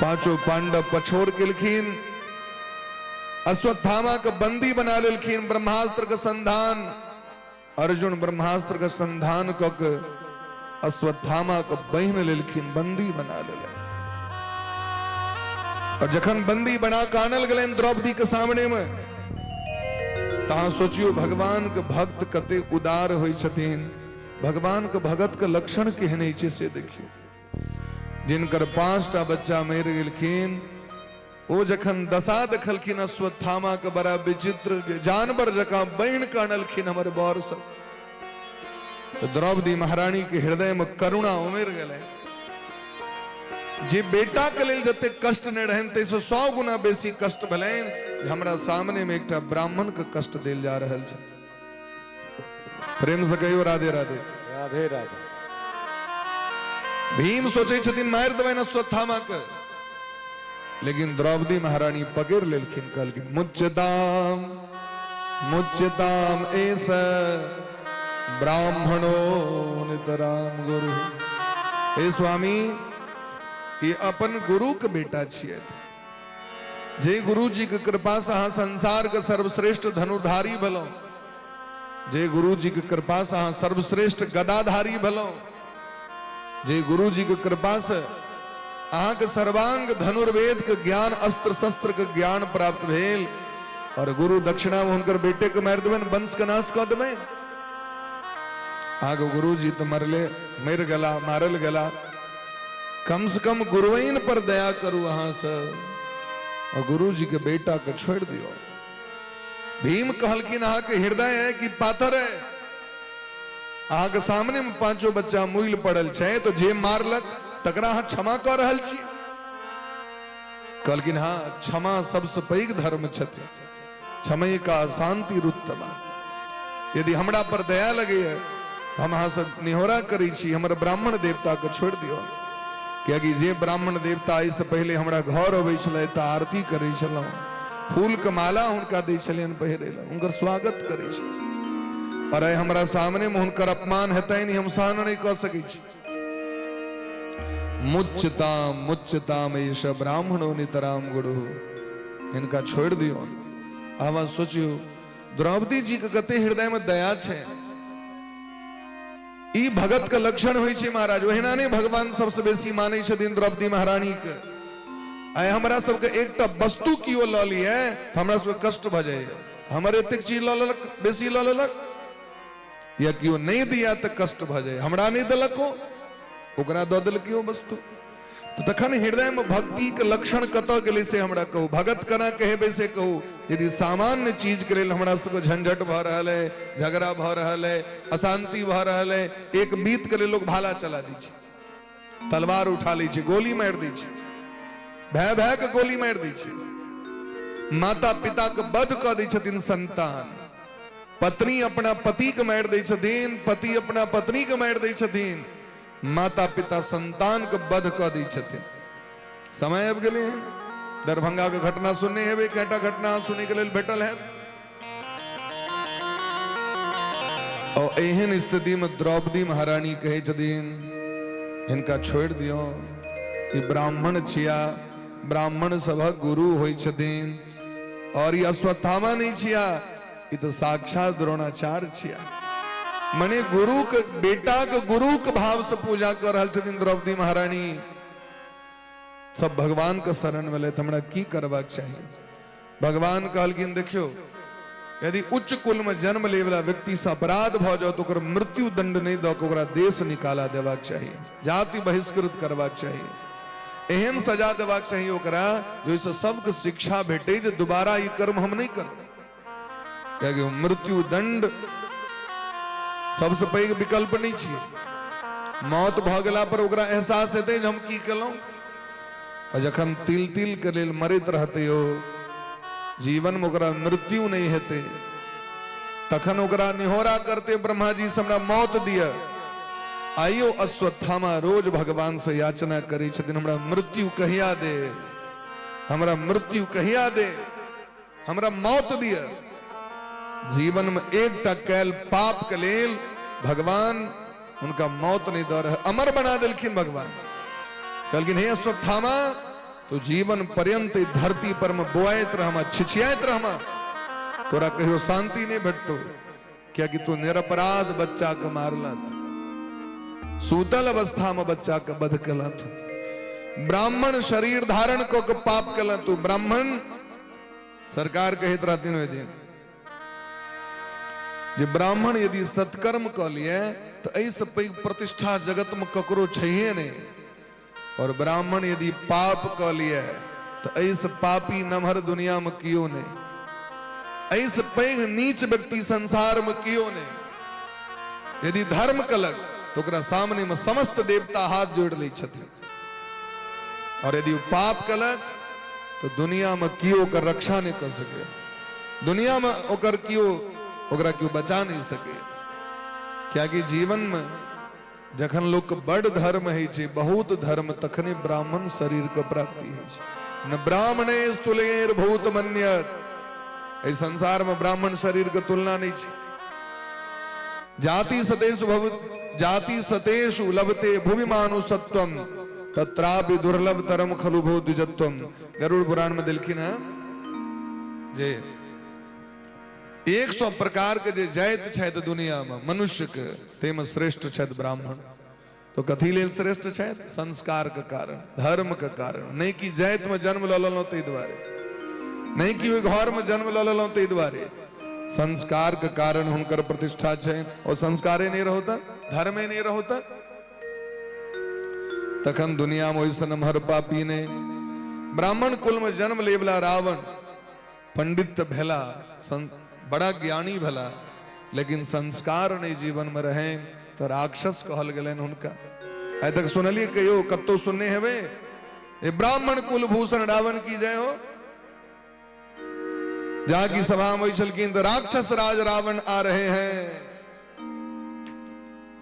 पांचों पांडव पछोड़ केलखिन, अश्वत्थामा के बंदी बना लेलखिन। ब्रह्मास्त्र के संधान, अर्जुन ब्रह्मास्त्र के संधान क के अश्वत्थामा के बहिन लेलखिन, बंदी बना लेलनि। और जखन बंदी बना के आनल गेलनि द्रौपदी के सामने में, तहाँ सोचियो भगवान के भक्त कते उदार होइ छथिन। भगवान के भगत के लक्षण केहन होइ छै से देखियो। जिनकर 5टा बच्चा मरि गेलखिन, ओ जखन दशा देखलखिन अश्वत्थामा के बड़ा विचित्र जानवर जकाँ बनि के अनलखिन हमर बर सब, तऽ द्रौपदी महारानी के हृदय में करुणा उमड़ गेलै। जे बेटा के लेल जते कष्ट नहि रहनि, ताहिसँ 100 गुना बेसी कष्ट भेलनि जे हमरा सामने में एकटा ब्राह्मण के कष्ट देल जा रहल छै। प्रेम से कहियो राधे राधे। राधे राधे। भीम सोचै छथिन मारि देबनि अश्वत्थामा के, लेकिन द्रौपदी महारानी पकड़ लेलखिन, कहलखिन मुच्यताम मुच्यताम एस ब्राह्मणो नितराम गुरु। हे स्वामी, ये अपन गुरु के बेटा छियै, जे गुरु जी के कृपा से अहाँ संसार के सर्वश्रेष्ठ धनुर्धारी भेलहुँ, जे गुरु जी के कृपा से अहाँ सर्वश्रेष्ठ गदाधारी भेलहुँ, जे गुरु जी के कृपा से अहाँके सर्वांग धनुर्वेद के ज्ञान, अस्त्र शस्त्र के ज्ञान प्राप्त भेल, और गुरु दक्षिणा में हुनकर बेटे के मारि देबनि, वंश के नाश कऽ देबनि। अहाँके गुरुजी तऽ मरले, मरि गेला, मारल गेला। कम से कम गुरुइन पर दया करू अहाँ सब और गुरुजी के बेटा के छोड़ दियो। भीम कहलखिन अहाँके हृदय है कि पाथर है? अहाँके सामने में पांचो बच्चा मुइल पड़ल छै तो जे मारलक तकरा अहाँ क्षमा कऽ रहल छी? कहलखिन हाँ, क्षमा सबसे पैघ धर्म छथि, क्षमे का शांति रुत्तमा। यदि हमरा पर दया लगैए तऽ हम अहाँ सब निहोरा करै छी, हमर ब्राह्मण देवता के छोड़ि दियौ। कियाकि जे ब्राह्मण देवता एहिसँ पहिले हमरा घर अबै छलै तऽ आरती करै छलहुँ, फूलके माला हुनका दै छलियनि पहिरै लए, हुनकर स्वागत करै छलियनि, और आइ हमरा सामनेमे हुनकर अपमान हेतनि, हम सहन नहि कऽ सकै छी। मुच्यताम मुच्यताम एष ब्राह्मणो नितराम गुरु, हिनका छोड़ि दियौ। अहाँ सोचियौ द्रौपदी जी के कते हृदय में दया छै। ई भगत के लक्षण होइ छै महाराज। ओहिना नहि भगवान सबसे बेसी मानै छथिन द्रौपदी महारानी के। आइ हमरा सबके एकटा वस्तु कियो लऽ लिए तऽ हमरा सबके कष्ट भऽ जाइए, हमर एतेक चीज लऽ लेलक, बेसी लऽ लेलक, या कियो नहि दिया तऽ कष्ट भऽ जाइए, हमरा नहि देलक ओ, ओकरा दऽ देलकै ओ वस्तु। तऽ तखन हृदयमे भक्तिके लक्षण कतऽ गेलै से हमरा कहू, भगत केना कहेबै से कहू। यदि सामान्य चीजके लेल हमरा सबके झंझट भऽ रहल है, झगड़ा भऽ रहल है, अशांति भऽ रहल है, एक बीतके लेल लोग भाला चला दै छै, तलवार उठा लै छै, गोली मारि दै छै, भय भय के गोली मारि दै छै, माता पिता के वध कऽ दै छथिन संतान, पत्नी अपना पति के मारि दै छथिन, पति अपना पत्नी के मारि दै छथिन, माता पिता संतान के वध कऽ दै छथिन। समय आबि गेलै हन। दरभंगा के घटना सुनने हेबै, कएटा घटना सुनैके लेल भेटल है। और एहन स्थिति में द्रौपदी महारानी कहै छथिन हिनका छोड़ि दियौ, ई ब्राह्मण छिया, ब्राह्मण सभक गुरु होइ छथिन, और ई अश्वत्थामा नहीं छिया, ई तऽ साक्षात द्रोणाचार्य छिया। मने गुरु के बेटा के गुरु के भाव से पूजा कर रहल छथिन द्रौपदी महारानी। सब भगवान के शरण में लेत, हमरा की करबाक चाही? भगवान कहलखिन देखियो, यदि उच्च कुल में जन्म ले वाला व्यक्ति से अपराध भऽ जाओ तो ओकर मृत्यु दंड नहीं दऽ के ओकरा देश निकाला देबाक चाही, जाति बहिष्कृत करबाक चाही, एहन सजा देबाक चाही ओकरा जाहिसँ सबके शिक्षा भेटे जे दोबारा ई कर्म हम नहीं करब। कियाकि मृत्यु दंड सबसे पैघ विकल्प नहीं छियै। मौत भऽ गेला पर ओकरा एहसास हेतै जे हम की केलहुँ, और जखन तिल तिल के लेल मरैत रहतै ओ जीवन में ओकरा मृत्यु नहीं हेतै, तखन ओकरा निहोरा करते ब्रह्मा जी से हमरा मौत दिअ। आइयो अश्वत्थामा रोज भगवान से याचना करै छथिन, हमरा मृत्यु कहिया दे, हमरा मृत्यु कहिया दे, हमरा मौत दिअ। जीवन में एकटा कैल पाप के लेल भगवान उनका मौत नहीं दऽ रहे, अमर बना देलखिन भगवान। कहलखिन हे अश्वत्थामा, तो जीवन पर्यंत ई धरती पर में बोआइत रहमा, छिछियाइत रहमा, तोरा कहियो शांति नहीं भेटतो, कियाकि तू निरपराध बच्चा के मारलत, सूतल अवस्था में बच्चा के वध केलत, ब्राह्मण शरीर धारण कऽ के पाप केलत तू। ब्राह्मण सरकार कहैत रहथिन ओहि दिन जे ब्राह्मण यदि सत्कर्म कऽ लिए तऽ एहिसँ पैघ प्रतिष्ठा जगत में ककरो छैहे नहि, और ब्राह्मण यदि पाप कऽ लिए तऽ एहिसँ पापी नमहर दुनिया में कियो नहि, एहिसँ पैघ नीच व्यक्ति संसार में कियो नहि। यदि धर्म कलक तऽ ओकरा सामने में समस्त देवता हाथ जोड़ि लै छथिन, और यदि पाप कलक तो दुनिया में कियो ओकर रक्षा नहीं कर सके, दुनिया में ओकर कियो ओकरा कियो बचा नहीं सके। कियाकि जीवन में जखन लोक बड़ धर्म होइ छै, बहुत धर्म, तखने ब्राह्मण शरीर के प्राप्ति होइ छै। न ब्राह्मणे स्तुलेर भूत मन्यत, एहि संसार में ब्राह्मण शरीर के तुलना नहीं छै। जाति सतेषु भव जाति सतेषु लभते भुवि मानुषत्वम तत्रापि दुर्लभ तरम खलु भो द्विजत्वम। गरुड़ पुराण में देलखिन है जे 100 प्रकार के जे जाति छथि दुनिया में मनुष्य के, ताहिमे श्रेष्ठ छथि ब्राह्मण। तो कथी लेल श्रेष्ठ छथि? संस्कार के कारण, धर्म के कारण, नहीं कि जाति में जन्म लऽ लेलहुँ ताहि दुआरे। नहि कि ओहि घरमे जन्म लऽ लेलहुँ ताहि दुआरे। संस्कार के कारण हुनकर प्रतिष्ठा छै, और संस्कारे नहि रहौ तऽ, धर्मे नहि रहौ तऽ तखन दुनिया में ओहिसँ नमहर पापी नहि। ब्राह्मण कुल में जन्म लेवला रावण पंडित तऽ भेला, बड़ा ज्ञानी भेला, लेकिन संस्कार नहि जीवन में रहे तऽ राक्षस कहल गेलनि हुनका। आइ तक सुनलियै कहियो कतौ सुनने हेबै ए ब्राह्मण कुलभूषण रावण की जय हो? जहाँ की सभा में छलखिन तऽ राक्षस राज रावण आ रहे हैं।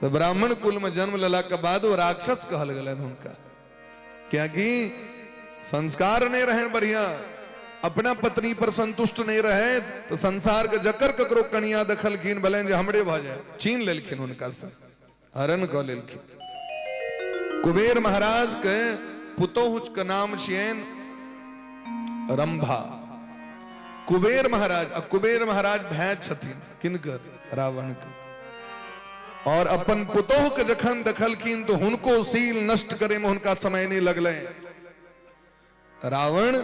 तऽ ब्राह्मण कुल में जन्म लेला के बाद वो राक्षस कहल गेलनि हुनका, कियाकि संस्कार नहीं रहे बढ़िया, अपना पत्नी पर संतुष्ट नहीं रहे, तो संसार के जकर ककरो कनिया देखलखिन भले जे हमरे भऽ जाए, छीन लेलखिन हुनका से, हरण कऽ लेलखिन। कुबेर महाराज के पुतोहु के नाम छियनि रंभा। कुबेर महाराज, आ कुबेर महाराज भाय छथिन किनकर? रावण के। और अपन पुतोह के जखन देखलखिन तो हुनको सील नष्ट करे में हुनका समय नहीं लगलै। रावण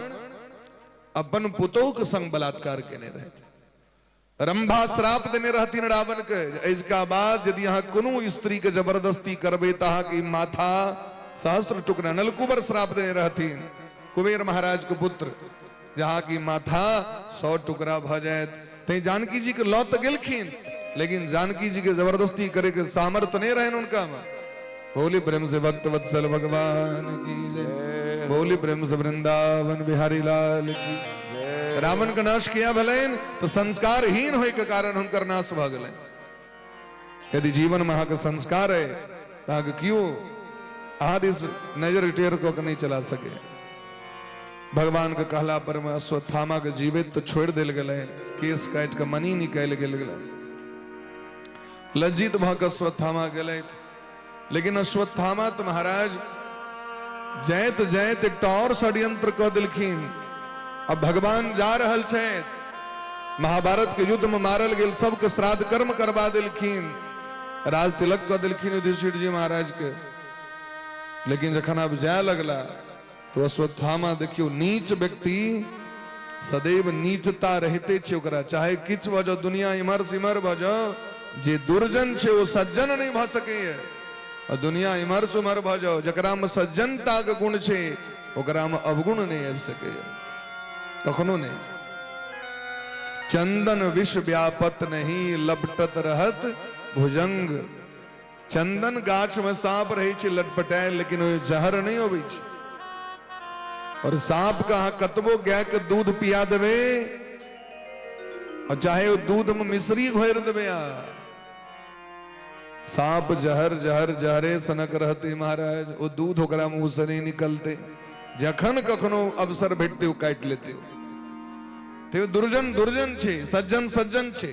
अपन पुतोह के संग बलात्कार केने रहथिन। रंभा श्राप देने रहथिन रावण के, इसका बाद यदि अहाँ कोनो स्त्री के जबरदस्ती करबै तऽ अहाँके माथा सहस्त्र टुकड़ा। नलकुबर श्राप देने रहथिन कुबेर महाराज के पुत्र, जहाँ की माथा 100 टुकड़ा भऽ जायत। तैं जानकी जी के लऽ तऽ गेलखिन, लेकिन जानकी जी के जबरदस्ती करे के सामर्थ्य नहीं रहन उनका में। बोली प्रेम से भक्त वत्सल भगवान की जय, बोली प्रेम से वृंदावन बिहारी लाल की। रावण के नाश किया भेलनि तो संस्कारहीन होय के कारण हुनकर नाश भऽ गेलनि। यदि जीवन में अहाँके संस्कार है तऽ अहाँके केओ अहाँ दिस नजर टेर कऽ के नहीं चला सके। भगवान के कहला पर में अश्वत्थामा के जीवित तो छोड़ देल गेलनि, केस काटि के मणि निकालि गेल गेलनि। लज्जित भऽ के अश्वत्थामा गेलथि, लेकिन अश्वत्थामा तऽ महाराज जाइत जाइत एकटा और षड्यंत्र कऽ देलखिन। अब भगवान जा रहल छथि, महाभारत के युद्ध में मारल गेल सबके श्राद्ध कर्म करवा देलखिन, राज तिलक कऽ देलखिन युधिष्ठिर जी महाराज के। लेकिन जखन अब जाय लगला तो अश्वत्थामा देखियो नीच व्यक्ति सदैव नीचता रहते छै ओकरा, चाहे किछु भऽ जाओ, दुनिया इम्हर से इम्हर भऽ जाओ, जे दुर्जन छै ओ सज्जन नहीं भऽ सकैए। और दुनिया इम्हर से उम्हर भऽ जाओ, जकरा में सज्जनता के गुण छै ओकरा में अवगुण नहीं आबि सकैए, कखनो नहीं। चंदन विष व्यापत नहीं लपटत रहत भुजंग। चंदन गाछ में सांप रहे छै लटपटायल, लेकिन ओहि जहर नहीं अबै छै। और सांप के अहाँ कतबो गाय के दूध पिया देबै, और चाहे ओ दूध में मिश्री घोरि देबै, अहाँ सांप जहर जहर जहरे सनक रहते महाराज, ओ दूध ओकरा मुंह से नहीं निकलते। जखन कखनो अवसर भेटते ओ काटि लेते। ते दुर्जन दुर्जन छै, सज्जन सज्जन छै,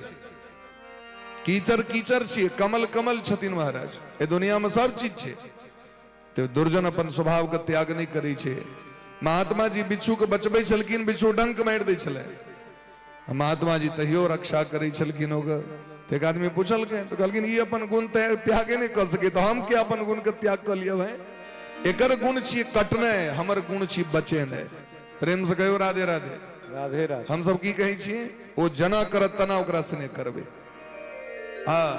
कीचड़ कीचड़ छियै, कमल कमल छथिन महाराज। ए दुनिया में सब चीज छै। तो दुर्जन अपन स्वभाव के त्याग नहीं करै छै। महात्मा जी बिच्छू के बचबै छलखिन, बिच्छू डंक मारि दै छलै, महात्मा जी तहियो रक्षा करै छलखिन ओकर। तो एक आदमी पूछलखिन तो कहलखिन ई अपन गुण त्यागे नहीं कऽ सकै, तो हम के अपन गुण के त्याग कऽ लिअ भाई? एकर गुण छियै कटनाइ, हमर गुण छी बचेनाइ। प्रेम से कहियो राधे राधे। राधे राधे। हम सब की कहै छियै, ओ जना करत तना ओकरा से नहि करबै। हाँ,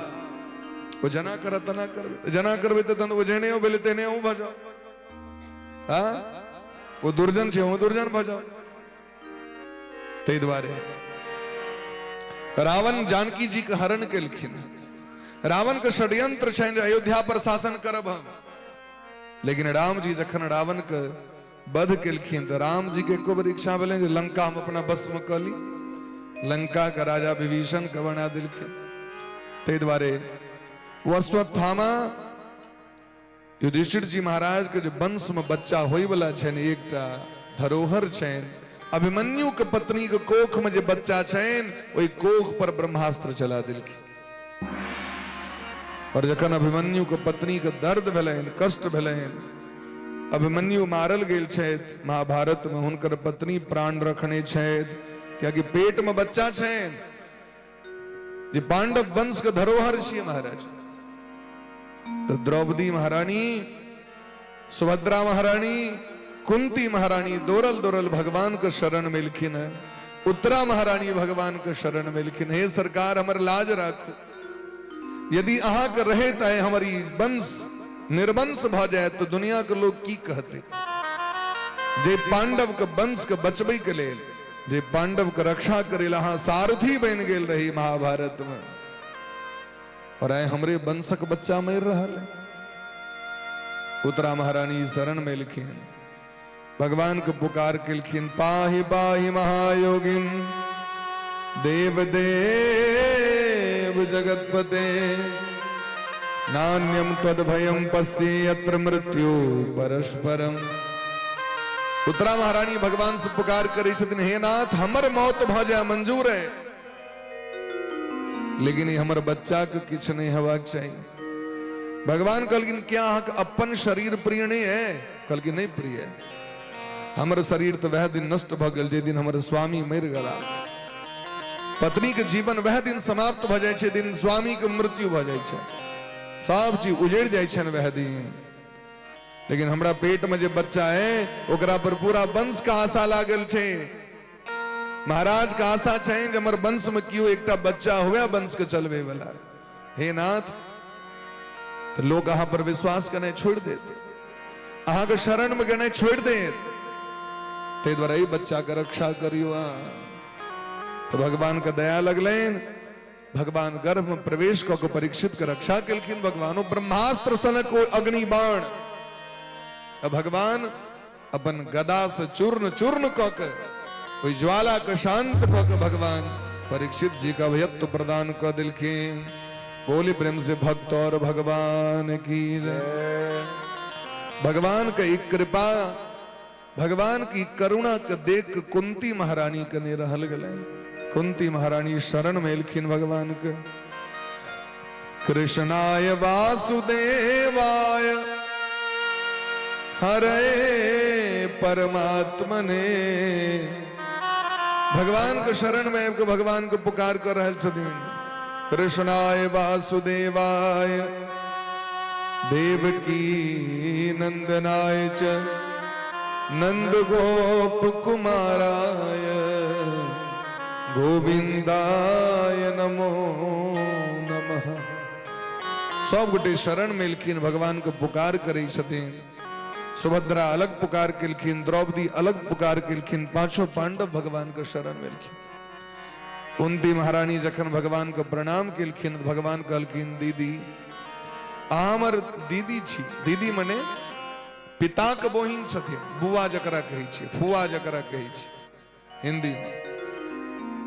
ओ जना करत तना करबै, जना करबै तऽ तहन ओ जेहने ओ भेलै तेहने अहूँ भऽ जाउ। हाँ, ओ दुर्जन छै, अहूँ दुर्जन भऽ जाउ। ताहि दुआरे रावण जानकी जी के हरण केलखिन। रावण के षड्यंत्र छनि जे अयोध्या पर शासन करब हम, लेकिन राम जी जखन रावण के वध केलखिन तऽ राम जी के एको बेर इच्छा भेलनि जे लंका हम अपना बस में कऽ ली। लंका के राजा विभीषण के बना देलखिन। ताहि दुआरे ओ अश्वत्थामा युधिष्ठिर जी महाराज के जे वंश में बच्चा होयवला छनि, एकटा धरोहर छनि, अभिमन्यु के पत्नी के कोख में जे बच्चा छनि, ओहि कोख पर ब्रह्मास्त्र चला देलखिन। और जखन अभिमन्यु के पत्नी के दर्द भेलनि, कष्ट भेलनि, अभिमन्यु मारल गेल छथि महाभारत में, हुनकर पत्नी प्राण रखने छथि, कियाकि पेट में बच्चा छनि जे पांडव वंश के धरोहर छियै महाराज। तो द्रौपदी महारानी, सुभद्रा महारानी, कुंती महारानी दौड़ल दौड़ल भगवान के शरण में एलखिन है। उत्तरा महारानी भगवान के शरण में एलखिन, हे सरकार हमर लाज राखू, यदि अहाँके रहैत आइ हमर ई वंश निर्वंश भऽ जायत तऽ दुनिया के लोग की कहते। जे पांडव के वंश के बचबै के लेल, जे पांडव के रक्षा करे ला अहाँ सारथी बनि गेल रही महाभारत में, और आइ हमरे वंशक बच्चा मरि रहल है। उत्तरा महारानी शरण में एलखिन, भगवान के पुकार केलखिन, पाहि पाहि महायोगिन देव देव जगतपते, नान्यम त्वद्भयं पश्ये यत्र मृत्यु परस्परम। उत्तरा महारानी भगवान से पुकार करै छथिन, हे नाथ हमर मौत भऽ जाय मंजूर है, लेकिन ई हमर बच्चा के किछु नहीं हेबाक चाही। भगवान कहलखिन क्या अहाँके अपन शरीर प्रिय नहीं है? कहलखिन नहीं प्रिय है, हमर शरीर तो वह दिन नष्ट भऽ गेल जे दिन हमर स्वामी मरि गेला। पत्नी के जीवन वह दिन समाप्त भऽ जाइ छै दिन स्वामी के मृत्यु भऽ जाइ छै, सब चीज उजड़ जाइ छनि वह दिन। लेकिन हमरा पेट में जे बच्चा है ओकरा पर पूरा वंश के आशा लागल छै। महाराज के आशा छै जे हमर वंश में केओ एकटा बच्चा हुए वंश के चलबे वाला। हे नाथ, तो लोग अहाँ पर विश्वास करनाइ छोड़ि देत, अहाँके शरण में गेनाइ छोड़ि देत, ताहि दुआरे एहि बच्चा के रक्षा करियौ अहाँ। तो भगवान के दया लगलनि, भगवान गर्भ में प्रवेश कऽ के परीक्षित के रक्षा केलखिन। भगवानो ब्रह्मास्त्र सनक ओ अग्नि बाण, आ भगवान अपन गदा से चूर्ण चूर्ण कऽ के ओहि ज्वाला के शांत कऽ के भगवान परीक्षित जी का अभयत्व प्रदान कऽ देलखिन। बोली प्रेम से भक्त और भगवान की जय। भगवान के एक कृपा, भगवान की करुणा के देख के कुंती महारानी के नहीं रहल गेलनि। कुंती महारानी शरण में एलखिन भगवान के। कृष्णाय वासुदेवाय हरे परमात्मने। भगवान के शरण में आबि के भगवान के पुकार कर रहल छथिन, कृष्णाय वासुदेवाय देवकी नंदनाय च नंद गोप कुमाराय गोविंदाय नमो नमः। सब गोटे शरण में एलखिन, भगवान के पुकार करै छथिन। सुभद्रा अलग पुकार केलखिन, द्रौपदी अलग पुकार केलखिन, पांचों पांडव भगवान के शरण में एलखिन। कुंती महारानी जखन भगवान के प्रणाम केलखिन, भगवान कहलखिन दीदी अहाँ हमर दीदी छी। दीदी मने पिता के बहिन छथिन, बुआ जकरा कहै छी, फुआ जकरा कहै छी हिंदी में।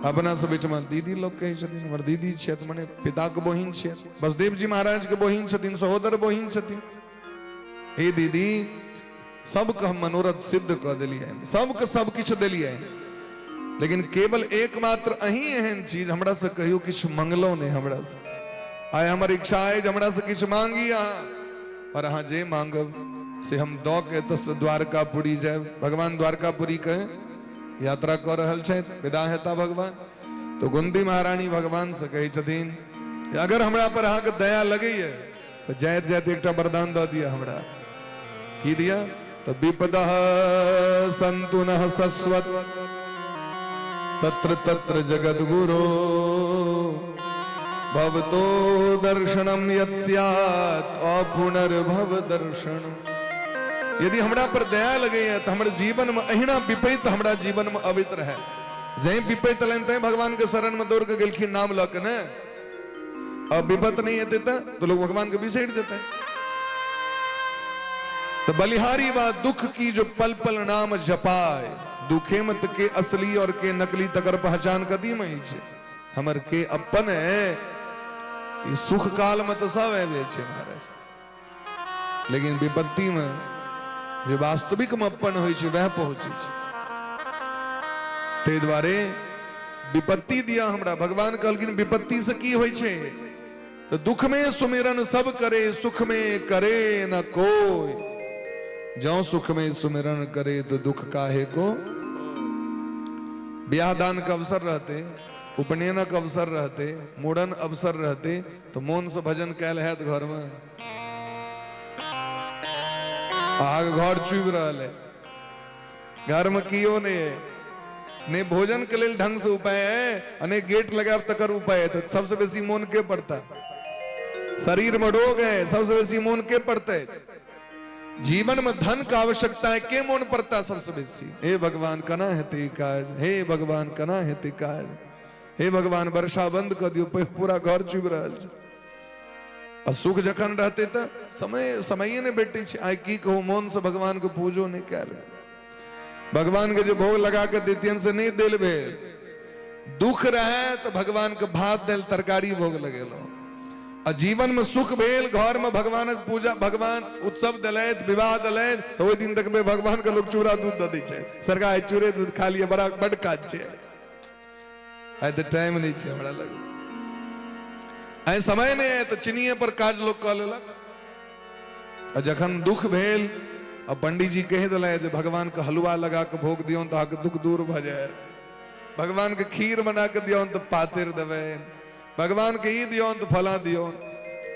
अपना सब एहिठमा दीदी लोग कहै छथिन, हमर दीदी छथि मने पिता के बहिन छथि, बसदेव जी महाराज के बहिन छथिन, सहोदर बहिन छथिन। हे दीदी, सबके हम मनोरथ सिद्ध कऽ देलियै, सबके सब किछु देलियै, लेकिन केवल एकमात्र अहीं एहन चीज हमरा से कहियो किछु मंगलहुँ नहि हमरा से। आइ हमर इच्छा अइ जे हमरा से किछु मांगी अहाँ, और अहाँ जे मांगब से हम दऽ के एतऽसँ द्वारकापुरी जायब। भगवान द्वारकापुरी के यात्रा कऽ रहल छथि, विदा हेता भगवान। तो कुंती महारानी भगवान से कहै छथिन अगर हमरा पर अहाँके दया लगैए तऽ जाइत जाइत एकटा वरदान दऽ दिअ हमरा। की दिअ? तऽ विपदः सन्तु नः शश्वत तत्र तत्र जगद्गुरो भवतो दर्शनम यत् स्यात् अपुनर्भव दर्शनम। यदि हमरा पर दया लगैए तऽ हमर जीवन में अहिना विपैत हमरा जीवन में अबैत रहे। जै विपैत एलनि तैं भगवान के शरण में दौड़ के गेलखिन नाम लऽ के ने। अब विपत नहीं एतै तऽ लोग भगवान के बिसरि जेतै। तो बलिहारी बा दुख की जो पल पल नाम जपाए, दुखे मत के असली और के नकली तकर पहचान कदी में ही छे। हमर के अपन है, ई सुख काल में तो सब आबि जाइ छै महाराज, लेकिन विपत्ति में जे वास्तविक में अपन होइ छै वएह पहुंचै छै। ताहि दुआरे विपत्ति दिया हमरा। भगवान कहलखिन विपत्ति से की होइ छै? तो दुख में सुमिरन सब करे, सुख में करे न कोई। जौ सुख में सुमिरन करे तो दुख काहे को। ब्याह दान के अवसर रहते, उपनयनक अवसर रहते, मुड़न अवसर रहते, तो मोन से भजन कैल हैत घर में। अहाँके घर चुबि रहल है, घर में कियो नहीं है, ने भोजन के लेल ढंग से उपाय है आ ने गेट लगायब तकर उपाय है, तऽ सबसे बेसी मोन के पड़ता? शरीर में रोग है, सबसे बेसी मोन के पड़ते? जीवन में धन का आवश्यकता है, के मोन पड़ता सबसे बेसी? हे भगवान, कना हेतै ई काज? हे भगवान, कना हेतै काज? हे भगवान, वर्षा बंद कऽ दियौ, पूरा घर चुबि रहल छै। आ सुख जखन रहतै तऽ समय समये नहि भेटै छै। आइ की कहू, मोनसँ भगवानके पूजो नहि कयल गेल। भगवानके जे भोग लगा कऽ दैतियनि से नहि देल भेल। दुख रहै तऽ भगवानके भात दालि तरकारी भोग लगेलहुँ, आ जीवनमे सुख भेल, घरमे भगवानक पूजा, भगवान उत्सव देलथि, विवाह देलथि, तऽ ओहि दिन देखबै भगवानके लोक चूड़ा दूध दऽ दै छै। सरकार, आइ चूड़े दूध खा लिअ, बड़ा बड्ड काज छै आइ, तऽ टाइम नहि छै हमरा लग, आइ समय नहि है, तऽ चिनिये पर काज लोक कऽ लेलक। आ जखन दुख भेल आ पंडीजी कहि देलनि जे भगवानके हलुआ लगा कऽ भोग दियौन तऽ अहाँके दुख दूर भऽ जायत, भगवानके खीर बना कऽ दियौन तऽ पातरि देबै, भगवानके ई दियौन तऽ फलाँ दियौन,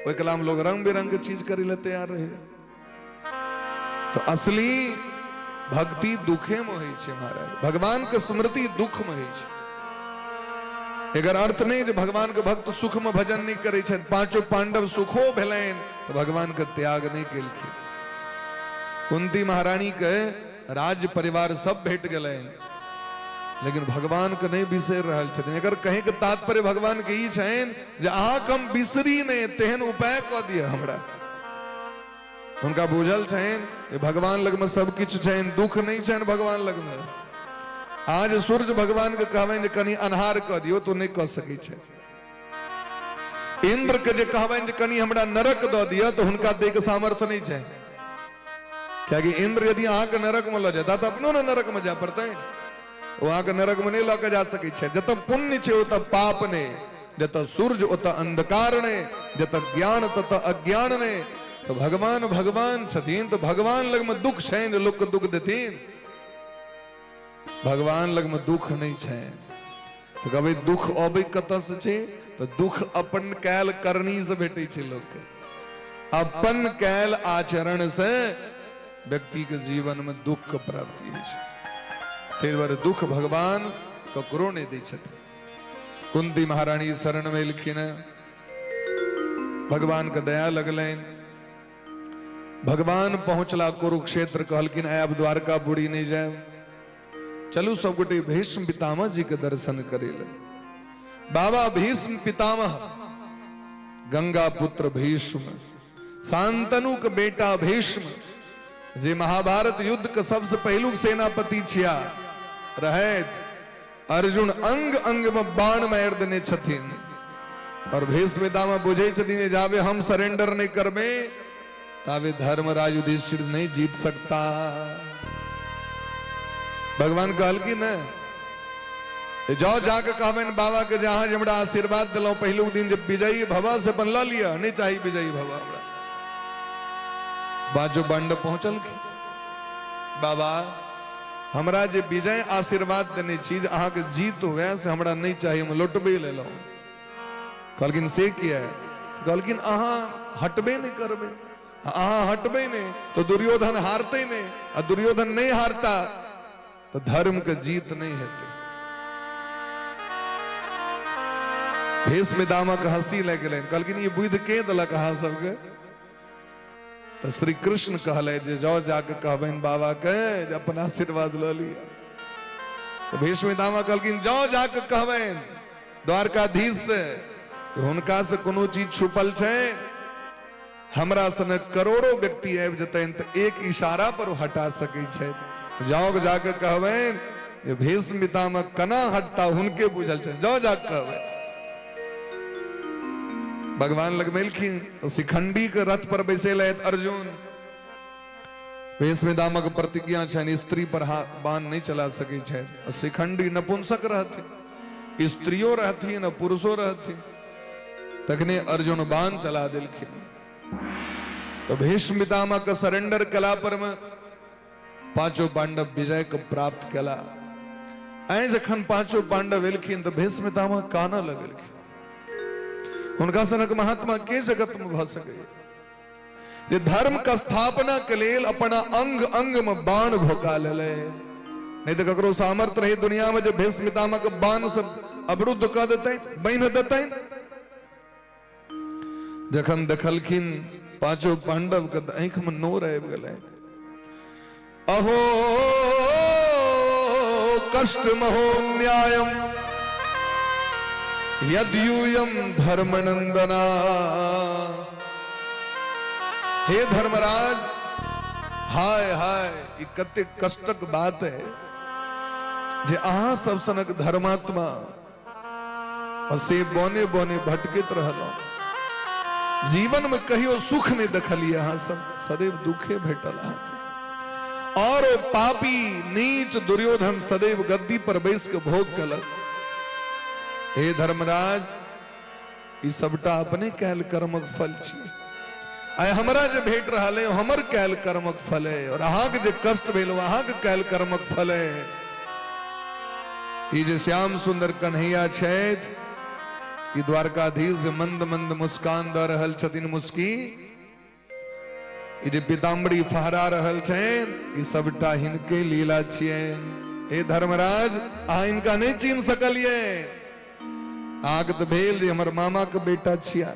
ओहि कलामे लोग रंग बिरंग के चीज करै लए तैयार रहै। तऽ असली भक्ति दुखे में होइ छै महाराज। भगवान के स्मृति दुख में होइ छै। एकर अर्थ नहि जे भगवान के भक्त सुख में भजन नहि करै छथि। पांचों पांडव सुखो भेलनि तऽ भगवान के त्याग नहि केलखिन। कुंती महारानी के राज्य परिवार सब भेट गेलनि, लेकिन भगवान के नहि बिसरि रहल छथिन। एकर कहे के तात्पर्य भगवान के ई छनि जे अहाँके हम बिसरी नहि तेहन उपाय कऽ दिअ हमरा। हुनका बुझल छनि जे भगवान लगमे सब किछु छनि, दुख नहि छनि भगवान लगमे। आज सूर्य भगवान के कहबनि जे कनि अन्हार कऽ दियौ तऽ नहि कऽ सकै छथि। इंद्र के जे कहबनि जे कनि हमरा नरक दऽ दिअ तऽ हुनका दैके सामर्थ्य नहि छनि, कियाकि इंद्र यदि अहाँके नरकमे लऽ जेता तऽ अपनो ने नरकमे जाय पड़तै। ओ अहाँके नरकमे नहि लऽ के जा सकै छै। जतऽ पुण्य छै ओतऽ पाप नहि, जतऽ सूर्य ओतऽ अंधकार नहि, जतऽ ज्ञान ततऽ अज्ञान नहि। तऽ भगवान भगवान छथिन, तऽ भगवान लगमे दुख छनि जे लोकके दुख देथिन? भगवान लगमे दुख नहि छनि। तऽ कहबै दुख अबै कतऽसँ छै? तऽ दुख अपन कैल करनीसँ भेटै छै लोकके। अपन कैल आचरण से व्यक्तिके जीवनमे दुखके प्राप्ति होइ छै। ताहि दुआरे दुख भगवान ककरो नहि दै छथिन। कुंती महारानी शरणमे एलखिन, भगवानके दया लगलनि। भगवान पहुँचला कुरुक्षेत्र, कहलखिन आब द्वारकापुरी नहि जायब, चलू सब गोटे भीष्म पितामह जी के दर्शन करे ले। बाबा भीष्म पितामह, गंगा पुत्र भीष्म, शांतनु के बेटा भीष्म, जे महाभारत युद्ध के सबसे पहिलुक सेनापति छिया रहैत, अर्जुन अंग अंग में बाण मारि देने छथिन और भीष्म पितामह बुझै छथिन जे जाबे हम सरेंडर नहीं करबे ताबे धर्मराज युधिष्ठिर नहीं जीत सकता। भगवान कहलखिन ने जाओ जाके कहबनि बाबा के जे अहाँ जे हमरा आशीर्वाद दिलहुँ पहिलुक दिन जे विजयी भव से अपन लऽ लिअ, नहीं चाही विजयी भव हमरा। बाजो बंड पहुँचलखिन, बाबा हमरा जे विजय आशीर्वाद देने छी जे अहाँके जीत हुए से हमरा नहीं चाही, हम लौटबे लेलहुँ। कहलखिन से किया? कहलखिन अहाँ हटबे नहीं करबै, अहाँ हटबै नहीं तो दुर्योधन हारते नहीं, आ दुर्योधन नहीं हारता तो धर्म के जीत नहीं हेतै। भीष्म पितामह हंसी लागि गेलनि, कहलखिन ई बुद्धि के देलक अहाँ सबके? तऽ श्री कृष्ण कहले जे जाओ जाके कहबनि बाबा के जे अपन आशीर्वाद लऽ लिअ। तऽ भीष्म पितामह कहलखिन जाओ जाके कहबनि द्वारकाधीश से हुनका से कोनो चीज छुपल छै? हमरा सनक करोड़ों व्यक्ति आबि जेतनि तऽ एक इशारा पर ओ हटा सकै छै। जाओ जाके कहबनि जे भीष्म पितामह केना हटता हुनके बुझल छनि, जाओ जाके कहबनि। भगवान लग मेलखिन तऽ शिखंडी के रथ पर बैसेलथि अर्जुन। भीष्म पितामह के प्रतिज्ञा छनि स्त्री पर बाण नहीं चला सकै छथि। शिखंडी नपुंसक रहथिन, स्त्रियो रहथिन आ पुरुषो रहथिन। तखने अर्जुन बाण चला देलखिन तो भीष्म पितामह के सरेंडर कला पर में पांचों पांडव विजय के प्राप्त कला। ऐ जखन पांचों पांडव एलखिन तो भीष्म पितामह कानऽ लगलखिन। हुनका सनक महात्मा के जगत में भऽ सकैए जे धर्म के स्थापना के लेल अपना अंग अंग में बाण भोका लेले। नहि तऽ ककरो सामर्थ्य रही दुनिया में जे भीष्म पितामह के बाण से अवरुद्ध कऽ देतै, बान्हि देतै। जखन देखलखिन पांचों पांडव के तऽ आँखि में नोर आबि गेलै। अहो कष्ट महो न्यायम यद्यूयम धर्मनंदना। हे धर्मराज, हाय हाय, ई कते कष्टक बात है जे अहाँ सब सनक धर्मात्मा और से बने बने भटकैत रहलहुँ। जीवन में कहियो सुख नहीं देखलिए, अहाँ सब सदैव दुखे भेटल अहाँके। और ओ पापी नीच दुर्योधन सदैव गद्दी पर बैस के भोग केलक। हे धर्मराज, ई सबटा अपने कैल कर्मक फल छी। आइ हमरा जे भेट रहल है हमर कैल कर्मक फल है, और अहाँके जे कष्ट भेल ओ अहाँके कैल कर्मक फल है। ई जे श्याम सुंदर कन्हैया छथि, ई द्वारकाधीश जे मंद मंद मुस्कान दऽ रहल छथिन मुस्की, ई जे पीताम्बरी फहरा रहल छनि, ई सबटा हिनके लीला छियै। हे धर्मराज, अहाँ हिनका नहि चिन्ह सकलियै। अहाँके तऽ भेल जे हमर मामा के बेटा छिया,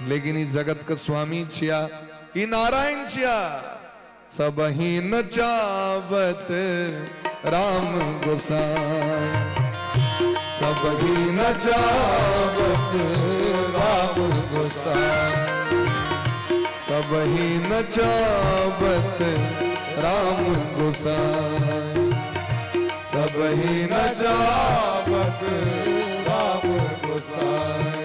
लेकिन ई जगत के स्वामी छिया, ई नारायण छिया। सब ही नचावत राम गोसाई, सब ही नचावत राम गोसाई, सब ही नचावत राम गोसाई, सब ही नचावत राम गोसाई।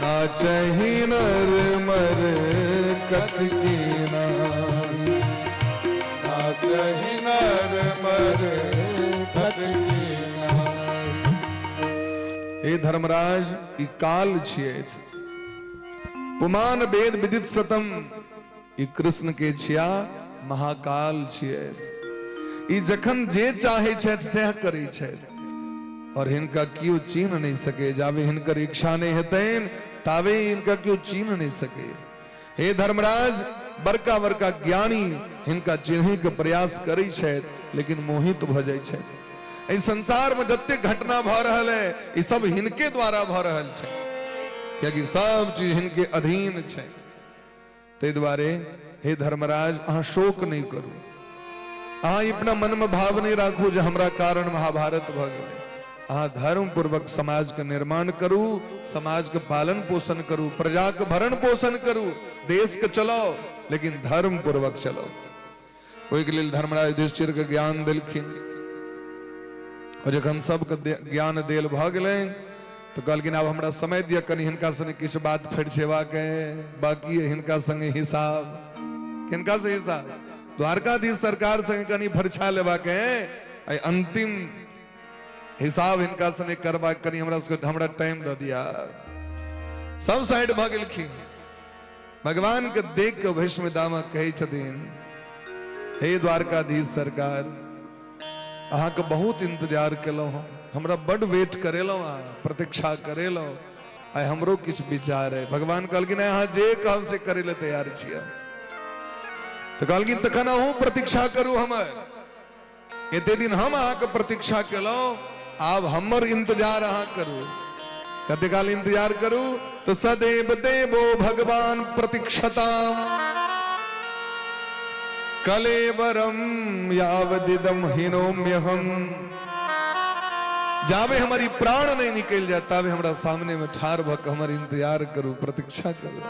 नाचही नर मर कटकी नाई, नाचही नर मर कटकी नाई। हे धर्मराज, ई काल छियै। पुमान वेद विदित सतम, ई कृष्ण के छिया महाकाल छियै। ई जखन जे चाहे छथि सएह करै छथि, और हिनका केओ चिन्ह नहीं सके। जाबे हिनकर इच्छा नहीं हेतनि ताबे हिनका केओ चिन्ह नहीं सके। हे धर्मराज, बड़का बड़का ज्ञानी हिनका चिन्हे के प्रयास करै छथि, लेकिन मोहित भऽ जाइ छथि। एहि संसार में जते घटना भऽ रहल है ई सब हिनके द्वारा भऽ रहल छै, कियाकि सब चीज हिनके अधीन छै। ताहि दुआरे हे धर्मराज, अहाँ शोक नहि करू। अहाँ अपना मनमे भाव नहि राखू जे हमरा कारण महाभारत भऽ गेलै। अहाँ धर्म पूर्वक समाजके निर्माण करू, समाजके पालन पोषण करू, प्रजाके भरण पोषण करू, देशके चलाओ, लेकिन धर्म पूर्वक चलाओ। ओहिके लेल धर्मराज युधिष्ठिरके ज्ञान देलखिन। और जखन सबके ज्ञान देल भऽ गेलै तऽ कहलखिन आब हमरा समय दिअ कनि, हिनका संगे किछु बात फरिछेबाक है, बाकी है हिनका संगे हिसाब। हिनका से हिसाब द्वारकाधीश सरकार संगे कनि फरिछा लेबाक है, आइ अंतिम हिसाब हिनका संगे करबाक, कनि हमरा सबके हमरा टाइम दऽ दिया। सब साइड भऽ गेलखिन। भगवान के देख के भीष्म पितामह कहै छथिन, हे द्वारकाधीश सरकार, अहाँके बहुत इंतजार केलहुँ हम, हमरा बड वेट करेलहुँ, अहाँ प्रतीक्षा करेलहुँ, आइ हमरो किछु विचार है। भगवान कहलखिन अहाँ जे कहब से करै लए तैयार छियै। तऽ कहलखिन तखन अहूँ प्रतीक्षा करू हमर, एते दिन हम अहाँके प्रतीक्षा केलहुँ, आब हमर इंतजार अहाँ करू। कते काल इंतजार करू? तऽ सदैव देवो भगवान प्रतीक्षता कलेवरम यावदिदम हिनोम्यहम। जाबे हमारी प्राण नहीं निकल जाए ताबे हमरा सामने में ठार भऽ के हमर इंतजार करू, प्रतीक्षा करू।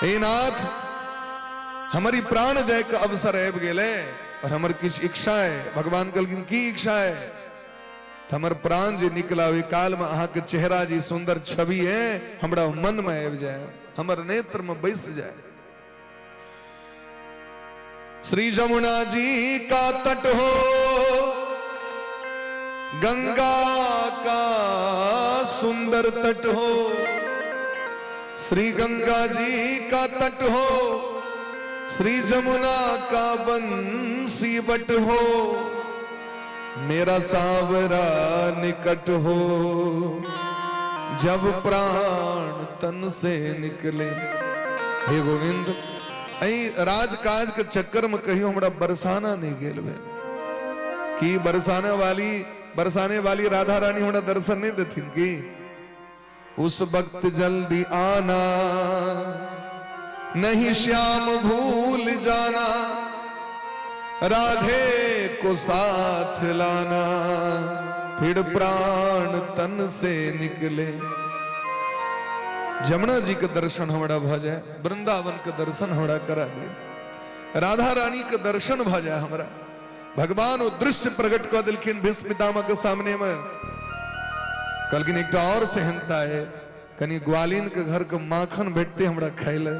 हे नाथ, हमारी प्राण जाय के अवसर आबि गेलै और हमर किछु इच्छा है। भगवान कहलखिन की इच्छा है? तऽ हमर प्राण जे निकला ओहि काल में अहाँके चेहरा जे सुंदर छवि है हमरा मन में आबि जाए, हमर नेत्र में बैस जाए। श्री जमुना जी का तट हो, गंगा का सुंदर तट हो, श्री गंगा जी का तट हो, श्री जमुना का बंसी बट हो, मेरा सावरा निकट हो, जब प्राण तन से निकले। हे गोविंद, एहि राजकाज के चक्कर में कहियो हमरा बरसाना नहीं गेल भेल। की बरसाने वाली बरसाने वाली राधा रानी हमरा दर्शन नहीं देथिन की? उस वक्त जल्दी आना, नहीं श्याम भूल जाना, राधे को साथ लाना, फिर प्राण तन से निकले। जमुना जी के दर्शन हमरा भ जाए, वृंदावन के दर्शन हमरा करा दे, राधा रानी के दर्शन भ जाए हमरा। भगवान ओ दृश्य प्रकट कऽ देलखिन भीष्म पितामह के सामने में। कहलखिन एकटा और सेहनता है, कनी ग्वालिन के घर के माखन भेटते हमरा खाय ले,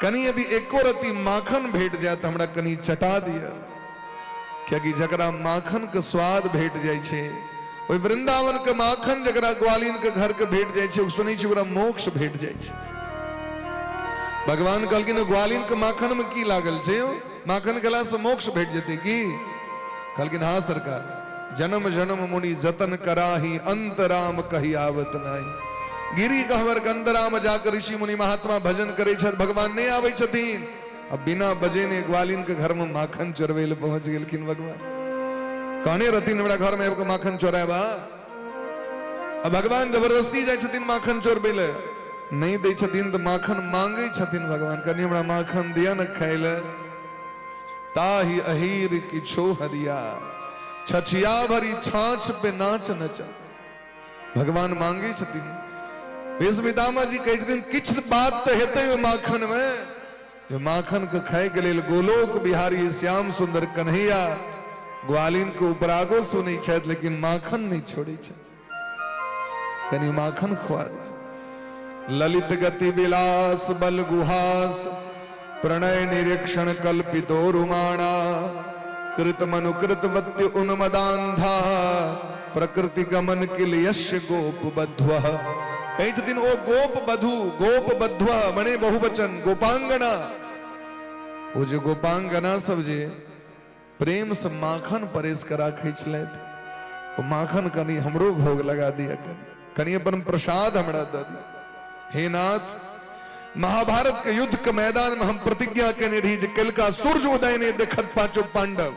कनी यदि एको रति माखन भेट जाए तऽ हमरा कनी चटा दिअ, कियाकि जकरा माखन के स्वाद भेट जाइ छै, ओहि वृंदावन के माखन जकरा ग्वालिन के घर के भेट जाइ छै, ओ सुनै छै ओकरा मोक्ष भेट जाइ छै। भगवान कहलखिन ग्वालिन के माखन में की लागल छै? माखन खेला से मोक्ष भेट जेतै की? कहलखिन हाँ सरकार, जन्म जन्म मुनि जतन कराही, अंत राम कही आवत नाही। गिरी गहवर गंदराम जाकर ऋषि मुनि महात्मा भजन करै छथि, भगवान नहीं आबै छथिन। अब बिना बजेने ग्वालिन के घर में माखन चोरबै लए पहुंच गेलखिन भगवान। कहने रहथिन हमरा घर में आबि कऽ माखन चोरायबा। आ भगवान जबरदस्ती जाइ छथिन माखन चोरबै लए, नहीं दै छथिन तऽ माखन मांगै छथिन भगवान, कनि हमरा माखन दिअ ने खाय लए। ताहि अहीर किछो हरिया, छछिया भरी छाछ पे नाच नचा। भगवान मांगे छथिन। भीष्म पितामह जी कहै छथिन किछु बात तऽ हेतै ओहि माखन मे, जे माखन के खाय के लेल गोलोक बिहारी श्याम सुंदर कन्हैया ग्वालिन के उपरागो सुनै छथि, लेकिन माखन नहि छोड़ै छथि, कनि माखन खुआ दे। ललित गति विलास बल गुहास, प्रणय निरीक्षण कल्पितो रुमाणा, कृत मनुकृत वत्य उन्मदांधा, प्रकृति गमन किल यश गोप बध्व। कहै छथिन ओ गोप बधु, गोप बध्व मने बहुवचन गोपांगना, ओ जे गोपांगना सब जे प्रेम से माखन परेश कऽ राखै छलथि, ओ माखन कनि हमरो भोग लगा दिया, कनि कनि अपन प्रसाद हमरा दऽ दिया। हे नाथ, महाभारत के युद्ध के मैदान में हम प्रतिज्ञा केने रही जे कलका सूर्य उदय नहीं देखत पांचों पांडव,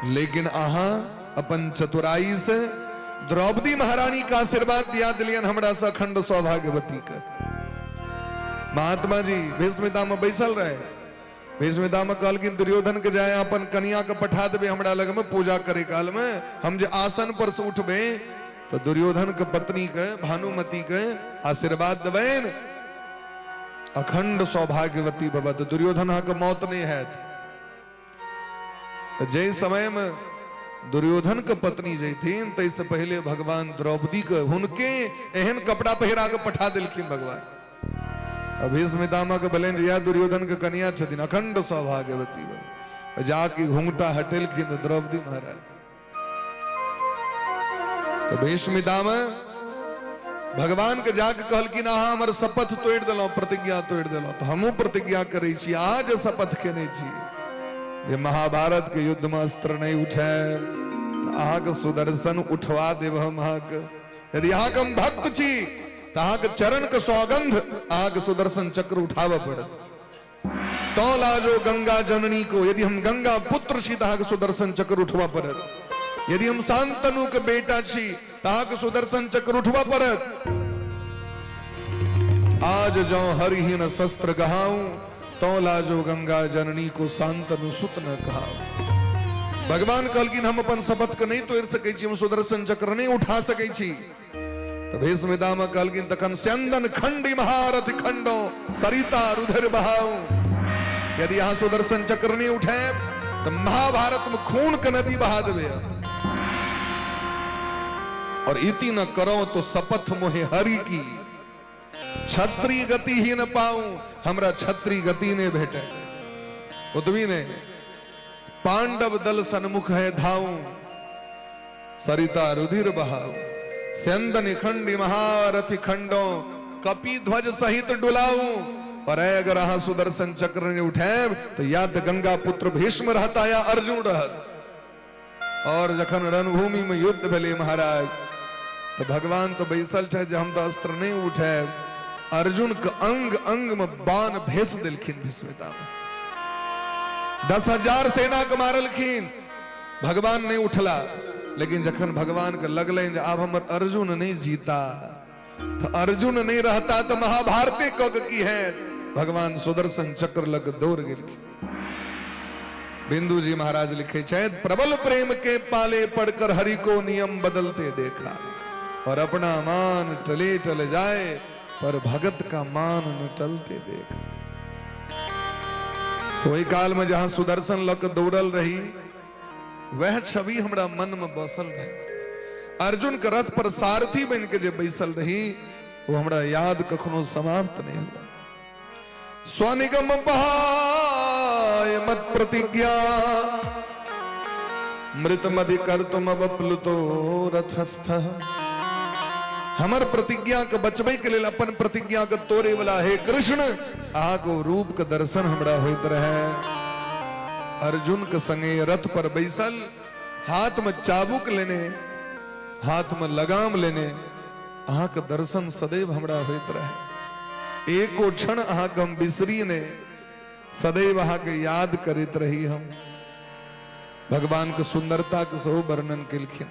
लेकिन अहाँ अपन चतुराई से द्रौपदी महारानी का आशीर्वाद दिया दिलियन हमरा से अखंड सौभाग्यवती के। महात्मा जी भीष्म पितामह बैसल रहे, भीष्म पितामह कहलखिन दुर्योधन के जाय अपन कनिया के पठा देबे हमरा लग में पूजा करे काल में, हम जे आसन पर से उठबे तो दुर्योधन के पत्नी के भानुमति के आशीर्वाद देबनि, अखंड सौभाग्यवती भवत, दुर्योधन अहाँके मौत नहीं हैत। तो जै समय में दुर्योधन के पत्नी जैथिन तै से पहले भगवान द्रौपदी के हुनके एहन कपड़ा पहिरा के पठा देलखिन भगवान। भीष्म पितामह के भेलनि या दुर्योधन के कनिया छथिन अखंड सौभाग्यवती, जाके घूंघटा हटेलखिन तऽ द्रौपदी महाराज। तो भीष्म पितामह भगवान के जाके कहलखिन अहाँ हमर शपथ तोड़ि देलहुँ, प्रतिज्ञा तोड़ि देलहुँ, तऽ हमहूँ प्रतिज्ञा करै छी, अहाँ जे शपथ केने छी जे महाभारत के युद्ध में अस्त्र नहीं उठायब तऽ अहाँके सुदर्शन उठवा देब हम अहाँके, यदि अहाँके हम भक्त छी तऽ अहाँके चरण के सौगंध अहाँके सुदर्शन चक्र उठाबऽ पड़त। तो लाजो गंगा जननी को, यदि हम गंगा पुत्र छी तऽ अहाँके सुदर्शन चक्र उठबऽ पड़त, यदि हम शांतनु के बेटा छी तऽ अहाँके सुदर्शन चक्र उठबऽ पड़त। आज जो हरिहीन शस्त्र गहाऊं तो लाजो गंगा जननी को शांतनु सुत न कहाऊं। भगवान कहलखिन हम अपन शपथ के नहीं तोड़ सकै छी, हम सुदर्शन चक्र नहीं उठा सकै छी। तऽ भीष्म पितामह कहलखिन तखन स्यंदन खंडी महारथ खंडो सरिता रुधिर बहाऊ, यदि अहाँ सुदर्शन चक्र नहीं उठायब तऽ महाभारत में खून के नदी बहा देबै। और इति न करो तो शपथ मोहे हरि की, छत्री गति ही न पाऊं, हमरा छत्री गति नहीं भेटे। ओतबी ने पांडव दल सन्मुख है धाऊं, सरिता रुधिर बहाऊ, स्यंदन खंडी महारथी खंडो, कपि ध्वज सहित डुलाऊं। और अगर अहाँ सुदर्शन चक्र ने उठायब तो या तो गंगा पुत्र भीष्म रहता या अर्जुन रहत। और जखन रणभूमि में युद्ध भेलै महाराज, तो भगवान तो बैसल छथि जे हम तो अस्त्र नहीं उठायब, अर्जुन के अंग अंग में बाण भेस देलखिन भीष्म पितामह। 10,000 सेना के मारलखिन, भगवान नहीं उठला। लेकिन जखन भगवान के लगलनि जे आब हमर अर्जुन नहीं जीता, तो अर्जुन नहीं रहता तो महाभारते कऽ के की है, भगवान सुदर्शन चक्र लग दौड़ गेलखिन। बिंदु जी महाराज लिखे छथि, प्रबल प्रेम के पाले पड़कर हरि को नियम बदलते देखा, और अपना मान टले टल जाए पर भगत का मान न टलते देखा। तो ओहि काल में जहां सुदर्शन लग दौड़ल रही, वह छवि हमरा मन में बसल रहे। अर्जुन के रथ पर सारथी बन के जे बैसल रही, वो हमरा याद कखनो समाप्त नहीं हुआ। स्वनिगम बहाय मत प्रतिज्ञा, मृत मधि कर तुम अवप्लुतो रथस्थ। हमर प्रतिज्ञा के बचबै के लेल अपन प्रतिज्ञा के तोड़े वाला हे कृष्ण, अहाँ के रूप के दर्शन हमरा होइत रहे। अर्जुन के संगे रथ पर बैसल, हाथ में चाबुक लेने, हाथ में लगाम लेने, अहाँ के दर्शन सदैव हमरा होइत रहे। एको क्षण अहाँ के हम बिसरी ने, सदैव अहाँ के याद करैत रही हम। भगवान के सुंदरता के सेहो वर्णन केलखिन।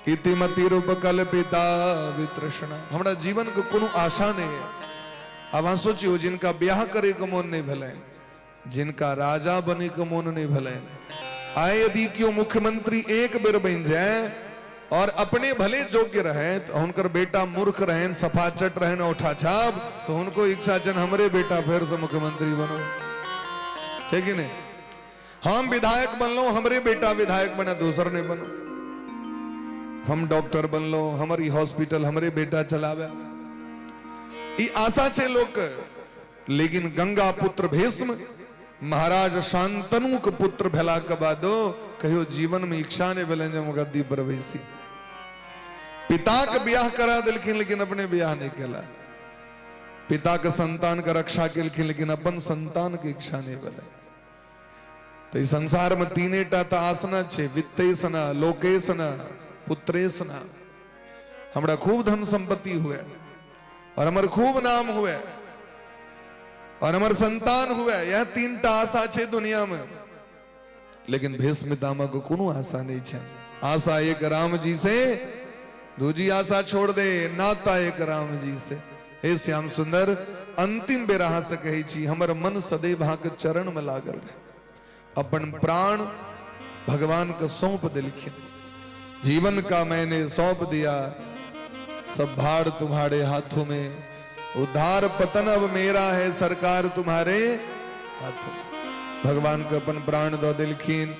इति मति रूप कल्पिता वितृष्णा। हमरा जीवन के कोनो आशा नहीं है। अब अहाँ सोचियो, जिनका ब्याह करे के मोन नहीं भेलनि, जिनका राजा बने के मोन नहीं भेलनि, आइ यदि केओ मुख्यमंत्री एक बेर बनि जाए और अपने भले योग्य रहे, तो हुनकर बेटा मूर्ख रहन, सफाचट रहन, औठा छाप, तो हुनको इच्छा छनि हमरे बेटा फेर से मुख्यमंत्री बनो, ठीक है नहीं? हम विधायक बनलो, हमरे बेटा विधायक बने, दोसर नहीं बनो। हम डॉक्टर बनलो, हमर ई हॉस्पिटल हमरे बेटा चलावे, ई आशा छे लोक। लेकिन गंगा पुत्र भीष्म महाराज शांतनु के पुत्र भेला के बादो कहियो जीवन में इच्छा नहीं भेलनि जे हम गद्दी पर बैसी। पिता के ब्याह करा देलखिन, लेकिन अपने ब्याह नहीं केला। पिता के संतान के रक्षा केलखिन, लेकिन अपन संतान के इच्छा नहीं भेलै। तो ई संसार में तीने टा तऽ आसना छे, वित्तेसना, लोकेसना, पुत्रेसना। हमरा खूब धन संपत्ति हुए और हमर खूब नाम हुए और हमर संतान हुए, यह तीन टा आशा छे दुनिया में। लेकिन भीष्म पितामह को कोनो आशा नहीं छे। आशा एक राम जी से, दूजी आशा छोड़ दे, नाता एक राम जी से। हे श्याम सुंदर, अंतिम बेर अहाँ से कहै छी, हमर मन सदैव अहाँ के चरण में लागल रहे। अपन प्राण भगवान के सौंप दिलखिन। जीवन का मैंने सौंप दिया, सब भार तुम्हारे हाथों में, उद्धार पतन अब मेरा है, सरकार तुम्हारे हाथों में। भगवान के अपन प्राण दऽ देलखिन।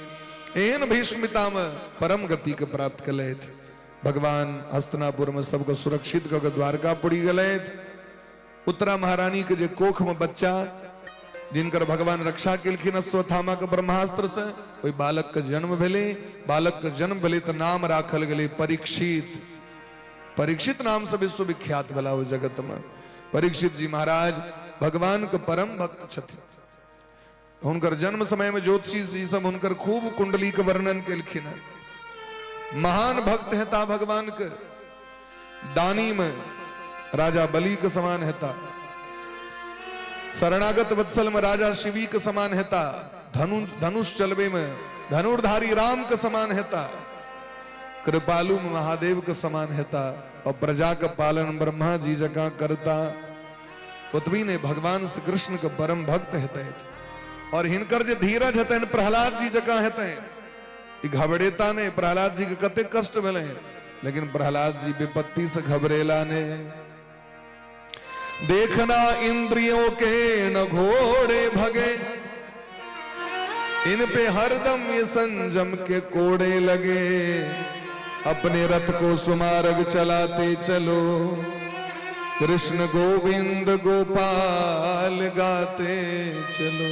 एहन भीष्म पितामह परम गति के प्राप्त केलथि। भगवान हस्तिनापुर में सबके सुरक्षित कऽ के द्वारकापुरी गेलथि। उत्तरा महारानी के जे कोख में बच्चा, जिनकर भगवान रक्षा केलखिन अश्वत्थामा के ब्रह्मास्त्र से, ओहि बालक के जन्म भेलै। बालक के जन्म भेलै तऽ नाम राखल गेलै परीक्षित। परीक्षित नाम से विश्वविख्यात भेला ओ जगत में। परीक्षित जी महाराज भगवान के परम भक्त छथिन। हुनकर जन्म समय में ज्योतिषी ई सब हुनकर खूब कुंडली के वर्णन केलखिन हन। महान भक्त हेता भगवान के, दानी में राजा बलि के समान हेता, शरणागत वत्सल में राजा शिवी के समान हेता, धनुष चलबे में धनुर्धारी राम के समान हेता, कृपालु में महादेव के समान हेता और प्रजा के पालन ब्रह्मा जी जकां करता। ओतबी ने भगवान श्री कृष्ण के परम भक्त हेतै और हिनकर जे धीरज हेतनि प्रहलाद जी जकां हेतनि। ई घबरेता नहीं। प्रहलाद जी के कते कष्ट भेलै, लेकिन प्रहलाद जी विपत्ति से घबरेला नहीं। देखना इंद्रियों के न घोड़े भगे, इन पे हरदम ये संजम के कोड़े लगे, अपने रथ को सुमार्ग चलाते चलो, कृष्ण गोविंद गोपाल गाते चलो।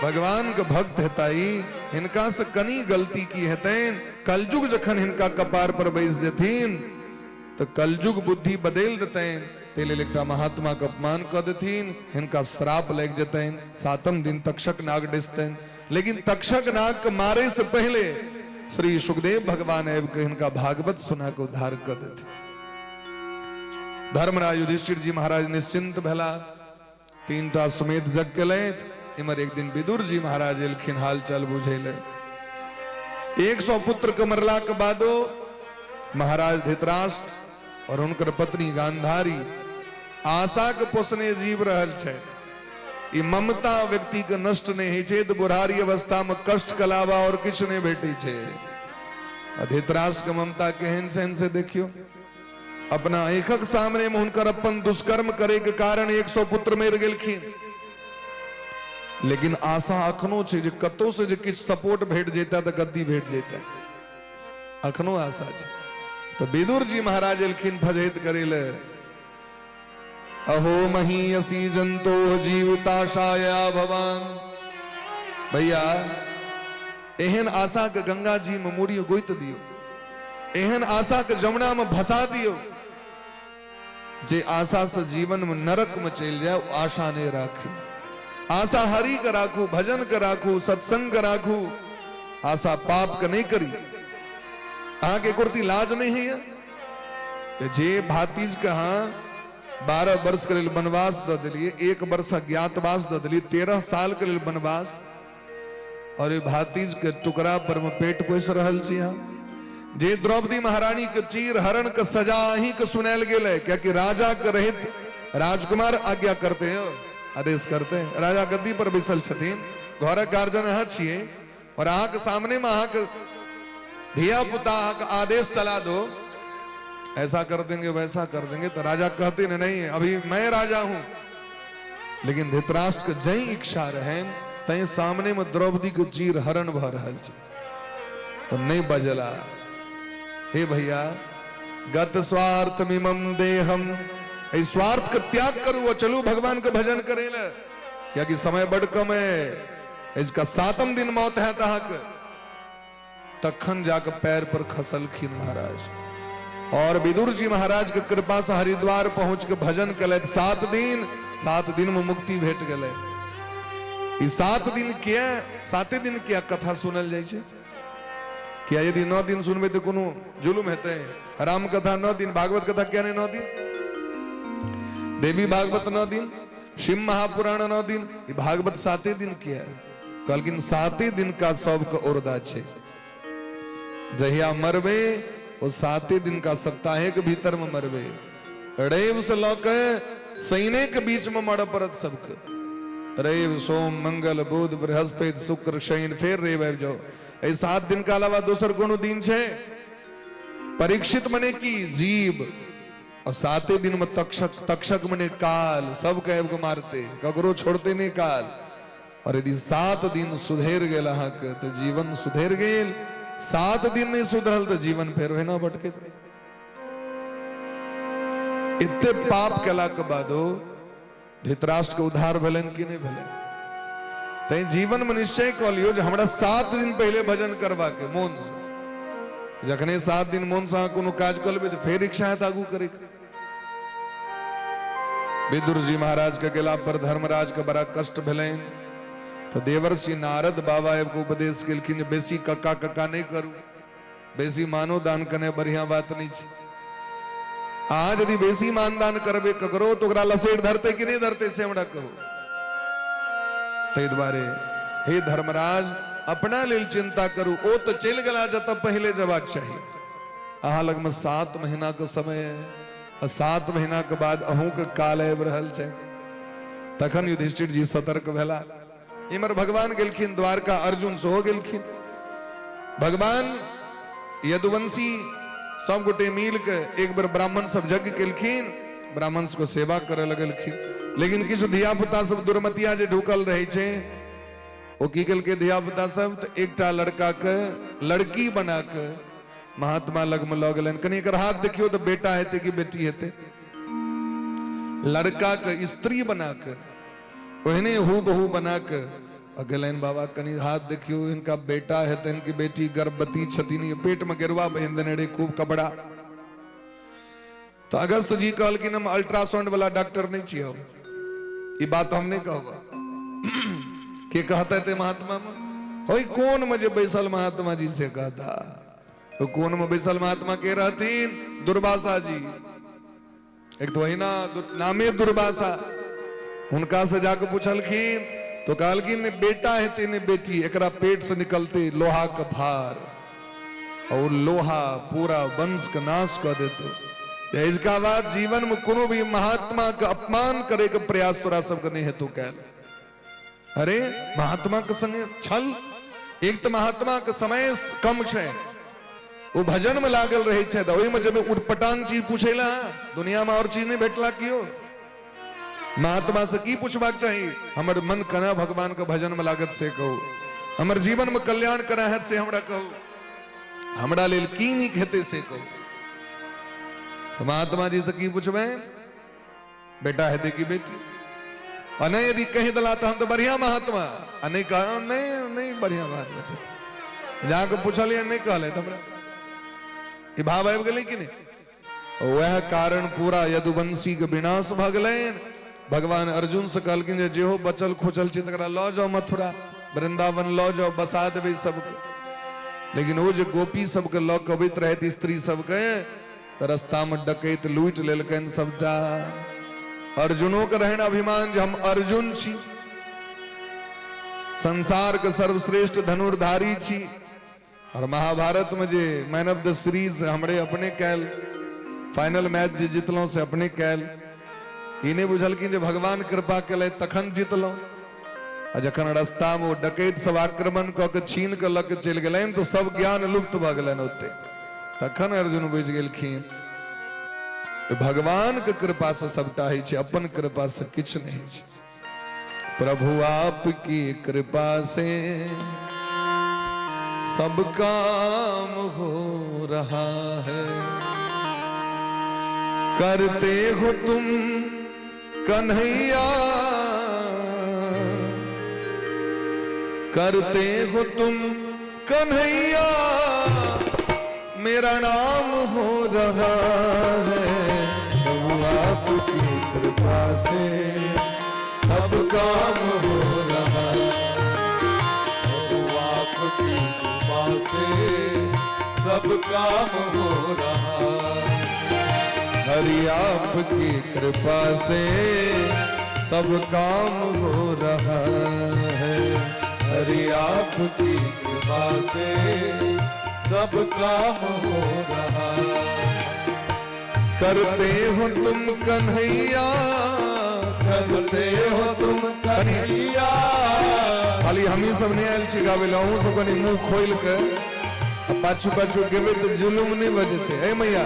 भगवान के भक्त हेताई, हिनका से कनी गलती की हेतैन, कलयुग जखन हिनका कपार पर बैस जेथिन तो कलयुग बुद्धि बदलि देतैन, ताहि लेल एकटा महात्मा के अपमान कऽ देथिन, हिनका श्राप लागि जेतैन, 7म दिन तक्षक नाग डसतैन। लेकिन तक्षक नाग के मारे से पहले श्री सुखदेव भगवान आबि के हिनका भागवत सुना के उद्धार कऽ देथिन। धर्मराज युधिष्ठिर जी महाराज निश्चिंत भेला। 3टा सुमेध यज्ञ केलथि। इमहर एक दिन विदुर जी महाराज एलखिन हाल चाल बुझै ले। 100 पुत्र के मरला के बादो महाराज धृतराष्ट्र और हुनकर पत्नी गांधारी आशा के पोसने जीव रहल छै। ई ममता व्यक्ति के नष्ट नहीं होइ छै तऽ बुढ़ारी अवस्था में कष्ट के अलावा और किछु नहीं भेटै छै। आ धृतराष्ट्र के ममता केहन छनि से देखियौ, अपना आँखक सामने में हुनकर अपन दुष्कर्म करे के कारण 100 पुत्र मरि गेलखिन, लेकिन आशा अखनो छै जे कतौ से जे किछु सपोर्ट भेट जेता तऽ गद्दी भेट जेता, अखनो आशा छै। तऽ विदुर जी महाराज एलखिन फजैत करै लए। अहो महीयसी जंतो जीवताशाया भवान। भैया एहन आशा के गंगा जी में मूड़ी गोइत दियो, एहन आशा के जमुना में भसा दियो, जे आशा से जीवन में नरक में चलि जाए ओ आशा नहीं राखी। आशा हरि के राखू, भजन के राखू, सत्संग के राखू, आशा पाप के नहीं करी। अहाँके कुर्ती लाज नहीं है जे भातीज के अहाँ 12 वर्ष के लेल वनवास दऽ देलियै, 1 वर्ष अज्ञातवास दऽ देलियै, 13 साल के लेल वनवास, और भातीज के टुकड़ा पर में पेट पोसि रहल छी अहाँ। जे द्रौपदी महारानी के चीर हरण के सजा अहीं के सुनायल गेल है, क्याकि राजा के रहित राजकुमार आज्ञा करते हैं, आदेश करते हैं। राजा गद्दी पर बैसल छथिन, घरक गार्जियन अहाँ छियै, और अहाँ के सामने में अहाँ के धिया पुता अहाँ के आदेश चला दो, ऐसा कर देंगे वैसा कर देंगे, तो राजा कहते नहीं, नहीं अभी मैं राजा हूं। लेकिन धृतराष्ट्र के जई इच्छा रहे तै सामने में द्रौपदी के चीर हरण भ रहल छै, तो नहीं बजला। हे भैया गत स्वार्थ मिमम देहम, एहि स्वार्थ के त्याग करू और चलू भगवान के भजन करे ले, क्याकि समय बड़ कम है, इसका 7म दिन मौत है तहक। तखन जाके पैर पर खसलखिन महाराज, और विदुर जी महाराज के कृपा से हरिद्वार पहुंच के भजन कलथि 7 दिन। 7 दिन में मुक्ति भेट गेलै। ई 7 दिन किया, 7 दिन किया कथा सुनल जाइ छै? किया यदि 9 दिन सुनबै तऽ कोनो जुलुम हेतै? राम कथा 9 दिन, भागवत कथा किया नहीं 9 दिन, देवी भागवत 9 दिन, शिव महापुराण 9 दिन, ई भागवत 7 दिन किया? कहलखिन 7 दिन का सबके औरदा छै, जहिया मरबे ओ 7 दिन का सप्ताहे के भीतर में मरबे, रैव से लऽ के शनि के बीच में मरऽ पड़त सबके। रैव सोम मंगल बुध बृहस्पति शुक्र शनि, फेर रैव आबि जाओ। एहि 7 दिन के अलावा दोसर कोनो दिन छै? परीक्षित मने की जीव, और 7 दिन में तक्षक, तक्षक मने काल, सबके आबि के मारते, ककरो छोड़ते नहीं काल। और यदि 7 दिन सुधरि गेल अहाँके तऽ जीवन सुधरि गेल, 7 दिन नहीं सुधरल तऽ जीवन फेर ओहिना भटकैत रही। एते पाप केला के बादो धृतराष्ट्र के उद्धार भेलनि कि नहीं भेलनि? तैं जीवन में निश्चय कऽ लियौ जे हमरा 7 दिन पहिले भजन करबाक मोन से। जखने 7 दिन मोन से अहाँ कोनो काज कऽ लेबै तऽ फेर इच्छा हैत आगू करैके। विदुर जी महाराज के गेला पर धर्मराज के बड़ा कष्ट भेलनि, तऽ देवर्षि नारद बाबा आबि कऽ उपदेश केलखिन जे बेसी कक्का कक्का नहि करू, बेसी मानो दान कने बढ़िया बात नहीं छै। अहाँ यदि बेसी मानदान करबै ककरो तऽ ओकरा लसेट धरतै कि नहि धरतै से हमरा कहू। ताहि दुआरे हे धर्मराज अपना लेल चिंता करू, ओ तऽ चलि गेला जतऽ पहिले जेबाक चाही। अहाँ लगमे 7 महीना के समय है, आ 7 महीना के बाद अहूँके काल आबि रहल छै। तखन युधिष्ठिर जी सतर्क भेला। इम्हर भगवान गेलखिन द्वारका, अर्जुन सेहो गेलखिन। भगवान यदुवंशी सब गोटे मिल के एक बेर ब्राह्मण सब यज्ञ केलखिन, ब्राह्मण सबके सेवा करे लगलखिन। लेकिन किछु धिया पुता सब दुर्मतिया जे ढुकल रहे छै, ओ की केलकै धिया पुता सब तऽ एकटा लड़का के लड़की बना के महात्मा लग में लऽ गेलनि, कनि एकर हाथ देखियौ तऽ बेटा हेतै कि बेटी हेतै। लड़का के स्त्री बना के ओहने हु बहु बना के आ गेलनि, बाबा कनि हाथ देखियौ हिनका बेटा हेतनि कि बेटी, गर्भवती छथिन, ये पेट में गेरुआ बान्हि देने रहे खूब कपड़ा। तो अगस्त जी कहलखिन हम अल्ट्रासाउंड वाला डॉक्टर नहीं छियै, हम ई बात हम नहीं कहब। के कहते ते महात्मा में होई कोन में जे बैसल महात्मा जी से कहता, तो कोन में बैसल महात्मा के रहथिन? दुर्वासा जी। एक तो वही ना नामे दुर्वासा, हुनका से जाके पूछलखिन तो कहलखिन ने बेटा हेतै ने बेटी, एकरा पेट से निकलते लोहा के भार और लोहा पूरा वंश के नाश कर देते। इसका बाद जीवन में कोनो भी महात्मा के अपमान करे के प्रयास तोरा सबके नहीं हेतु कैल। अरे महात्मा के संगे छल, एक तो महात्मा के समय कम छै, ओ भजन में लागल रहे छै, तऽ ओहिमे जब उटपटांग चीज पूछेला, दुनिया में और चीज नहीं भेटला कियो। महात्मा से की पूछबाक चाही? हमर मन केना भगवान के भजन में लागत से कहू, हमर जीवन में कल्याण केना हैत से हमरा कहू, हमरा लेल की नीक हेतै से कहू। तऽ महात्मा जी से की पूछबै? बेटा हेतै कि बेटी? आ नहीं यदि कहि देला तऽ हम तऽ बढ़िया महात्मा, आ नहीं कह नहीं नहीं बढ़िया महात्मा छथिन, जाके पूछलियै नहीं कहले तऽ हमरा ई भाव आबि गेलै कि नहीं? वह कारण पूरा यदुवंशी के विनाश भऽ गेलनि। भगवान अर्जुन से कहलखिन जे जेहो बचल खुचल छी तकरा लऽ जाउ मथुरा वृंदावन लऽ जाउ, बसा देबै सबके। लेकिन ओ जे गोपी सबके लऽ कऽ अबैत रहथि स्त्री सबके, तऽ रस्तामे डकैत लूटि लेलकनि सबटा। अर्जुनो के रहनि अभिमान जे हम अर्जुन छी, संसार के सर्वश्रेष्ठ धनुर्धारी छी, और महाभारत में जे मैन ऑफ the series हमरे अपने कैल, फाइनल मैच जे जितलहुँ से अपने कैल। ई नहि बुझलखिन जे भगवान कृपा केलथि तखन जितलहुँ। आ जखन रस्तामे ओ डकैत सब आक्रमण कऽ के छीन कऽ लऽ के चलि गेलनि तऽ सब ज्ञान लुप्त भऽ गेलनि ओते। तखन अर्जुन बुझि गेलखिन भगवान के कृपा से सबटा होइ छै, अपन कृपा से किछु नहि होइ छै। प्रभु आपकी कृपा से सब काम हो रहा है, करते हो तुम कन्हैया, करते हो तुम कन्हैया, मेरा नाम हो रहा है। प्रभु आपकी कृपा से सब काम हो रहा है, प्रभु आपकी कृपा से सब काम हो रहा है। हरि आपकी कृपा से सब काम हो रहा है, हरि आपकी कृपा से सब काम हो रहा है। करते हो तुम कन्हैया, करते हो तुम कन्हैया। खाली हमही सब नहीं आयल छी गाबै लए, अहूँ सब कनी मुंह खोलि के पाछू पाछू गेबै तऽ जुलुम नहि बजतै। ए मैया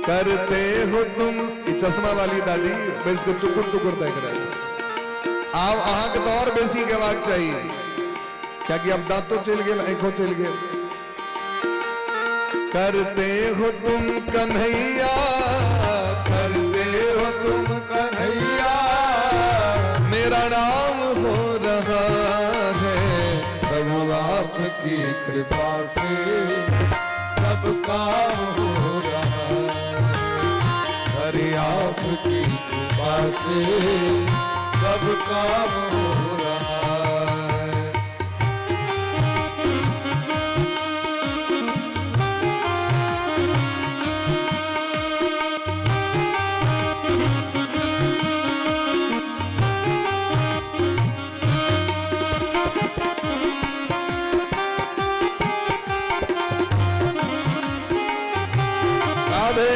करते हो तुम, ई चश्मा वाली दादी बैस के टुकुर टुकुर देख रहे। आब अहाँके तऽ और बेसी गेबाक चाही, कियाकि आब दांतो चलि गेल, आँखो चलि गेल। करते हो तुम कन्हैया, करते हो तुम कन्हैया, मेरा नाम हो रहा है। प्रभु आपकी कृपा से सब काम हो रहा है, हरि आपकी कृपा से सब काम हो रहा है। राधे।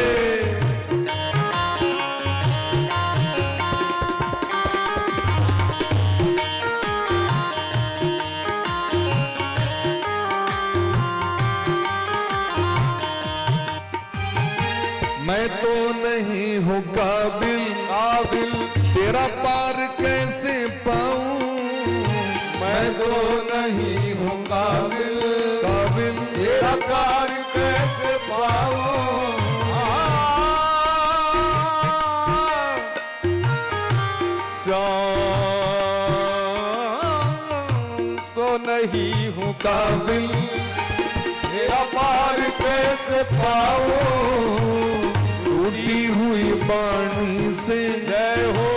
मैं तो नहीं हूँ काबिल, काबिल तेरा पार कैसे पाऊं, मैं तो नहीं हूँ काबिल, काबिल तेरा पार कैसे पाऊं। श्याम तो नहीं हूँ काबिल, तेरा पार कैसे पाऊं, टूटी हुई वाणी से जय हो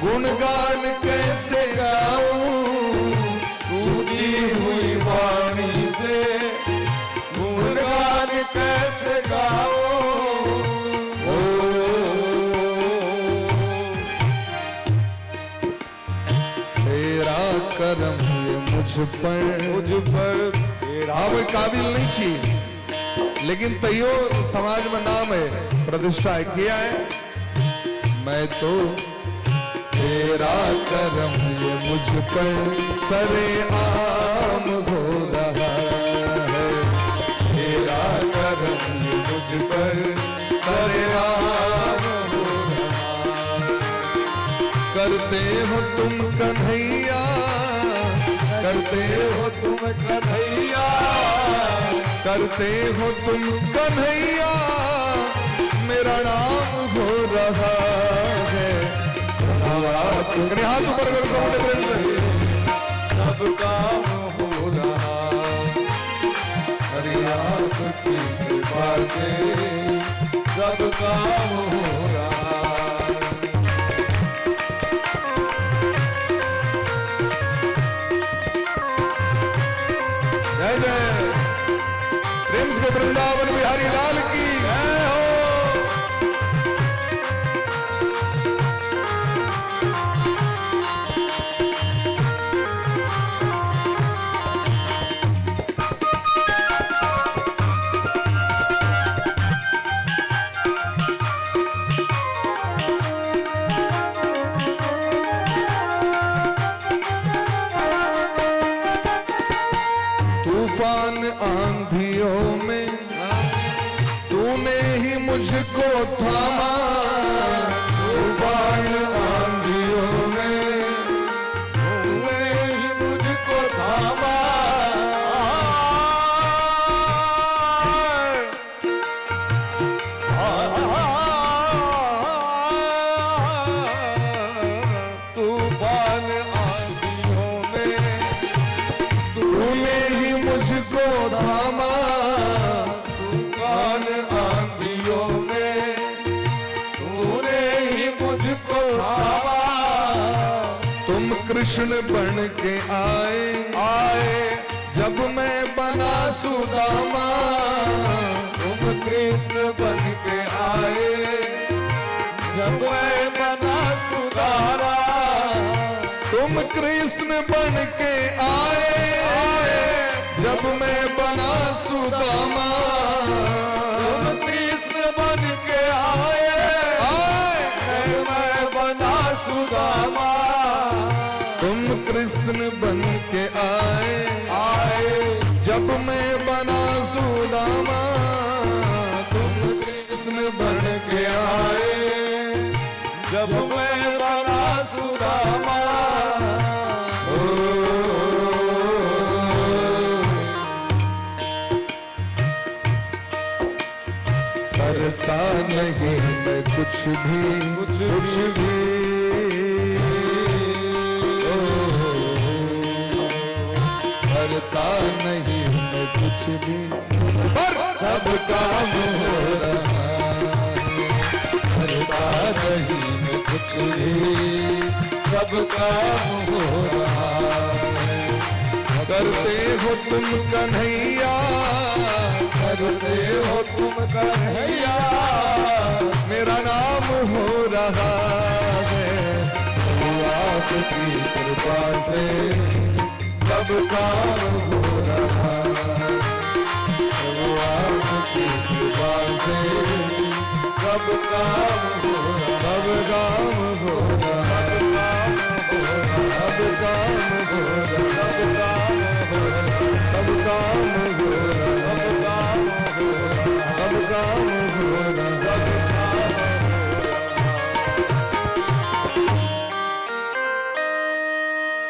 गुणगान कैसे गाऊं, टूटी हुई वाणी से गुणगान कैसे गाऊं। ओ मुझ पर। मुझ पर तेरा। हम ओहि काबिल नहीं छी, लेकिन तैयो समाज में नाम है, प्रतिष्ठा है, किया है। मैं तो तेरा करम ये मुझ पर सरे आम हो रहा है। तेरा करम ये मुझ पर सरे आम हो रहा। करते हो तुम कन्हैया, करते हो तुम कन्हैया, करते हो तुम कन्हैया, मेरा नाम हो रहा है। हाथ ऊपर करो सब मोटे प्रेम से। सब काम हो रहा, हरि आपकी कृपा से सब काम हो रहा। जय जय प्रेम से वृंदावन बिहारी लाल की जय हो। तूफान आंधियों में तूने ही मुझको थामा, तूफान आंधियों में तूने ही मुझको थामा। तूफान आंधियों में तूने ही मुझको थामा, तूफान आंधियों में तूने ही मुझको थामा। तुम कृष्ण बन के आए, आए जब मैं बना सुदामा, तुम कृष्ण बन के आए, जब मैं बना सुदामा। तुम कृष्ण बन के आए, जब मैं बना सुदामा। तुम कृष्ण बन के आए, आए मैं बना सुदामा। तुम कृष्ण बन के आए, आए जब मैं बना सुदामा। तुम कृष्ण बन के आए, जब मैं बना सुदामा। ओ, करता नहीं मैं कुछ भी, कुछ कुछ भी, ओ, करता नहीं मैं कुछ भी, पर सब काम हो रहा है। करता नहीं मैं कुछ भी, सब काम हो रहा है। करते हो तुम कन्हैया, करते हो तुम कन्हैया, मेरा नाम हो रहा है। आपकी कृपा से सब काम हो रहा है। प्रभु आपकी कृपा से सब काम हो रहा, सब काम हो रहा, सब काम हो रहा, सब काम हो रहा, सब काम हो रहा, सब काम हो रहा, सब काम हो रहा, सब काम हो रहा।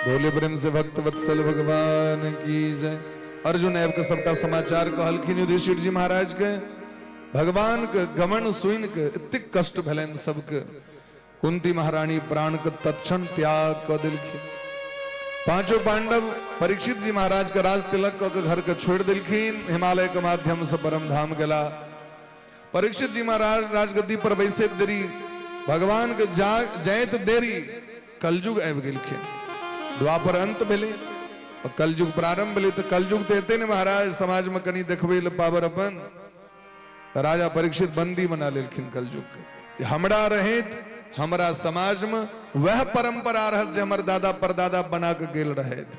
बोले प्रेम से भक्त वत्सल भगवान की जय। अर्जुन ऐप के सबका समाचार कहलखिन युधिष्ठिर जी महाराज के। भगवान के गमन सुन के एतेक कष्ट भेलनि सबके। कुंती महारानी प्राण के तत्क्षण त्याग क देलखिन। पांचों पांडव परीक्षित जी महाराज के राज तिलक क के घर के छोड़ देलखिन। हिमालय के माध्यम से परम धाम गेला। परीक्षित जी महाराज राजगद्दी पर बैसैत देरी, भगवान के जाइत देरी कलयुग आबि गेलखिन। द्वापर अंत भेलै और कलयुग प्रारंभ भेलै। तो कलयुग तो एते ने महाराज समाज में कनी देखबै ले पावर अपन। राजा परीक्षित बंदी बना लेलखिन कलयुग के। हमरा रहैत हमरा समाज में वह परंपरा रहत जे हमर दादा परदादा बना के गेल रहैत।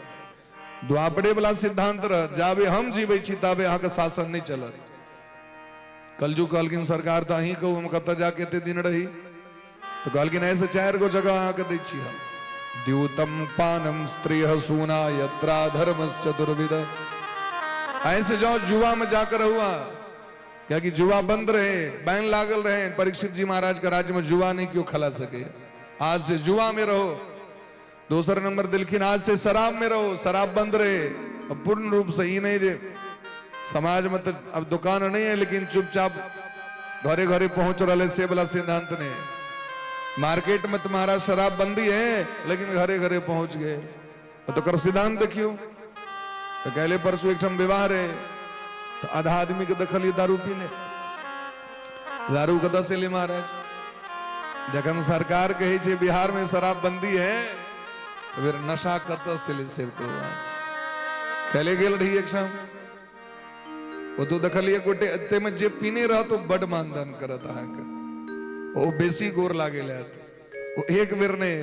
द्वापरे वाला सिद्धांत रहत, जाबे हम जीबै छी ताबे अहाँके शासन नहि चलत। कलजुग कहलखिन सरकार तऽ अहीं कहू हम कतऽ जाके एते दिन रही। तऽ कहलखिन ऐसे 4 गो जगह अहाँके दै छी हम, द्यूतम पानम स्त्रीय सूना यत्रा धर्मश्च दुर्विद। ऐसे जाओ जुआ में जाकर रहू अहाँ, कियाकि जुआ बंद रहे, बैन लागल रहे। परीक्षित जी महाराज के राज्य में जुआ नहीं क्यों खला सके, आज से जुआ में रहो। दोसर नंबर दिलखिन आज से शराब में रहो, शराब बंद रहे। अब पूर्ण रूप से ई नहीं जे समाज में तो अब दुकान नहीं है, लेकिन चुपचाप घरे घरे पहुंच रहे से वाला सिद्धांत नहीं। मार्केट में तुम्हारा शराब बंदी है, लेकिन घरे घरे पहुंच गए। तो कर सिद्धांत देखियो। तो कहले परसों एक ठम विवाह रहे, तो आधा आदमी के देखलिए दारू पीने, दारू कतऽ से एलै महाराज? जखन सरकार कहै छै बिहार में शराबबंदी है, तो फिर नशा कतऽ से एलै से कहू अहाँ? कहले गेल रही एक ठाम, ओतऽ देखलिए गोटे एते में जे पीने रहत ओ बड मानदान करत अहाँके, ओ बेसी गोर लागल हैत। ओ एक बेर नहि,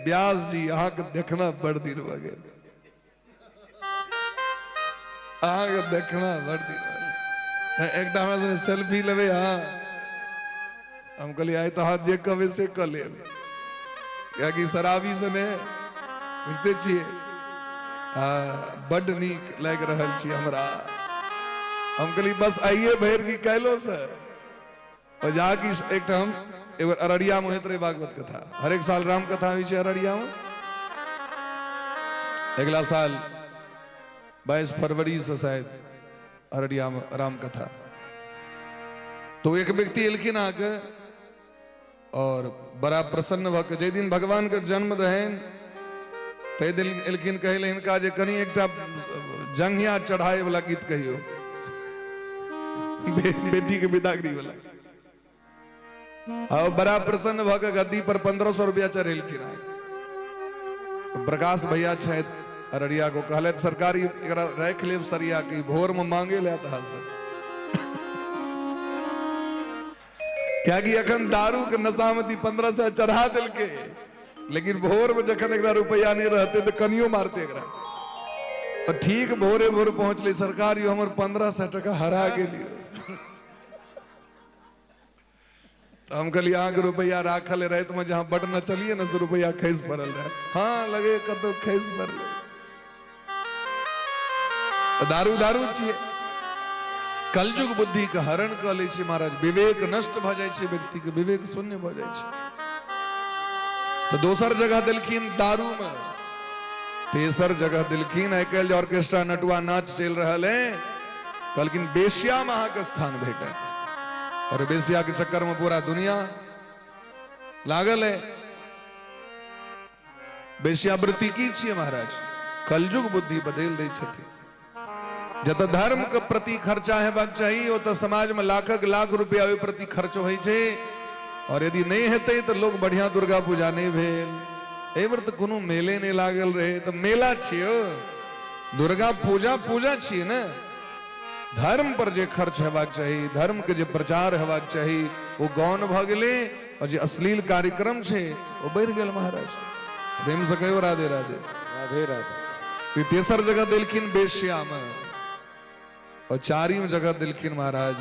व्यास जी अहाँके देखना बड़ दिन भऽ गेल, अहाँके देखना बड़ दिन भऽ गेल। एकटा हमरा संगे सेल्फी लेबै अहाँ? हम कहलियै आइ तऽ अहाँ जे कहबै से कऽ लेब, कियाकि शराबी से ने बुझते छियै। हँ, बड्ड नीक लागि रहल छी हमरा। हम कहलियै बस आइए भरि कि काल्हिओ से। और जाकि एकटा हम एक बेर अररिया में होइत रहे भागवत कथा, हरेक साल राम कथा होइ छै अररिया में। अगला साल 22 फरवरी से शायद अररिया में राम कथा। तो एक व्यक्ति एलखिन आके और बड़ा प्रसन्न भऽ के, जाहि दिन भगवान के जन्म रहनि ताहि दिन एलखिन, कहै लए हिनका जे कनि एकटा जंघिया चढ़ाए वाला गीत कहियौ, बेटी के विदागरी वाला। और बड़ा प्रसन्न भऽ के गद्दी पर 1500 रुपया चढ़ेलखिन। आइ प्रकाश भैया छथि अररिया को, कहलथि सरकारी एकरा राखि लेब सरिया के, भोर में मांगे ले अहाँ से, कियाकि अखन दारू के नशा में 1500 चढ़ा देलके, लेकिन भोर में जखन एकरा रुपया नहीं रहते तो कनियो मारते एकरा। और ठीक भोरे भोर पहुंचले, सरकार यो हमर 1500 टका हरा गेलियो। तो हम कहलिए अहाँके रुपया राखल है, राति में जहाँ बड नचलिए ने से रुपया खसि पड़ल रहे। हाँ लगे कतौ खसि पड़लै। दारू दारू छियै, कलयुग बुद्धि के हरण कऽ लै छै महाराज, विवेक नष्ट भऽ जाइ छै, व्यक्ति के विवेक शून्य भऽ जाइ छै। तऽ दोसर जगह देलखिन दारू में, तेसर जगह देलखिन आइ काल्हि जे ऑर्केस्ट्रा नटुआ नाच चलि रहल है, कहलखिन बेसिया में अहाँके स्थान भेटत। और बेसिया के चक्कर में पूरा दुनिया लागल है। वेश्यावृत्ति की छियै महाराज? कलयुग बुद्धि बदलि दै छथिन। जतऽ धर्म के प्रति खर्चा हेबाक चाही ओतऽ समाज में लाखक लाख रुपया ओहि प्रति खर्च होइ छै, और यदि नहि हेतै तऽ लोग बढ़िया दुर्गा पूजा नहि भेल, एहि बेर तऽ कोनो मेले नहि लागल रहै। तऽ मेला छियै, दुर्गा पूजा पूजा छियै ने। धर्म पर जे खर्च हेबाक चाही, धर्म के जे प्रचार हेबाक चाही, ओ गौण भऽ गेलै, और जे अश्लील कार्यक्रम छै ओ बढ़ि गेल महाराज। प्रेम से कहियो राधे राधे। राधे राधे। तो तेसर जगह देलखिन बेश्या में, और चारिम जगह देलखिन महाराज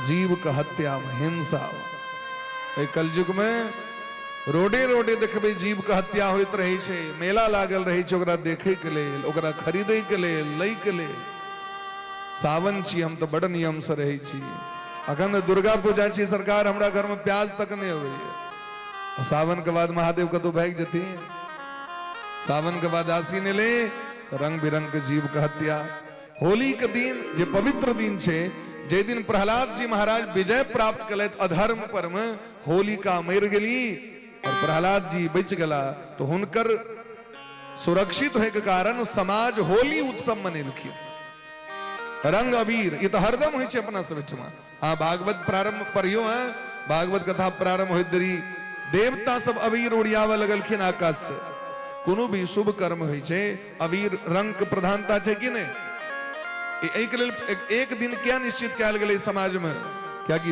जीव के हत्या में, हिंसा में। एहि कलयुग में रोडे रोडे देखबै जीव के हत्या होइत रहै छै, मेला लागल रहै छै ओकरा देखै के लेल, ओकरा खरीदै के लेल, लै के लेल। सावन छी, हम तऽ बड़ नियम से रहै छी, अखन तऽ दुर्गा पूजा छी सरकार, हमरा घर में प्याज तक नहीं अबैया। सावन के बाद महादेव कतौ भागि जेथिन? सावन के बाद आसीन एलै तऽ रंग बिरंग के जीव के हत्या। होली के दिन जे पवित्र दिन छै, जे दिन प्रहलाद जी महाराज विजय प्राप्त केलथि अधर्म पर में, होलिका मरि गेली और प्रहलाद जी बचि गेला, तो हुनकर सुरक्षित होय के कारण समाज होली उत्सव मनेलखिन। रंग अबीर ई तऽ हरदम होइ छै अपना सब एहिठमा। अहाँ भागवत प्रारंभ पढ़ियो हैं, भागवत कथा प्रारंभ होइत देरी देवता सब अबीर उड़ियाबऽ लगलखिन आकाश से। कोनो भी शुभ कर्म होइ छै, अबीर रंग के प्रधानता छै कि नहि? एहिके लेल एक दिन किया निश्चित कयल गेलै समाज में? कियाकि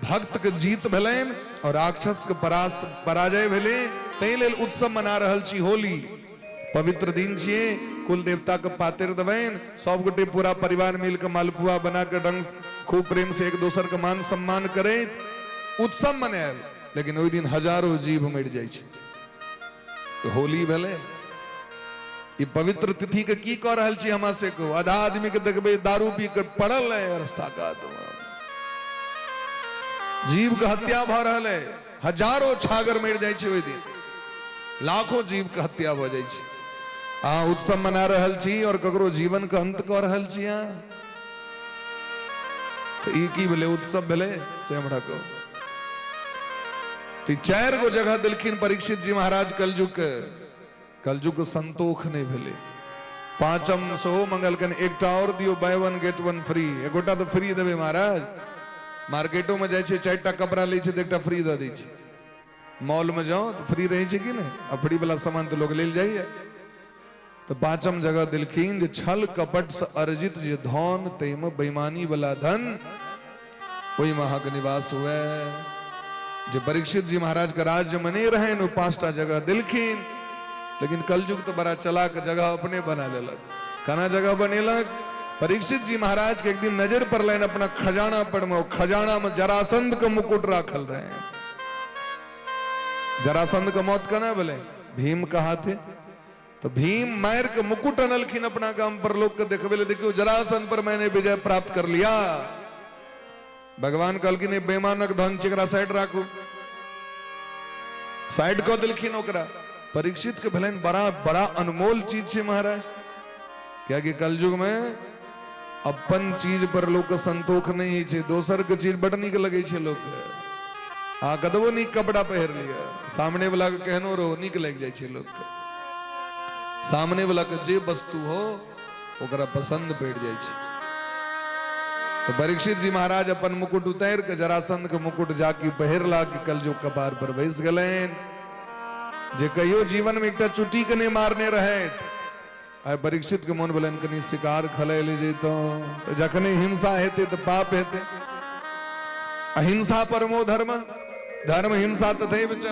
भक्त के जीत भेलनि और राक्षस के पराजय भेलै, ताहि लेल उत्सव मना रहल छी होली। पवित्र दिन छियै, कुल देवता के पातिर देबनि, सब गोटे पूरा परिवार मिल के मालपुआ बना के ढंग खूब प्रेम से एक दोसर के मान सम्मान करैत उत्सव मनायल। लेकिन ओहि दिन हजारों जीव मरि जाइ छै। होली भेलै, ई पवित्र तिथि के की कऽ रहल छी हमरा से कहू? आधा आदमी के देखबै दारू पी के पड़ल है रस्ता कात मे, जीव के हत्या भऽ रहल है, हजारों छागर मरि जाइ छै ओहि दिन, लाखों जीव के हत्या भऽ जाइ छै। अहाँ उत्सव मना रहल छी और ककरो जीवन के अंत कऽ रहल छी अहाँ, तऽ ई की भेलै? उत्सव भेलै से हमरा कहू। तऽ 4 गो जगह देलखिन परीक्षित जी महाराज कलयुग के, कलयुग के संतोख नहि भेलै। पांचम सेहो मंगलकनि, एकटा और दियौ, buy one get one free, एगोटा तऽ फ्री देबै महाराज। मार्केटो में जाइ छै, 4टा कपड़ा लै छै तऽ एकटा फ्री दऽ दै छै। मॉल में जाओ तऽ फ्री रहै छै कि नहि? आ फ्री वाला सामान तऽ लोक लेल जाइए। तऽ पांचम जगह देलखिन जे छल कपट से अर्जित जे धन, ताहिमे बेईमानी वाला धन, ओहिमे अहाँके निवास हुए। जे परीक्षित जी महाराज के राज्य में नहीं रहनि, ओ 5टा जगह देलखिन। लेकिन कलयुग तऽ बड़ा चलाक जगह अपने बना लेलक। केना जगह बनेलक? परीक्षित जी महाराज के एक दिन नजर पड़लनि अपना खजाना पर में, ओ खजाना में जरासंध के मुकुट राखल रहे। जरासंध के मौत केना भेलै? भीम के हाथे। तो भीम मार के मुकुट अनलखिन अपना गाम पर लोग के देखबे ले, देखियो जरासंध पर मैंने विजय प्राप्त कर लिया। भगवान कहलखिन बेमानक धन छै, एकरा साइड राखू। साइड कऽ देलखिन ओकरा। परीक्षित के भेलनि बड़ा बड़ा अनमोल चीज छै महाराज, कियाकि कलयुग में अपन चीज पर लोग के संतोख नहीं होइ छै, दोसर के चीज बड नीक लगै छै लोग के। आ कतबो नीक कपड़ा पहिर लिअ, सामने वाला के केहनो रहो नीक लागि जाइ छै लोग के। सामने वाला के जे वस्तु हो ओकरा पसंद पड़ि जाइ छै। तो परीक्षित जी महाराज अपन मुकुट उतारि के जरासंध के मुकुट जाके पहिरला के कलयुग कपार पर बैस गेलनि। जे कहियो जीवन में एकटा चुटी के नहीं मारने रहथि, आइ परीक्षित के मोन भेलनि कनि शिकार खेलै ले जैतहुँ, तऽ जखने हिंसा हेतै तऽ पाप हेतै। अहिंसा परमो धर्म, धर्म हिंसा तथैव च।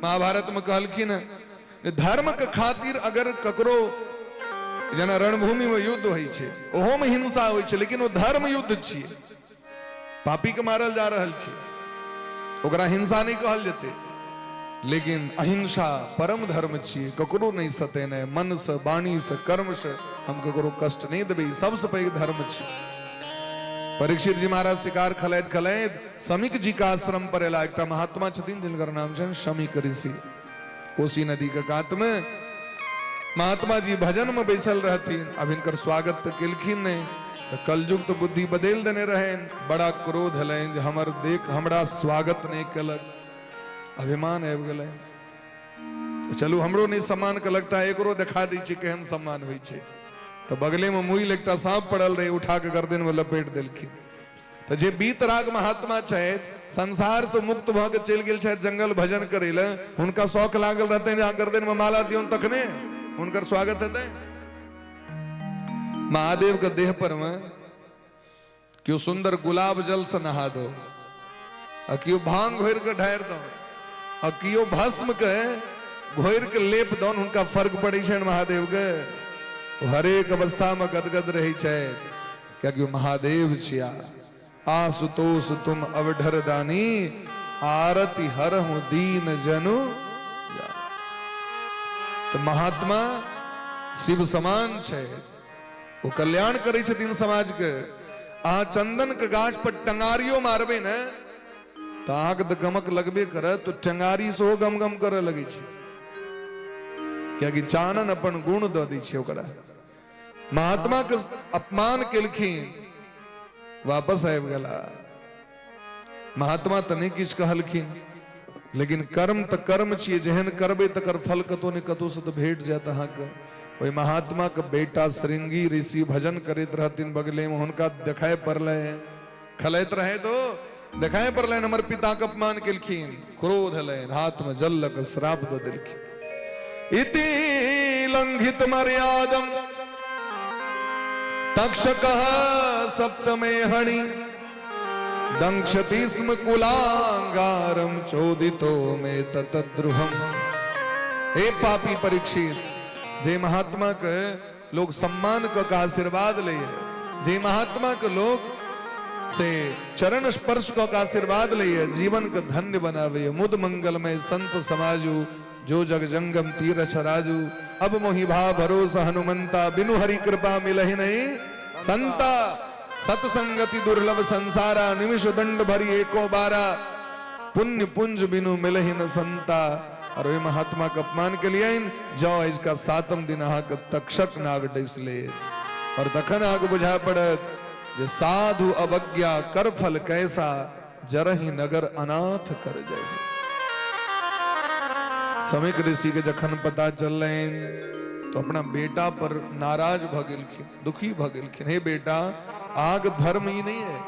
महाभारत में कहलखिन हँ जे धर्म के खातिर अगर ककरो, जेना रणभूमि में युद्ध होइ छै, ओहो में हिंसा होइ छै, लेकिन ओ धर्म युद्ध छियै, पापी के मारल जा रहल छै, ओकरा हिंसा नहीं कहल जेतै। लेकिन अहिंसा परम धर्म छियै, ककरो नहीं सतेनाइ, मन से वाणी से कर्म से हम ककरो कष्ट नहीं देबै, ई सबसे पैघ धर्म छै। परीक्षित जी महाराज शिकार खेलैत खेलैत शमीक जी के आश्रम पर एला। एकटा महात्मा छथिन जिनकर नाम छनि शमीक ऋषि। कोसी नदी के कात में महात्मा जी भजन में बैसल रहथिन। अब हिनकर स्वागत तऽ केलखिन नहीं, तऽ कलयुग तऽ बुद्धि बदलि देने रहनि। बड़ा क्रोध हलनि जे हमर देख हमरा स्वागत नहीं केलक, अभिमान आबि गेलै। तऽ चलू हमरो नहीं सम्मान केलक तऽ एकरो देखा दै छियै केहन सम्मान होइ छै। तऽ बगले में मुइल एकटा साँप पड़ल रहै, उठा के गर्दन में लपेट देलखिन। तऽ जे बीतराग महात्मा छथि, संसार से मुक्त भऽ के चलि गेल छथि जंगल भजन करै लए, हुनका शौक लागल रहतनि जे अहाँ गर्दन में माला दियौन तखने हुनकर स्वागत हेतै। महादेव के देह पर में केओ सुंदर गुलाब जल से नहा दो, आ केओ भांग घोरि के ढारि दो, आ केओ भस्म के घोरि के लेप दो, हुनका फर्क पड़ै छनि महादेव के। हरेक अवस्था में गदगद रहै छथि, कियाकि ओ महादेव छिया। आशुतोष तुम अवढर दानी, आरती हरहु दीन जनु। तो महात्मा शिव समान छै, ओ कल्याण करै छथिन समाज के। अहाँ चंदन के गाछ पर टंगारियो मारबै ने तऽ अहाँके तऽ गमक लगबे करत, तो टंगारी सेहो गम गम करऽ लगै छै, कियाकि चानन अपन गुण दऽ दै छै ओकरा। महात्मा के अपमान केलखिन, वापस आबि गेला। महात्मा तऽ नहि किछु कहलखिन, लेकिन कर्म तऽ कर्म छियै, जेहन करबै तकर फल कतौ ने कतौ से तऽ भेट जायत अहाँके। ओहि महात्मा के बेटा श्रृंगी ऋषि भजन करैत रहथिन बगले में, हुनका देखाय पड़लै, खेलैत रहे तो देखाय पड़लनि हमर पिता के अपमान केलखिन। क्रोध एलनि, हाथ में जल लऽ कऽ श्राप दऽ देलखिन, इति लंघित मर्यादम तक्षक सप्तमे हणि दंक्षति स्म कुलांगारम चोदितो मे ततद्रुहम। हे पापी परीक्षित, जे महात्मा के लोग सम्मान कऽ के आशीर्वाद लैए, जे महात्मा के लोग से चरण स्पर्श कऽ के आशीर्वाद लैए, जीवन के धन्य बनाबैए। मुद मंगलमय संत समाजू, जो जग जंगम तीरथ राजू। अब मोहि भा भरोस हनुमंता, बिनु हरि कृपा मिलहि नहीं संता। सतसंगति दुर्लभ संसारा, निमिष दंड भरी एको बारा। पुण्य पुंज बिनु मिलहि न संता। और ओहि महात्मा के अपमान के लिए जाओ, इसका सातम दिन अहाँके तक्षक नाग डसि लेत और तखन अहाँके बुझाय पड़त जे साधु अवज्ञा कर फल कैसा, जरहि नगर अनाथ कर जैसा। समीक ऋषि के जखन पता चललनि तो अपना बेटा पर नाराज भ गेलखिन, दुखी भ गेलखिन। हे बेटा, आग धर्म ई नहीं है,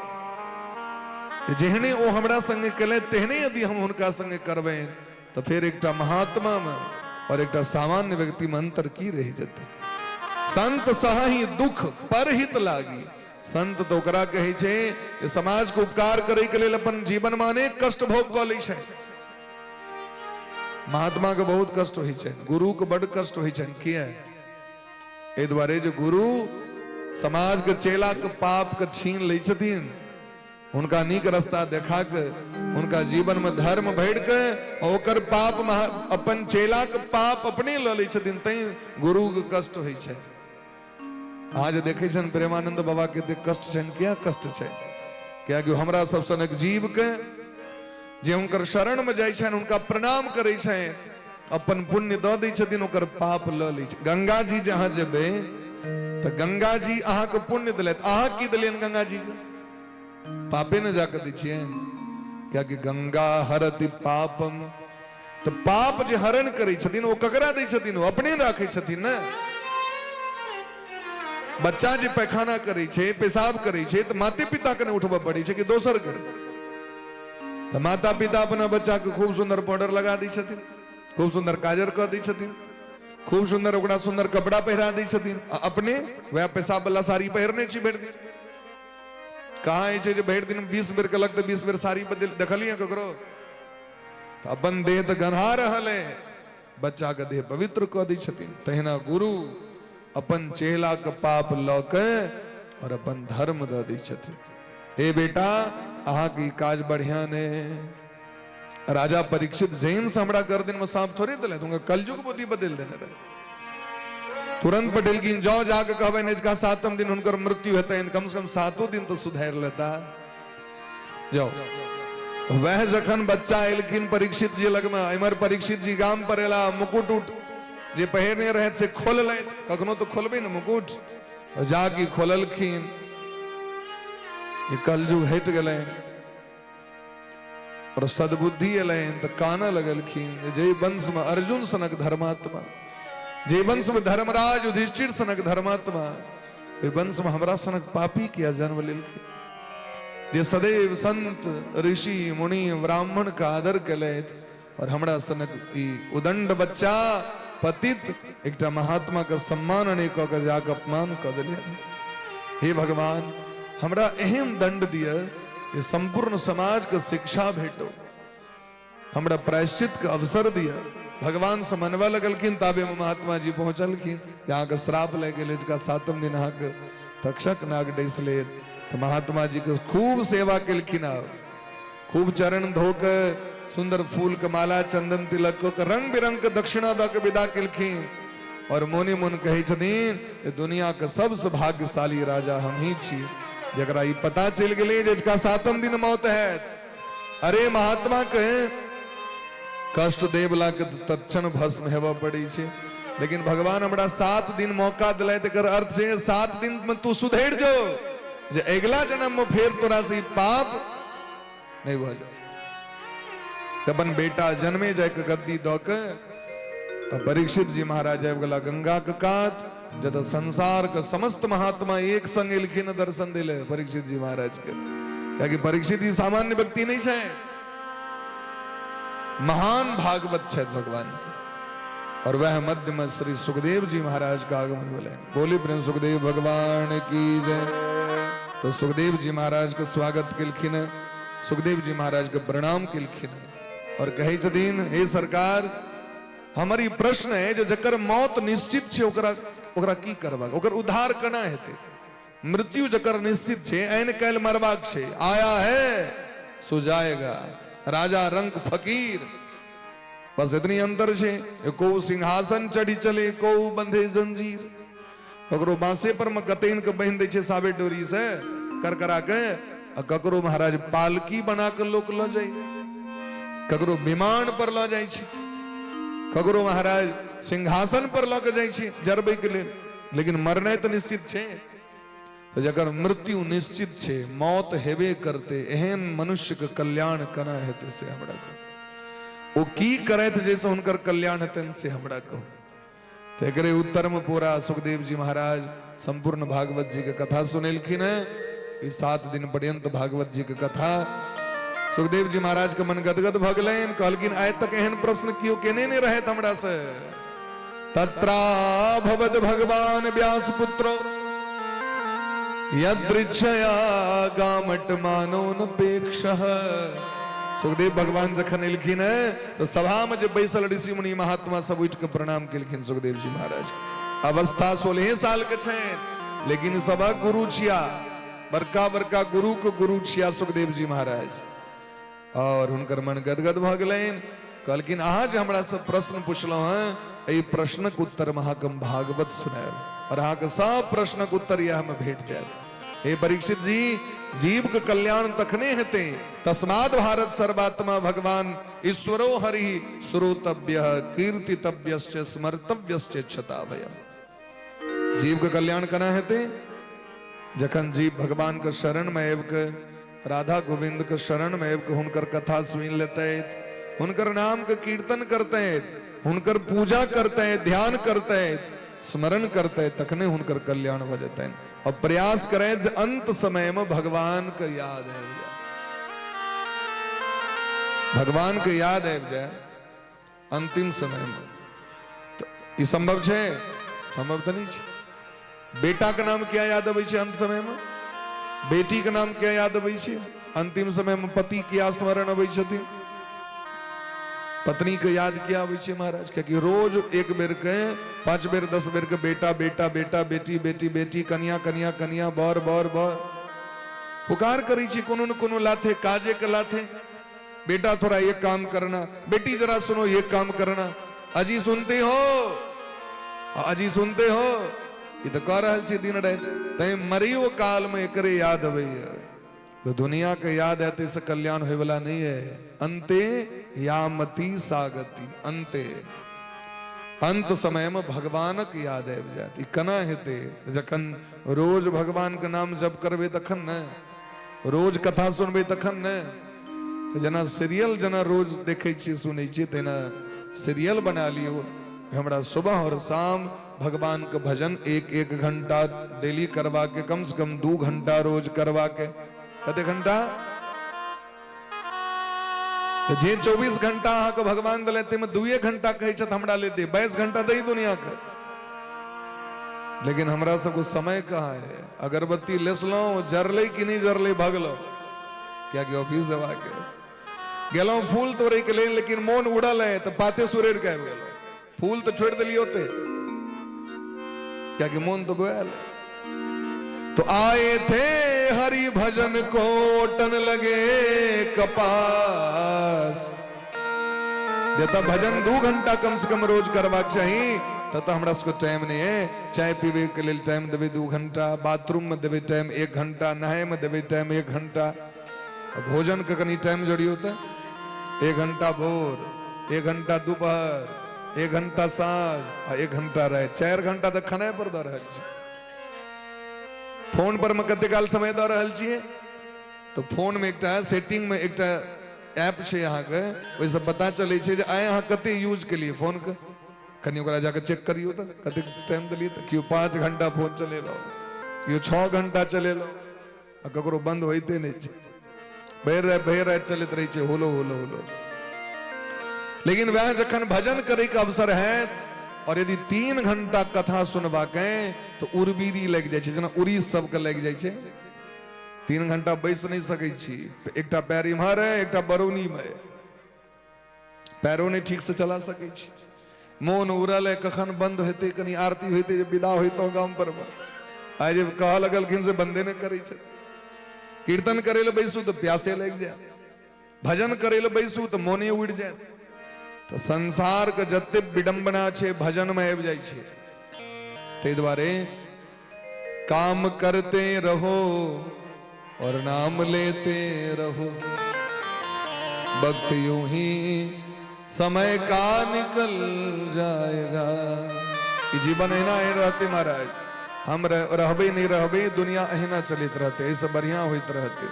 जेहने ओ हमरा संगे केले तेहने यदि हम हुनका संगे करबनि तऽ फेर एकटा महात्मा में और एकटा सामान्य व्यक्ति में अंतर की रहि जेतै। संत सही दुख परहित लागी। संत तऽ ओकरा कहै छै जे समाज के उपकार करै के लेल अपन जीवन में अनेक कष्ट भोग कऽ लै छै। महात्मा के बहुत कष्ट होइ छै, गुरु के बड कष्ट होइ छनि। किया? एहि दुआरे जे गुरु समाज के चेला के पाप के छीन लै छथिन, हुनका नीक रास्ता देखा के हुनका जीवन में धर्म भरि के ओकर पाप अपन चेला के पाप अपने लऽ लै छथिन, तैं गुरु के कष्ट होइ छै। अहाँ जे देखै छनि प्रेमानंद बाबा के एते कष्ट छनि, किया कष्ट छै? कियाकि हमरा सब सनक जीव के जे हुनकर शरण में जाइ छनि, हुनका प्रणाम करै छनि, अपन पुण्य दऽ दै छथिन, ओकर पाप लऽ लै छै। गंगा जी जहाँ जेबै तऽ गंगा जी अहाँके पुण्य देलथि, अहाँ की देलियनि गंगा जी के? पापे ने जाके दै छियनि। कियाकि गंगा हरति पापम, तऽ पाप जे हरण करै छथिन ओ ककरा दै छथिन? ओ अपने राखै छथिन ने। बच्चा जे पैखाना करै छै, पेशाब करै छै, तऽ माते पिता के ने उठबऽ पड़ै छै कि दोसर के? तऽ माता पिता अपना बच्चा के खूब सुंदर पाउडर लगा दै छथिन, खूब सुंदर काजर कऽ दै छथिन, खूब सुंदर ओकरा सुंदर कपड़ा पहिरा दै छथिन, आ अपने वएह पेशाब वाला साड़ी पहिरने छी भरि दिन। कहाँ होइ छै जे भरि दिन 20 बेर कहलक तऽ 20 बेर साड़ी बदल देखलियै ककरो? तऽ अपन देह तऽ गन्हा रहल है, बच्चा के देह पवित्र कऽ दै छथिन। तहिना गुरु अपन चेला के पाप लऽ के और अपन धर्म दऽ दै छथिन। हे बेटा, अहाँके ई काज बढ़िया ने। राजा परीक्षित जैन से हमरा गर्दन में सांप थोड़े देलथि, हुनका कलयुग बुद्धि बदलि देने रहे। तुरंत पटेलखिन जाओ जाके कहबै ने सातम दिन हुनकर मृत्यु हेतनि, कम से कम सातो दिन तो सुधारि लेता। जाओ। वह जखन बच्चा एलखिन परीक्षित जी लगमे, एम्हर परीक्षित जी गाम पर एला, मुकुट उट जे पहिरने रहथि से खोललथि, कखनो तऽ खोलबै ने मुकुट, जाके खोललखिन, कलयुग हटि गेलनि और सद्बुद्धि एलनि तऽ कानऽ लगलखिन जे वंशमे अर्जुन सनक धर्मात्मा, जे वंशमे धर्मराज युधिष्ठिर सनक धर्मात्मा, ओहि वंशमे हमरा सनक पापी किया जन्म लेलखिन, जे सदैव संत ऋषि मुनि ब्राह्मण के आदर केलथि और हमरा सनक ई उदंड बच्चा पतित एकटा महात्मा के सम्मान नहि कऽ के जाके अपमान कऽ देलियै। हे भगवान, हमरा एहन दंड दिअ जे संपूर्ण समाज के शिक्षा भेटो, हमरा प्रायश्चित के अवसर दिअ। भगवान से मनबऽ लगलखिन, ताबे में महात्मा जी पहुंचलखिन, जे अहाँके श्राप लागि गेल अछि, सातम दिन अहाँके तक्षक नाग डसि लेत। तऽ महात्मा जी के खूब सेवा केलखिन, आब खूब चरण धो के सुंदर फूल के माला चंदन तिलक कऽ के रंग बिरंग के दक्षिणा दऽ के विदा केलखिन और मोने मोन कहै छथिन जे दुनिया के सबसे भाग्यशाली राजा हम ही छी, जकरा ई पता चलि गेलै जे एकरा सातम दिन मौत हैत। अरे महात्मा के कष्ट देवला के तत्क्षण भस्म हेबऽ पड़ै छै, लेकिन भगवान हमरा 7 दिन मौका दिलथि, एकर अर्थ छै 7 दिन में तू सुधरि जो, जे अगिला जन्म में फेर तोरा से ई पाप नहीं भऽ जाओ। तऽ अपन बेटा जन्मे जाय के गद्दी दऽ के तऽ परीक्षित जी महाराज आबि गेला गंगा के कात, जतऽ संसार के समस्त महात्मा एक संग एलखिन दर्शन दिले परीक्षित जी महाराज के। कियाकि परीक्षित जी सामान्य व्यक्ति नहीं छै, महान भागवत छथि भगवान के। और वह मध्य में श्री सुखदेव जी महाराज का आगमन भेलै। बोली प्रेम सुखदेव भगवान की जय। तो सुखदेव जी महाराज के स्वागत केलखिन, सुखदेव जी महाराज के प्रणाम केलखिन और कहै छथिन, हे सरकार, हमर ई प्रश्न है जे जकर मौत निश्चित छै ओकरा ओकरा की करबाक, ओकर उद्धार केना हेतै? मृत्यु जकर निश्चित छै, ऐन काल्हि मरबाक छै, आया है सो जाएगा, राजा रंक फकीर, बस इतनी अंतर छै। को सिंहासन चढ़ी चले, को बंधे जंजीर। ककरो बांसे पर में गतेन के बांधि दै छै साबे डोरी से करकरा के, आ ककरो महाराज पालकी बना के लोक ल जाय, ककरो विमान पर ल जाय छै, ककरो महाराज सिंहासन पर ल के जाय छै जरबै के लेल, लेकिन मरनाइ तऽ निश्चित छै। तऽ जकर मृत्यु निश्चित छै, मौत हेबे करते, एहन मनुष्य के कल्याण केना हेतै से हमरा कहू। ओ की करैत जाहिसँ हुनकर कल्याण हेतनि से हमरा कहू। तऽ एकरे उत्तर में पूरा सुखदेव जी महाराज संपूर्ण भागवत जी के कथा सुनेलखिन है। ई 7 दिन पर्यंत भागवत जी के कथा सुखदेव जी महाराज के मन गदगद भऽ गेलनि। कहलखिन आइ तक एहन प्रश्न केओ केने नहि रहथि हमरा से। तत्रा भवद भगवान व्यास पुत्र यदृच्छया गामट मानो नपेक्ष। सुखदेव भगवान जखन एलखिन है तो सभा में जे बैसल ऋषि मुनि महात्मा सब उठि के प्रणाम केलखिन सुखदेव जी महाराज। अवस्था 16 साल के छनि, लेकिन सभक गुरु छिया, बड़का बड़का गुरु के गुरु छिया सुखदेव जी महाराज। और हुनकर मन गदगद भऽ गेलनि। कहलखिन अहाँ जे हमरा से प्रश्न पुछलहुँ हेँ, एहि प्रश्नक उत्तर अहाँके हम भागवत सुनायब और अहाँके सब प्रश्नक उत्तर इएह में भेट जायत। हे परीक्षित जी, जीव के कल्याण तखने हेतै तस्मात् भारत सर्वात्मा भगवान ईश्वरो हरि श्रोतव्य कीर्तितव्यश्च स्मर्तव्यश्च क्षताभयम। जीव के कल्याण केना हेतै? जखन जीव भगवान के शरण में आबि के, राधा गोविंद के शरण में आबि के हुनकर कथा सुनि लेतै, हुनकर नाम के कीर्तन करतै, हुनकर पूजा करतै, ध्यान करतै, स्मरण करतै, तखने हुनकर कल्याण भऽ जेतनि। और प्रयास करै जे अंत समय में भगवान के याद आबि जाय, भगवान के याद आबि जाय अंतिम समय में। तो ई संभव छै? संभव तऽ नहि छै। बेटा के नाम किया याद अबै छै अंत समय में? बेटी के नाम किया याद अबै छै अंतिम समय में? पति किया स्मरण अबै छथिन? पत्नी के याद किया अबै छै महाराज? कियाकि रोज एक बेर के 5 बेर 10 बेर के बेटा बेटा बेटा, बेटी बेटी बेटी, कनिया कनिया कनिया, बर बर बर पुकार करै छी कोनो न कोनो लाथे, काजे के लाथे। बेटा थोड़ा ये काम करना, बेटी जरा सुनो ये काम करना, अजी सुनते हो, अजी सुनते हो, ई तऽ कह रहल छी दिन राति। तैं मरियो काल में एकरे याद अबैया। तो दुनिया के याद आते से कल्याण होय वाला नहीं है। अंते यामती सागति, अंते अंत समय में भगवानक याद आबि जायत। ई केना हेतै? जखन रोज भगवान के नाम जप करबै तखन ने, रोज कथा सुनबै तखन ने। तऽ जेना सीरियल जेना रोज देखै छियै सुनै छियै, तहिना सीरियल बना लियौ, हमरा सुबह और शाम भगवान के भजन 1-1 घंटा डेली करवा के, कम से कम 2 घंटा रोज करवा के। कते घंटा? तऽ जे 24 घंटा अहाँके भगवान देलथि ताहिमे 2 घंटा कहै छथि हमरा ले दे, 22 घंटा दै दुनिया के। लेकिन हमरा सबके समय कहाँ है? अगरबत्ती लेसलहुँ, जरलै कि नहि जरलै भगलहुँ, कियाकि ऑफिस जेबाक है। गेलहुँ फूल तोड़ै के लेल, लेकिन मोन उड़ल है तऽ पाते सुरैर के आबि गेलहुँ, फूल तऽ छोड़ि देलियै ओते, कियाकि मोन तऽ गोयल। तो आए थे हरि भजन को टन लगे कपास। जतऽ भजन 2 घंटा कम से कम रोज करबाक चाही, ततऽ हमरा सबके टाइम नहीं है। चाय पीबे के लेल टाइम देबै 2 घंटा, बाथरूम में देबै टाइम 1 घंटा, नहाय में देबै टाइम 1 घंटा, भोजन के कनी टाइम जोड़ियौ तऽ 1 घंटा भोर, 1 घंटा दोपहर, 1 घंटा साँझ आ 1 घंटा राति। 4 घंटा तऽ खेनाइ पर दऽ रहल छी। फोन पर में कते काल समय दऽ रहल छियै? तऽ फोन में एकटा सेटिंग में एकटा ऐप छै अहाँके, ओहिसँ पता चलै छै जे आइ अहाँ कते यूज केलियै फोनके। कनि ओकरा जाके चेक करियौ तऽ कते टाइम देलियै। तऽ केओ 5 घंटा फोन चलेलहुँ, केओ 6 घंटा चलेलहुँ, आ ककरो बंद होइते नहि छै, भरि राति भरि राति चलैत रहै छै, होलो होलो होलो। लेकिन वएह जखन भजन करैके अवसर हैत और यदि 3 घंटा कथा सुनबाके, तऽ उर्बीरी लागि जाइ छै, जेना उड़ीस सबके लागि जाइ छै। 3 घंटा बैस नहि सकै छी, एकटा पैर इम्हर है, एकटा बरौनी में है, पैरो नहि ठीक से चला सकै छी। मोन उड़ल है, कखन बंद हेतै, कनी आरती होइतै जे विदा होइतहुँ गाम पर। आइ जे कहऽ लगलखिन से बंदे नहि करै छथि। कीर्तन करै लए बैसू तऽ प्यासे लागि जायत, भजन करै लए बैसू तऽ मोने उड़ि जायत। तऽ संसारके जते विडम्बना छै भजनमे आबि जाइ छै। ताहि दुआरे काम करते रहो और नाम लेते रहो, वक्त यूं ही समय का निकल जाएगा। ई जीवन एना एहन रहते महाराज, हम रहबै नहि रहबै, दुनिया एहिना चलैत रहतै, एहिसँ बढ़िआँ होइत रहतै,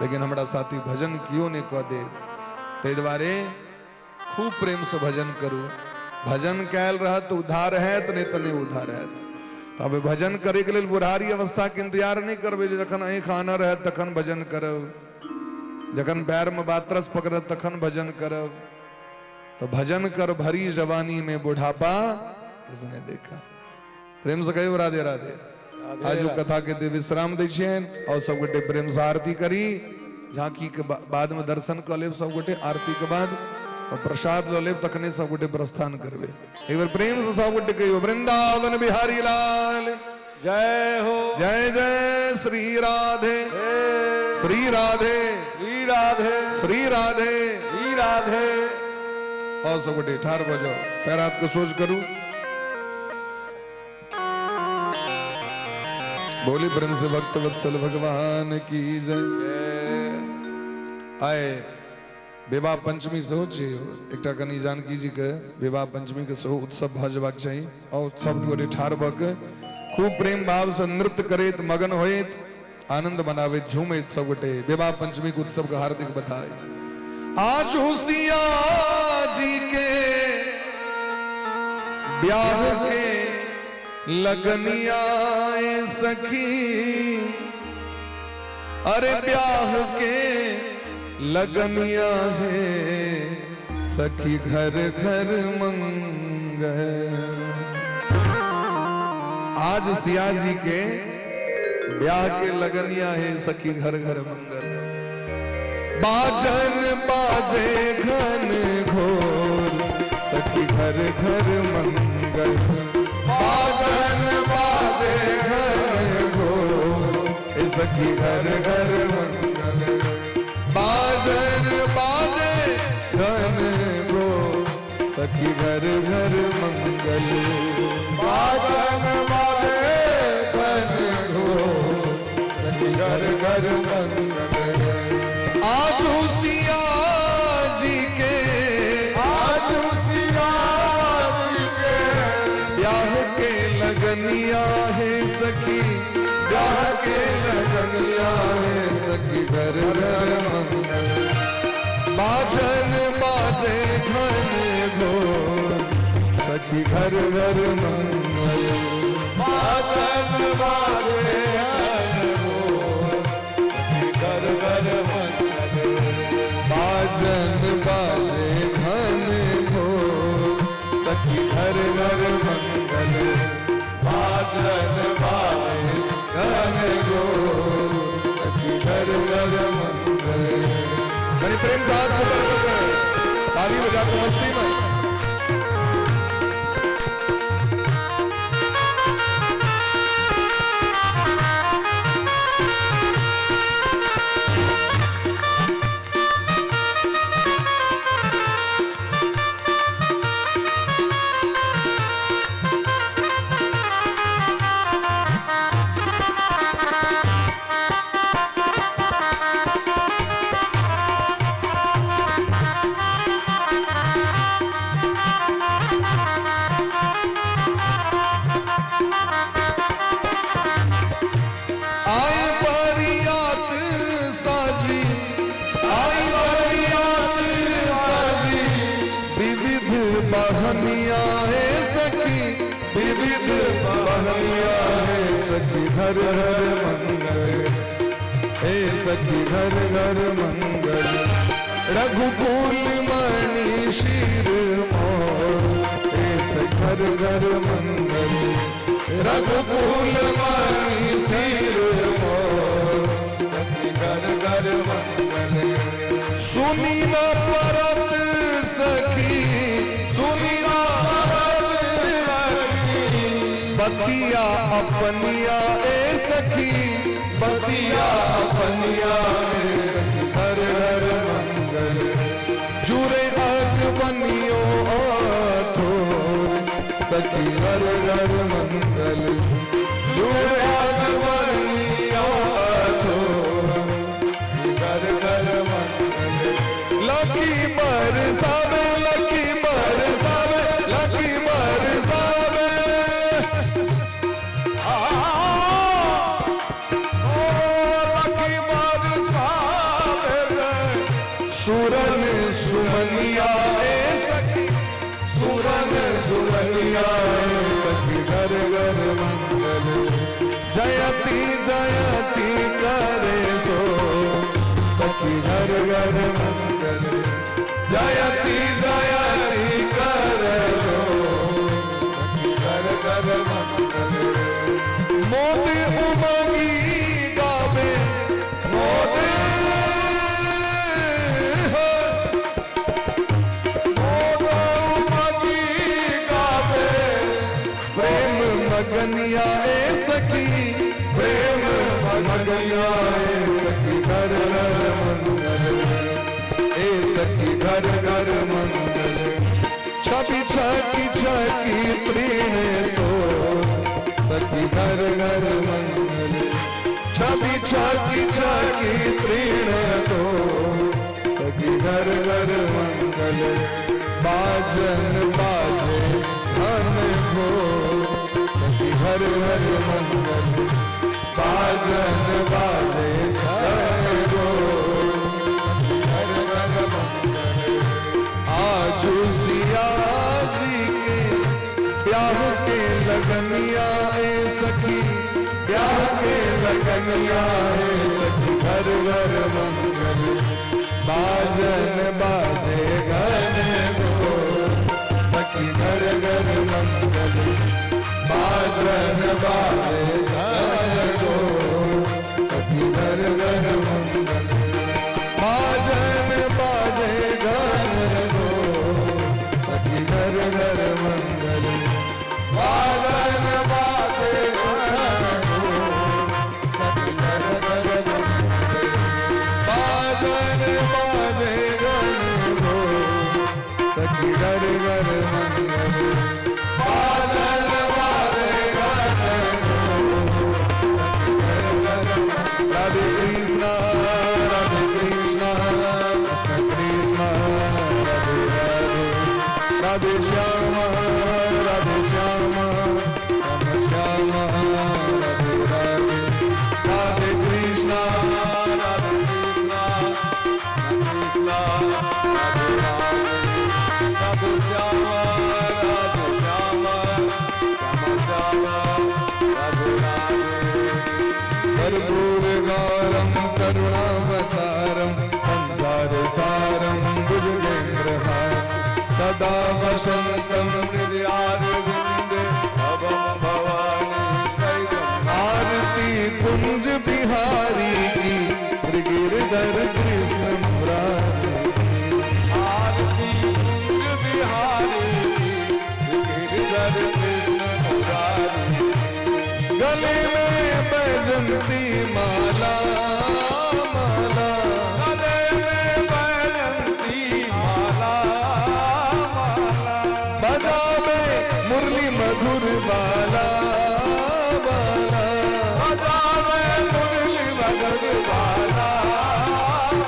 लेकिन हमरा साथी भजन कियो नहि कऽ देत। ताहि दुआरे खूब प्रेमसँ भजन करू। भजन कयल रहत तऽ उद्धार हैत, नहि तऽ नहि उद्धार हैत। तऽ आब भजन करैके लेल बुढ़ारी अवस्थाके इंतजार नहि करबै जे जखन आँखि आनर रहत तखन भजन करब, जखन पैरमे बातरस पकड़त तखन भजन करब। तऽ भजन कर भरी जवानी में बुढ़ापा किसने देखा। प्रेम से कहियो राधे राधे। आज कथा के दे विश्राम दै छियनि और सब गोटे प्रेम से आरती करी। झांकी के बाद में दर्शन कऽ लेब सब गोटे, आरती के बाद और प्रसाद लऽ लेब, तखने सब गोटे प्रस्थान करबै। एक बेर प्रेम से सब गोटे कहियो वृंदावन बिहारी लाल जय हो। जय जय श्री राधे, श्री राधे, श्री राधे, श्री राधे, श्री राधे। और सब गोटे ठाढ़ भऽ जाउ, पैर हाथ के सोच करू। बोली प्रेम से भक्त वत्सल भगवान की जय। आए विवाह पंचमी सेहो छै, एकटा कनि जानकी जी के विवाह पंचमी के सेहो उत्सव भऽ जेबाक चाही। और सब गोटे ठाढ़ भऽ के खूब प्रेम भाव से नृत्य करैत मगन होइत आनंद मनाबैत झूमैत सब गोटे विवाह पंचमी के उत्सव के हार्दिक बधाई। आज सिया जी के ब्याह के लगनिया सखी, अरे ब्याह के लगनिया है सखी घर घर मंगल। आज सिया जी के ब्याह के लगनिया है सखी घर घर मंगल। बाजन बाजे घन घोर सखी घर घर मंगल। बाजन बाजे घन घोर सखी घर घर मंगल। बाजन बाजे घन घोर सखी घर घर मंगल। बाजन बाजे घन घोर सखी घर घर मंगल। आजू सिया जी के, आजू सिया जी के ब्याह के लगनिया है सखी, ब्याह के लगनिया है सखी घर घर मंगल। बाजन बाजे घन घोर सखी घर घर मंगल। बाजन बाजे घन घोर सखी घर घर मंगल। बाजन बाजे घन घोर सखी घर घर मंगल। बाजन बाजे घन घोर सखी घर घर मंगल। बड़ी प्रेम से हाथ ऊपर करके ताली बजा के मस्ती में। आई बरियात साजी, आई बरियात साजी, विविध बहनिया है सखी, विविध बहनिया है सखी घर घर मंगल। हे सखी घर घर मंगल। रघुकुल मणि शिर मोर, हे सखी घर घर मंगल। रघुकुल मणि शिर मोर सखी घर घर मंगल। सुनी न परत सखी, सुनी न अपनिया ए सखी, बतिया अपनिया ए सखी, हर हर मंगल। जुरे आग बनियो आथो सखी, हर हर मंगल। जुरे आग बनियो आथो, घर घर मंगल। लकी बरसावे, लकी बरसावे, लकी बरसावे। ओ लखी बरसावे रे। सुरन सुमनिया ए सखी, सुरन सुमनिया ए सखी, घर घर मंगल। जयति जयति करे सो सखी, घर घर मंगल। जयति जयति करे सो सखी घर घर मंगल। मोद उमंगी गावे मोद हो। मोद उमगी गावे। प्रेम मगनिया ए सखी, प्रेम मगनिया ए सखी, घर घर मंगल। ए सखी घर घर मंगल। छवि छकी छकी त्रीण तो सखी, घर घर मंगल। छवि छकी छकी त्रीण तो सखी, घर घर मंगल। बाजन बाजे धन घो सखी, घर घर मंगल। बाजन बाजे धन घो सखी घर घर मंगल। आजू सिया जी के ब्याह के लगनिया ए सखी, ब्याह के लगनिया ए सखी, घर घर मंगल। बाजन बाजे घन घो सखी, घर घर मंगल। बाजन बाजे घन घो सखी, घर घर मंगल। बाजन बाजे घन घो सखी, घर घर मंगल। बाजन बाजे घन घो सखी, घर घर मंगल। बाजन बाजे घन घो सखी, घर घर मंगल। बाजन बाजे घन घो सखी घर घर मंगल। राधे कृष्णा राधे कृष्णा कृष्ण कृष्णा राधे राधे, राधे श्याम राधे श्याम श्याम श्याम राधे राधे, राधे कृष्णा राधे कृष्णा कृष्णा राधे राधे, राधे श्याम राधे श्याम श्याम श्याम राधे राधे। कर्पूर गौरम करुणावतारम संसार सारम भुजगेंद्रहारम सदा वसंतम हृदयारविन्दे भवं भवानी सहितं। आरती कुंज बिहारी की, श्री गिरधर कृष्ण मुरारी की। आरती कुंज बिहारी की, गिरधर कृष्ण मुरारी की। गले में बैजंती माला माला, गले में बैजंती माला माला, बजावे मुरली मधुर बाला बाला, बजावे मुरली मधुर बाला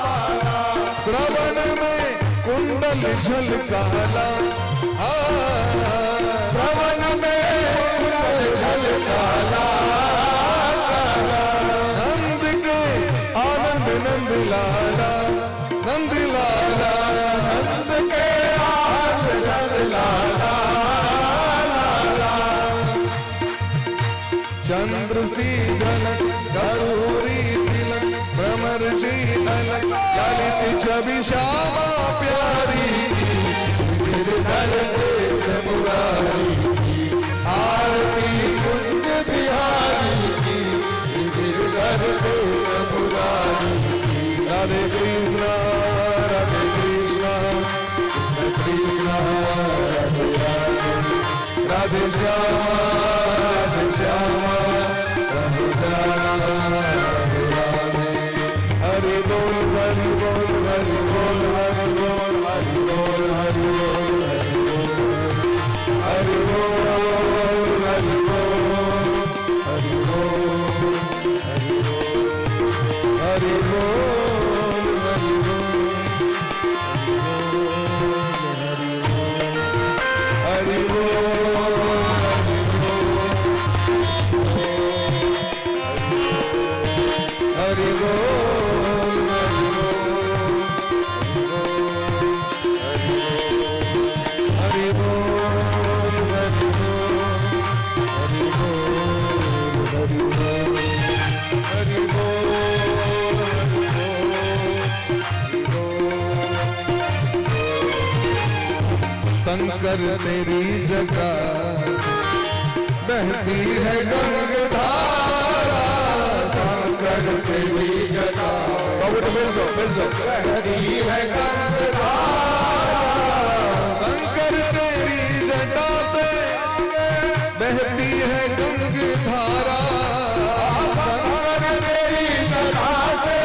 बाला, श्रवण में कुंडल झलकाला आ, श्रवण में कुंडल झलकाला काला, नंद के आनंद नंद लाला नंद लाला, नंद के आनंद नंद लाला लाला। चंद्र सी झलक कस्तूरी तिलक भ्रमर सी अलक ललित छवि श्यामा प्यारी की, गिरधर कृष्ण मुरारी की, आरती कुंज बिहारी की, श्री गिरधर कृष्ण मुरारी की। राधे कृष्णा राधे कृष्णा कृष्ण कृष्णा राधे राधे, राधे श्यामा राधे श्यामा बोल हरि बोल हरि बोल हरि बोल हरि बोल हरि बोल हरि बोल हरि बोल हरि बोल हरि बोल। शंकर तेरी जगह बहती है गंगधारा, शंकर तेरी जगह। सब उठ बैठ जाओ, बैठ जाओ। बहती है गंगधारा, शंकर तेरी जटा से बहती है गंगधारा, शंकर तेरी जटा से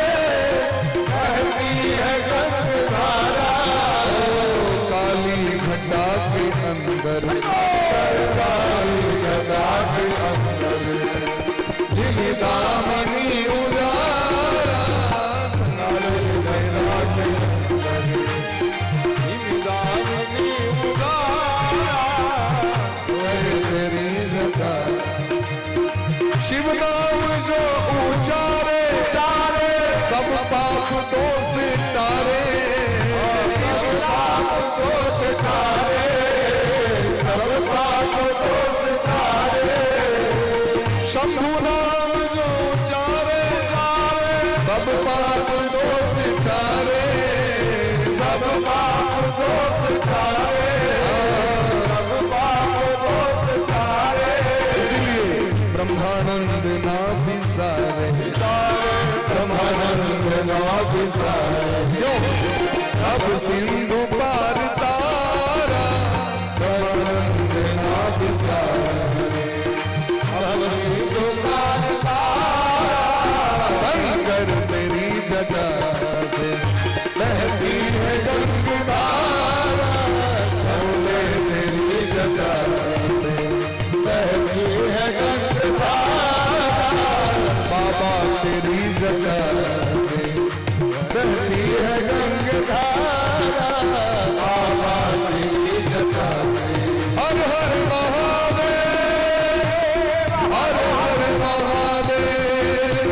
बहती है गंगधारा। काली घटा के अंदर, काली घटा के अंदर जिन दामिनी उजारा, काली घटा के अंदर दामिनी उजारा, तेरी जटा। शिव नाम जो उचारे, चारे सब पाप दोष तारे, पाप दोष तारे, सब पाप दोष तारे। शंभु नाम जो उचारे, सब पाप दोष तारे, सब पाप दोष तारे, सब पाप दोष तारे। इसलिए ब्रह्मानंद नाभि सारे, ब्रह्मानंद नाभि सारे, क्यों अब सिंधु पार तारा, ब्रह्मानंद नाभि सारे, अब सिंधु पार तारा। शंकर तेरी जटा से बहती है गंगधारा, भोले तेरी जटा से बहती है गंगधारा, बाबा तेरी जटा से बहती है गंगधारा, बाबा तेरी जटा से। हर हर महादेव, हर हर महादेव,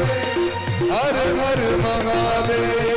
हर हर महादेव।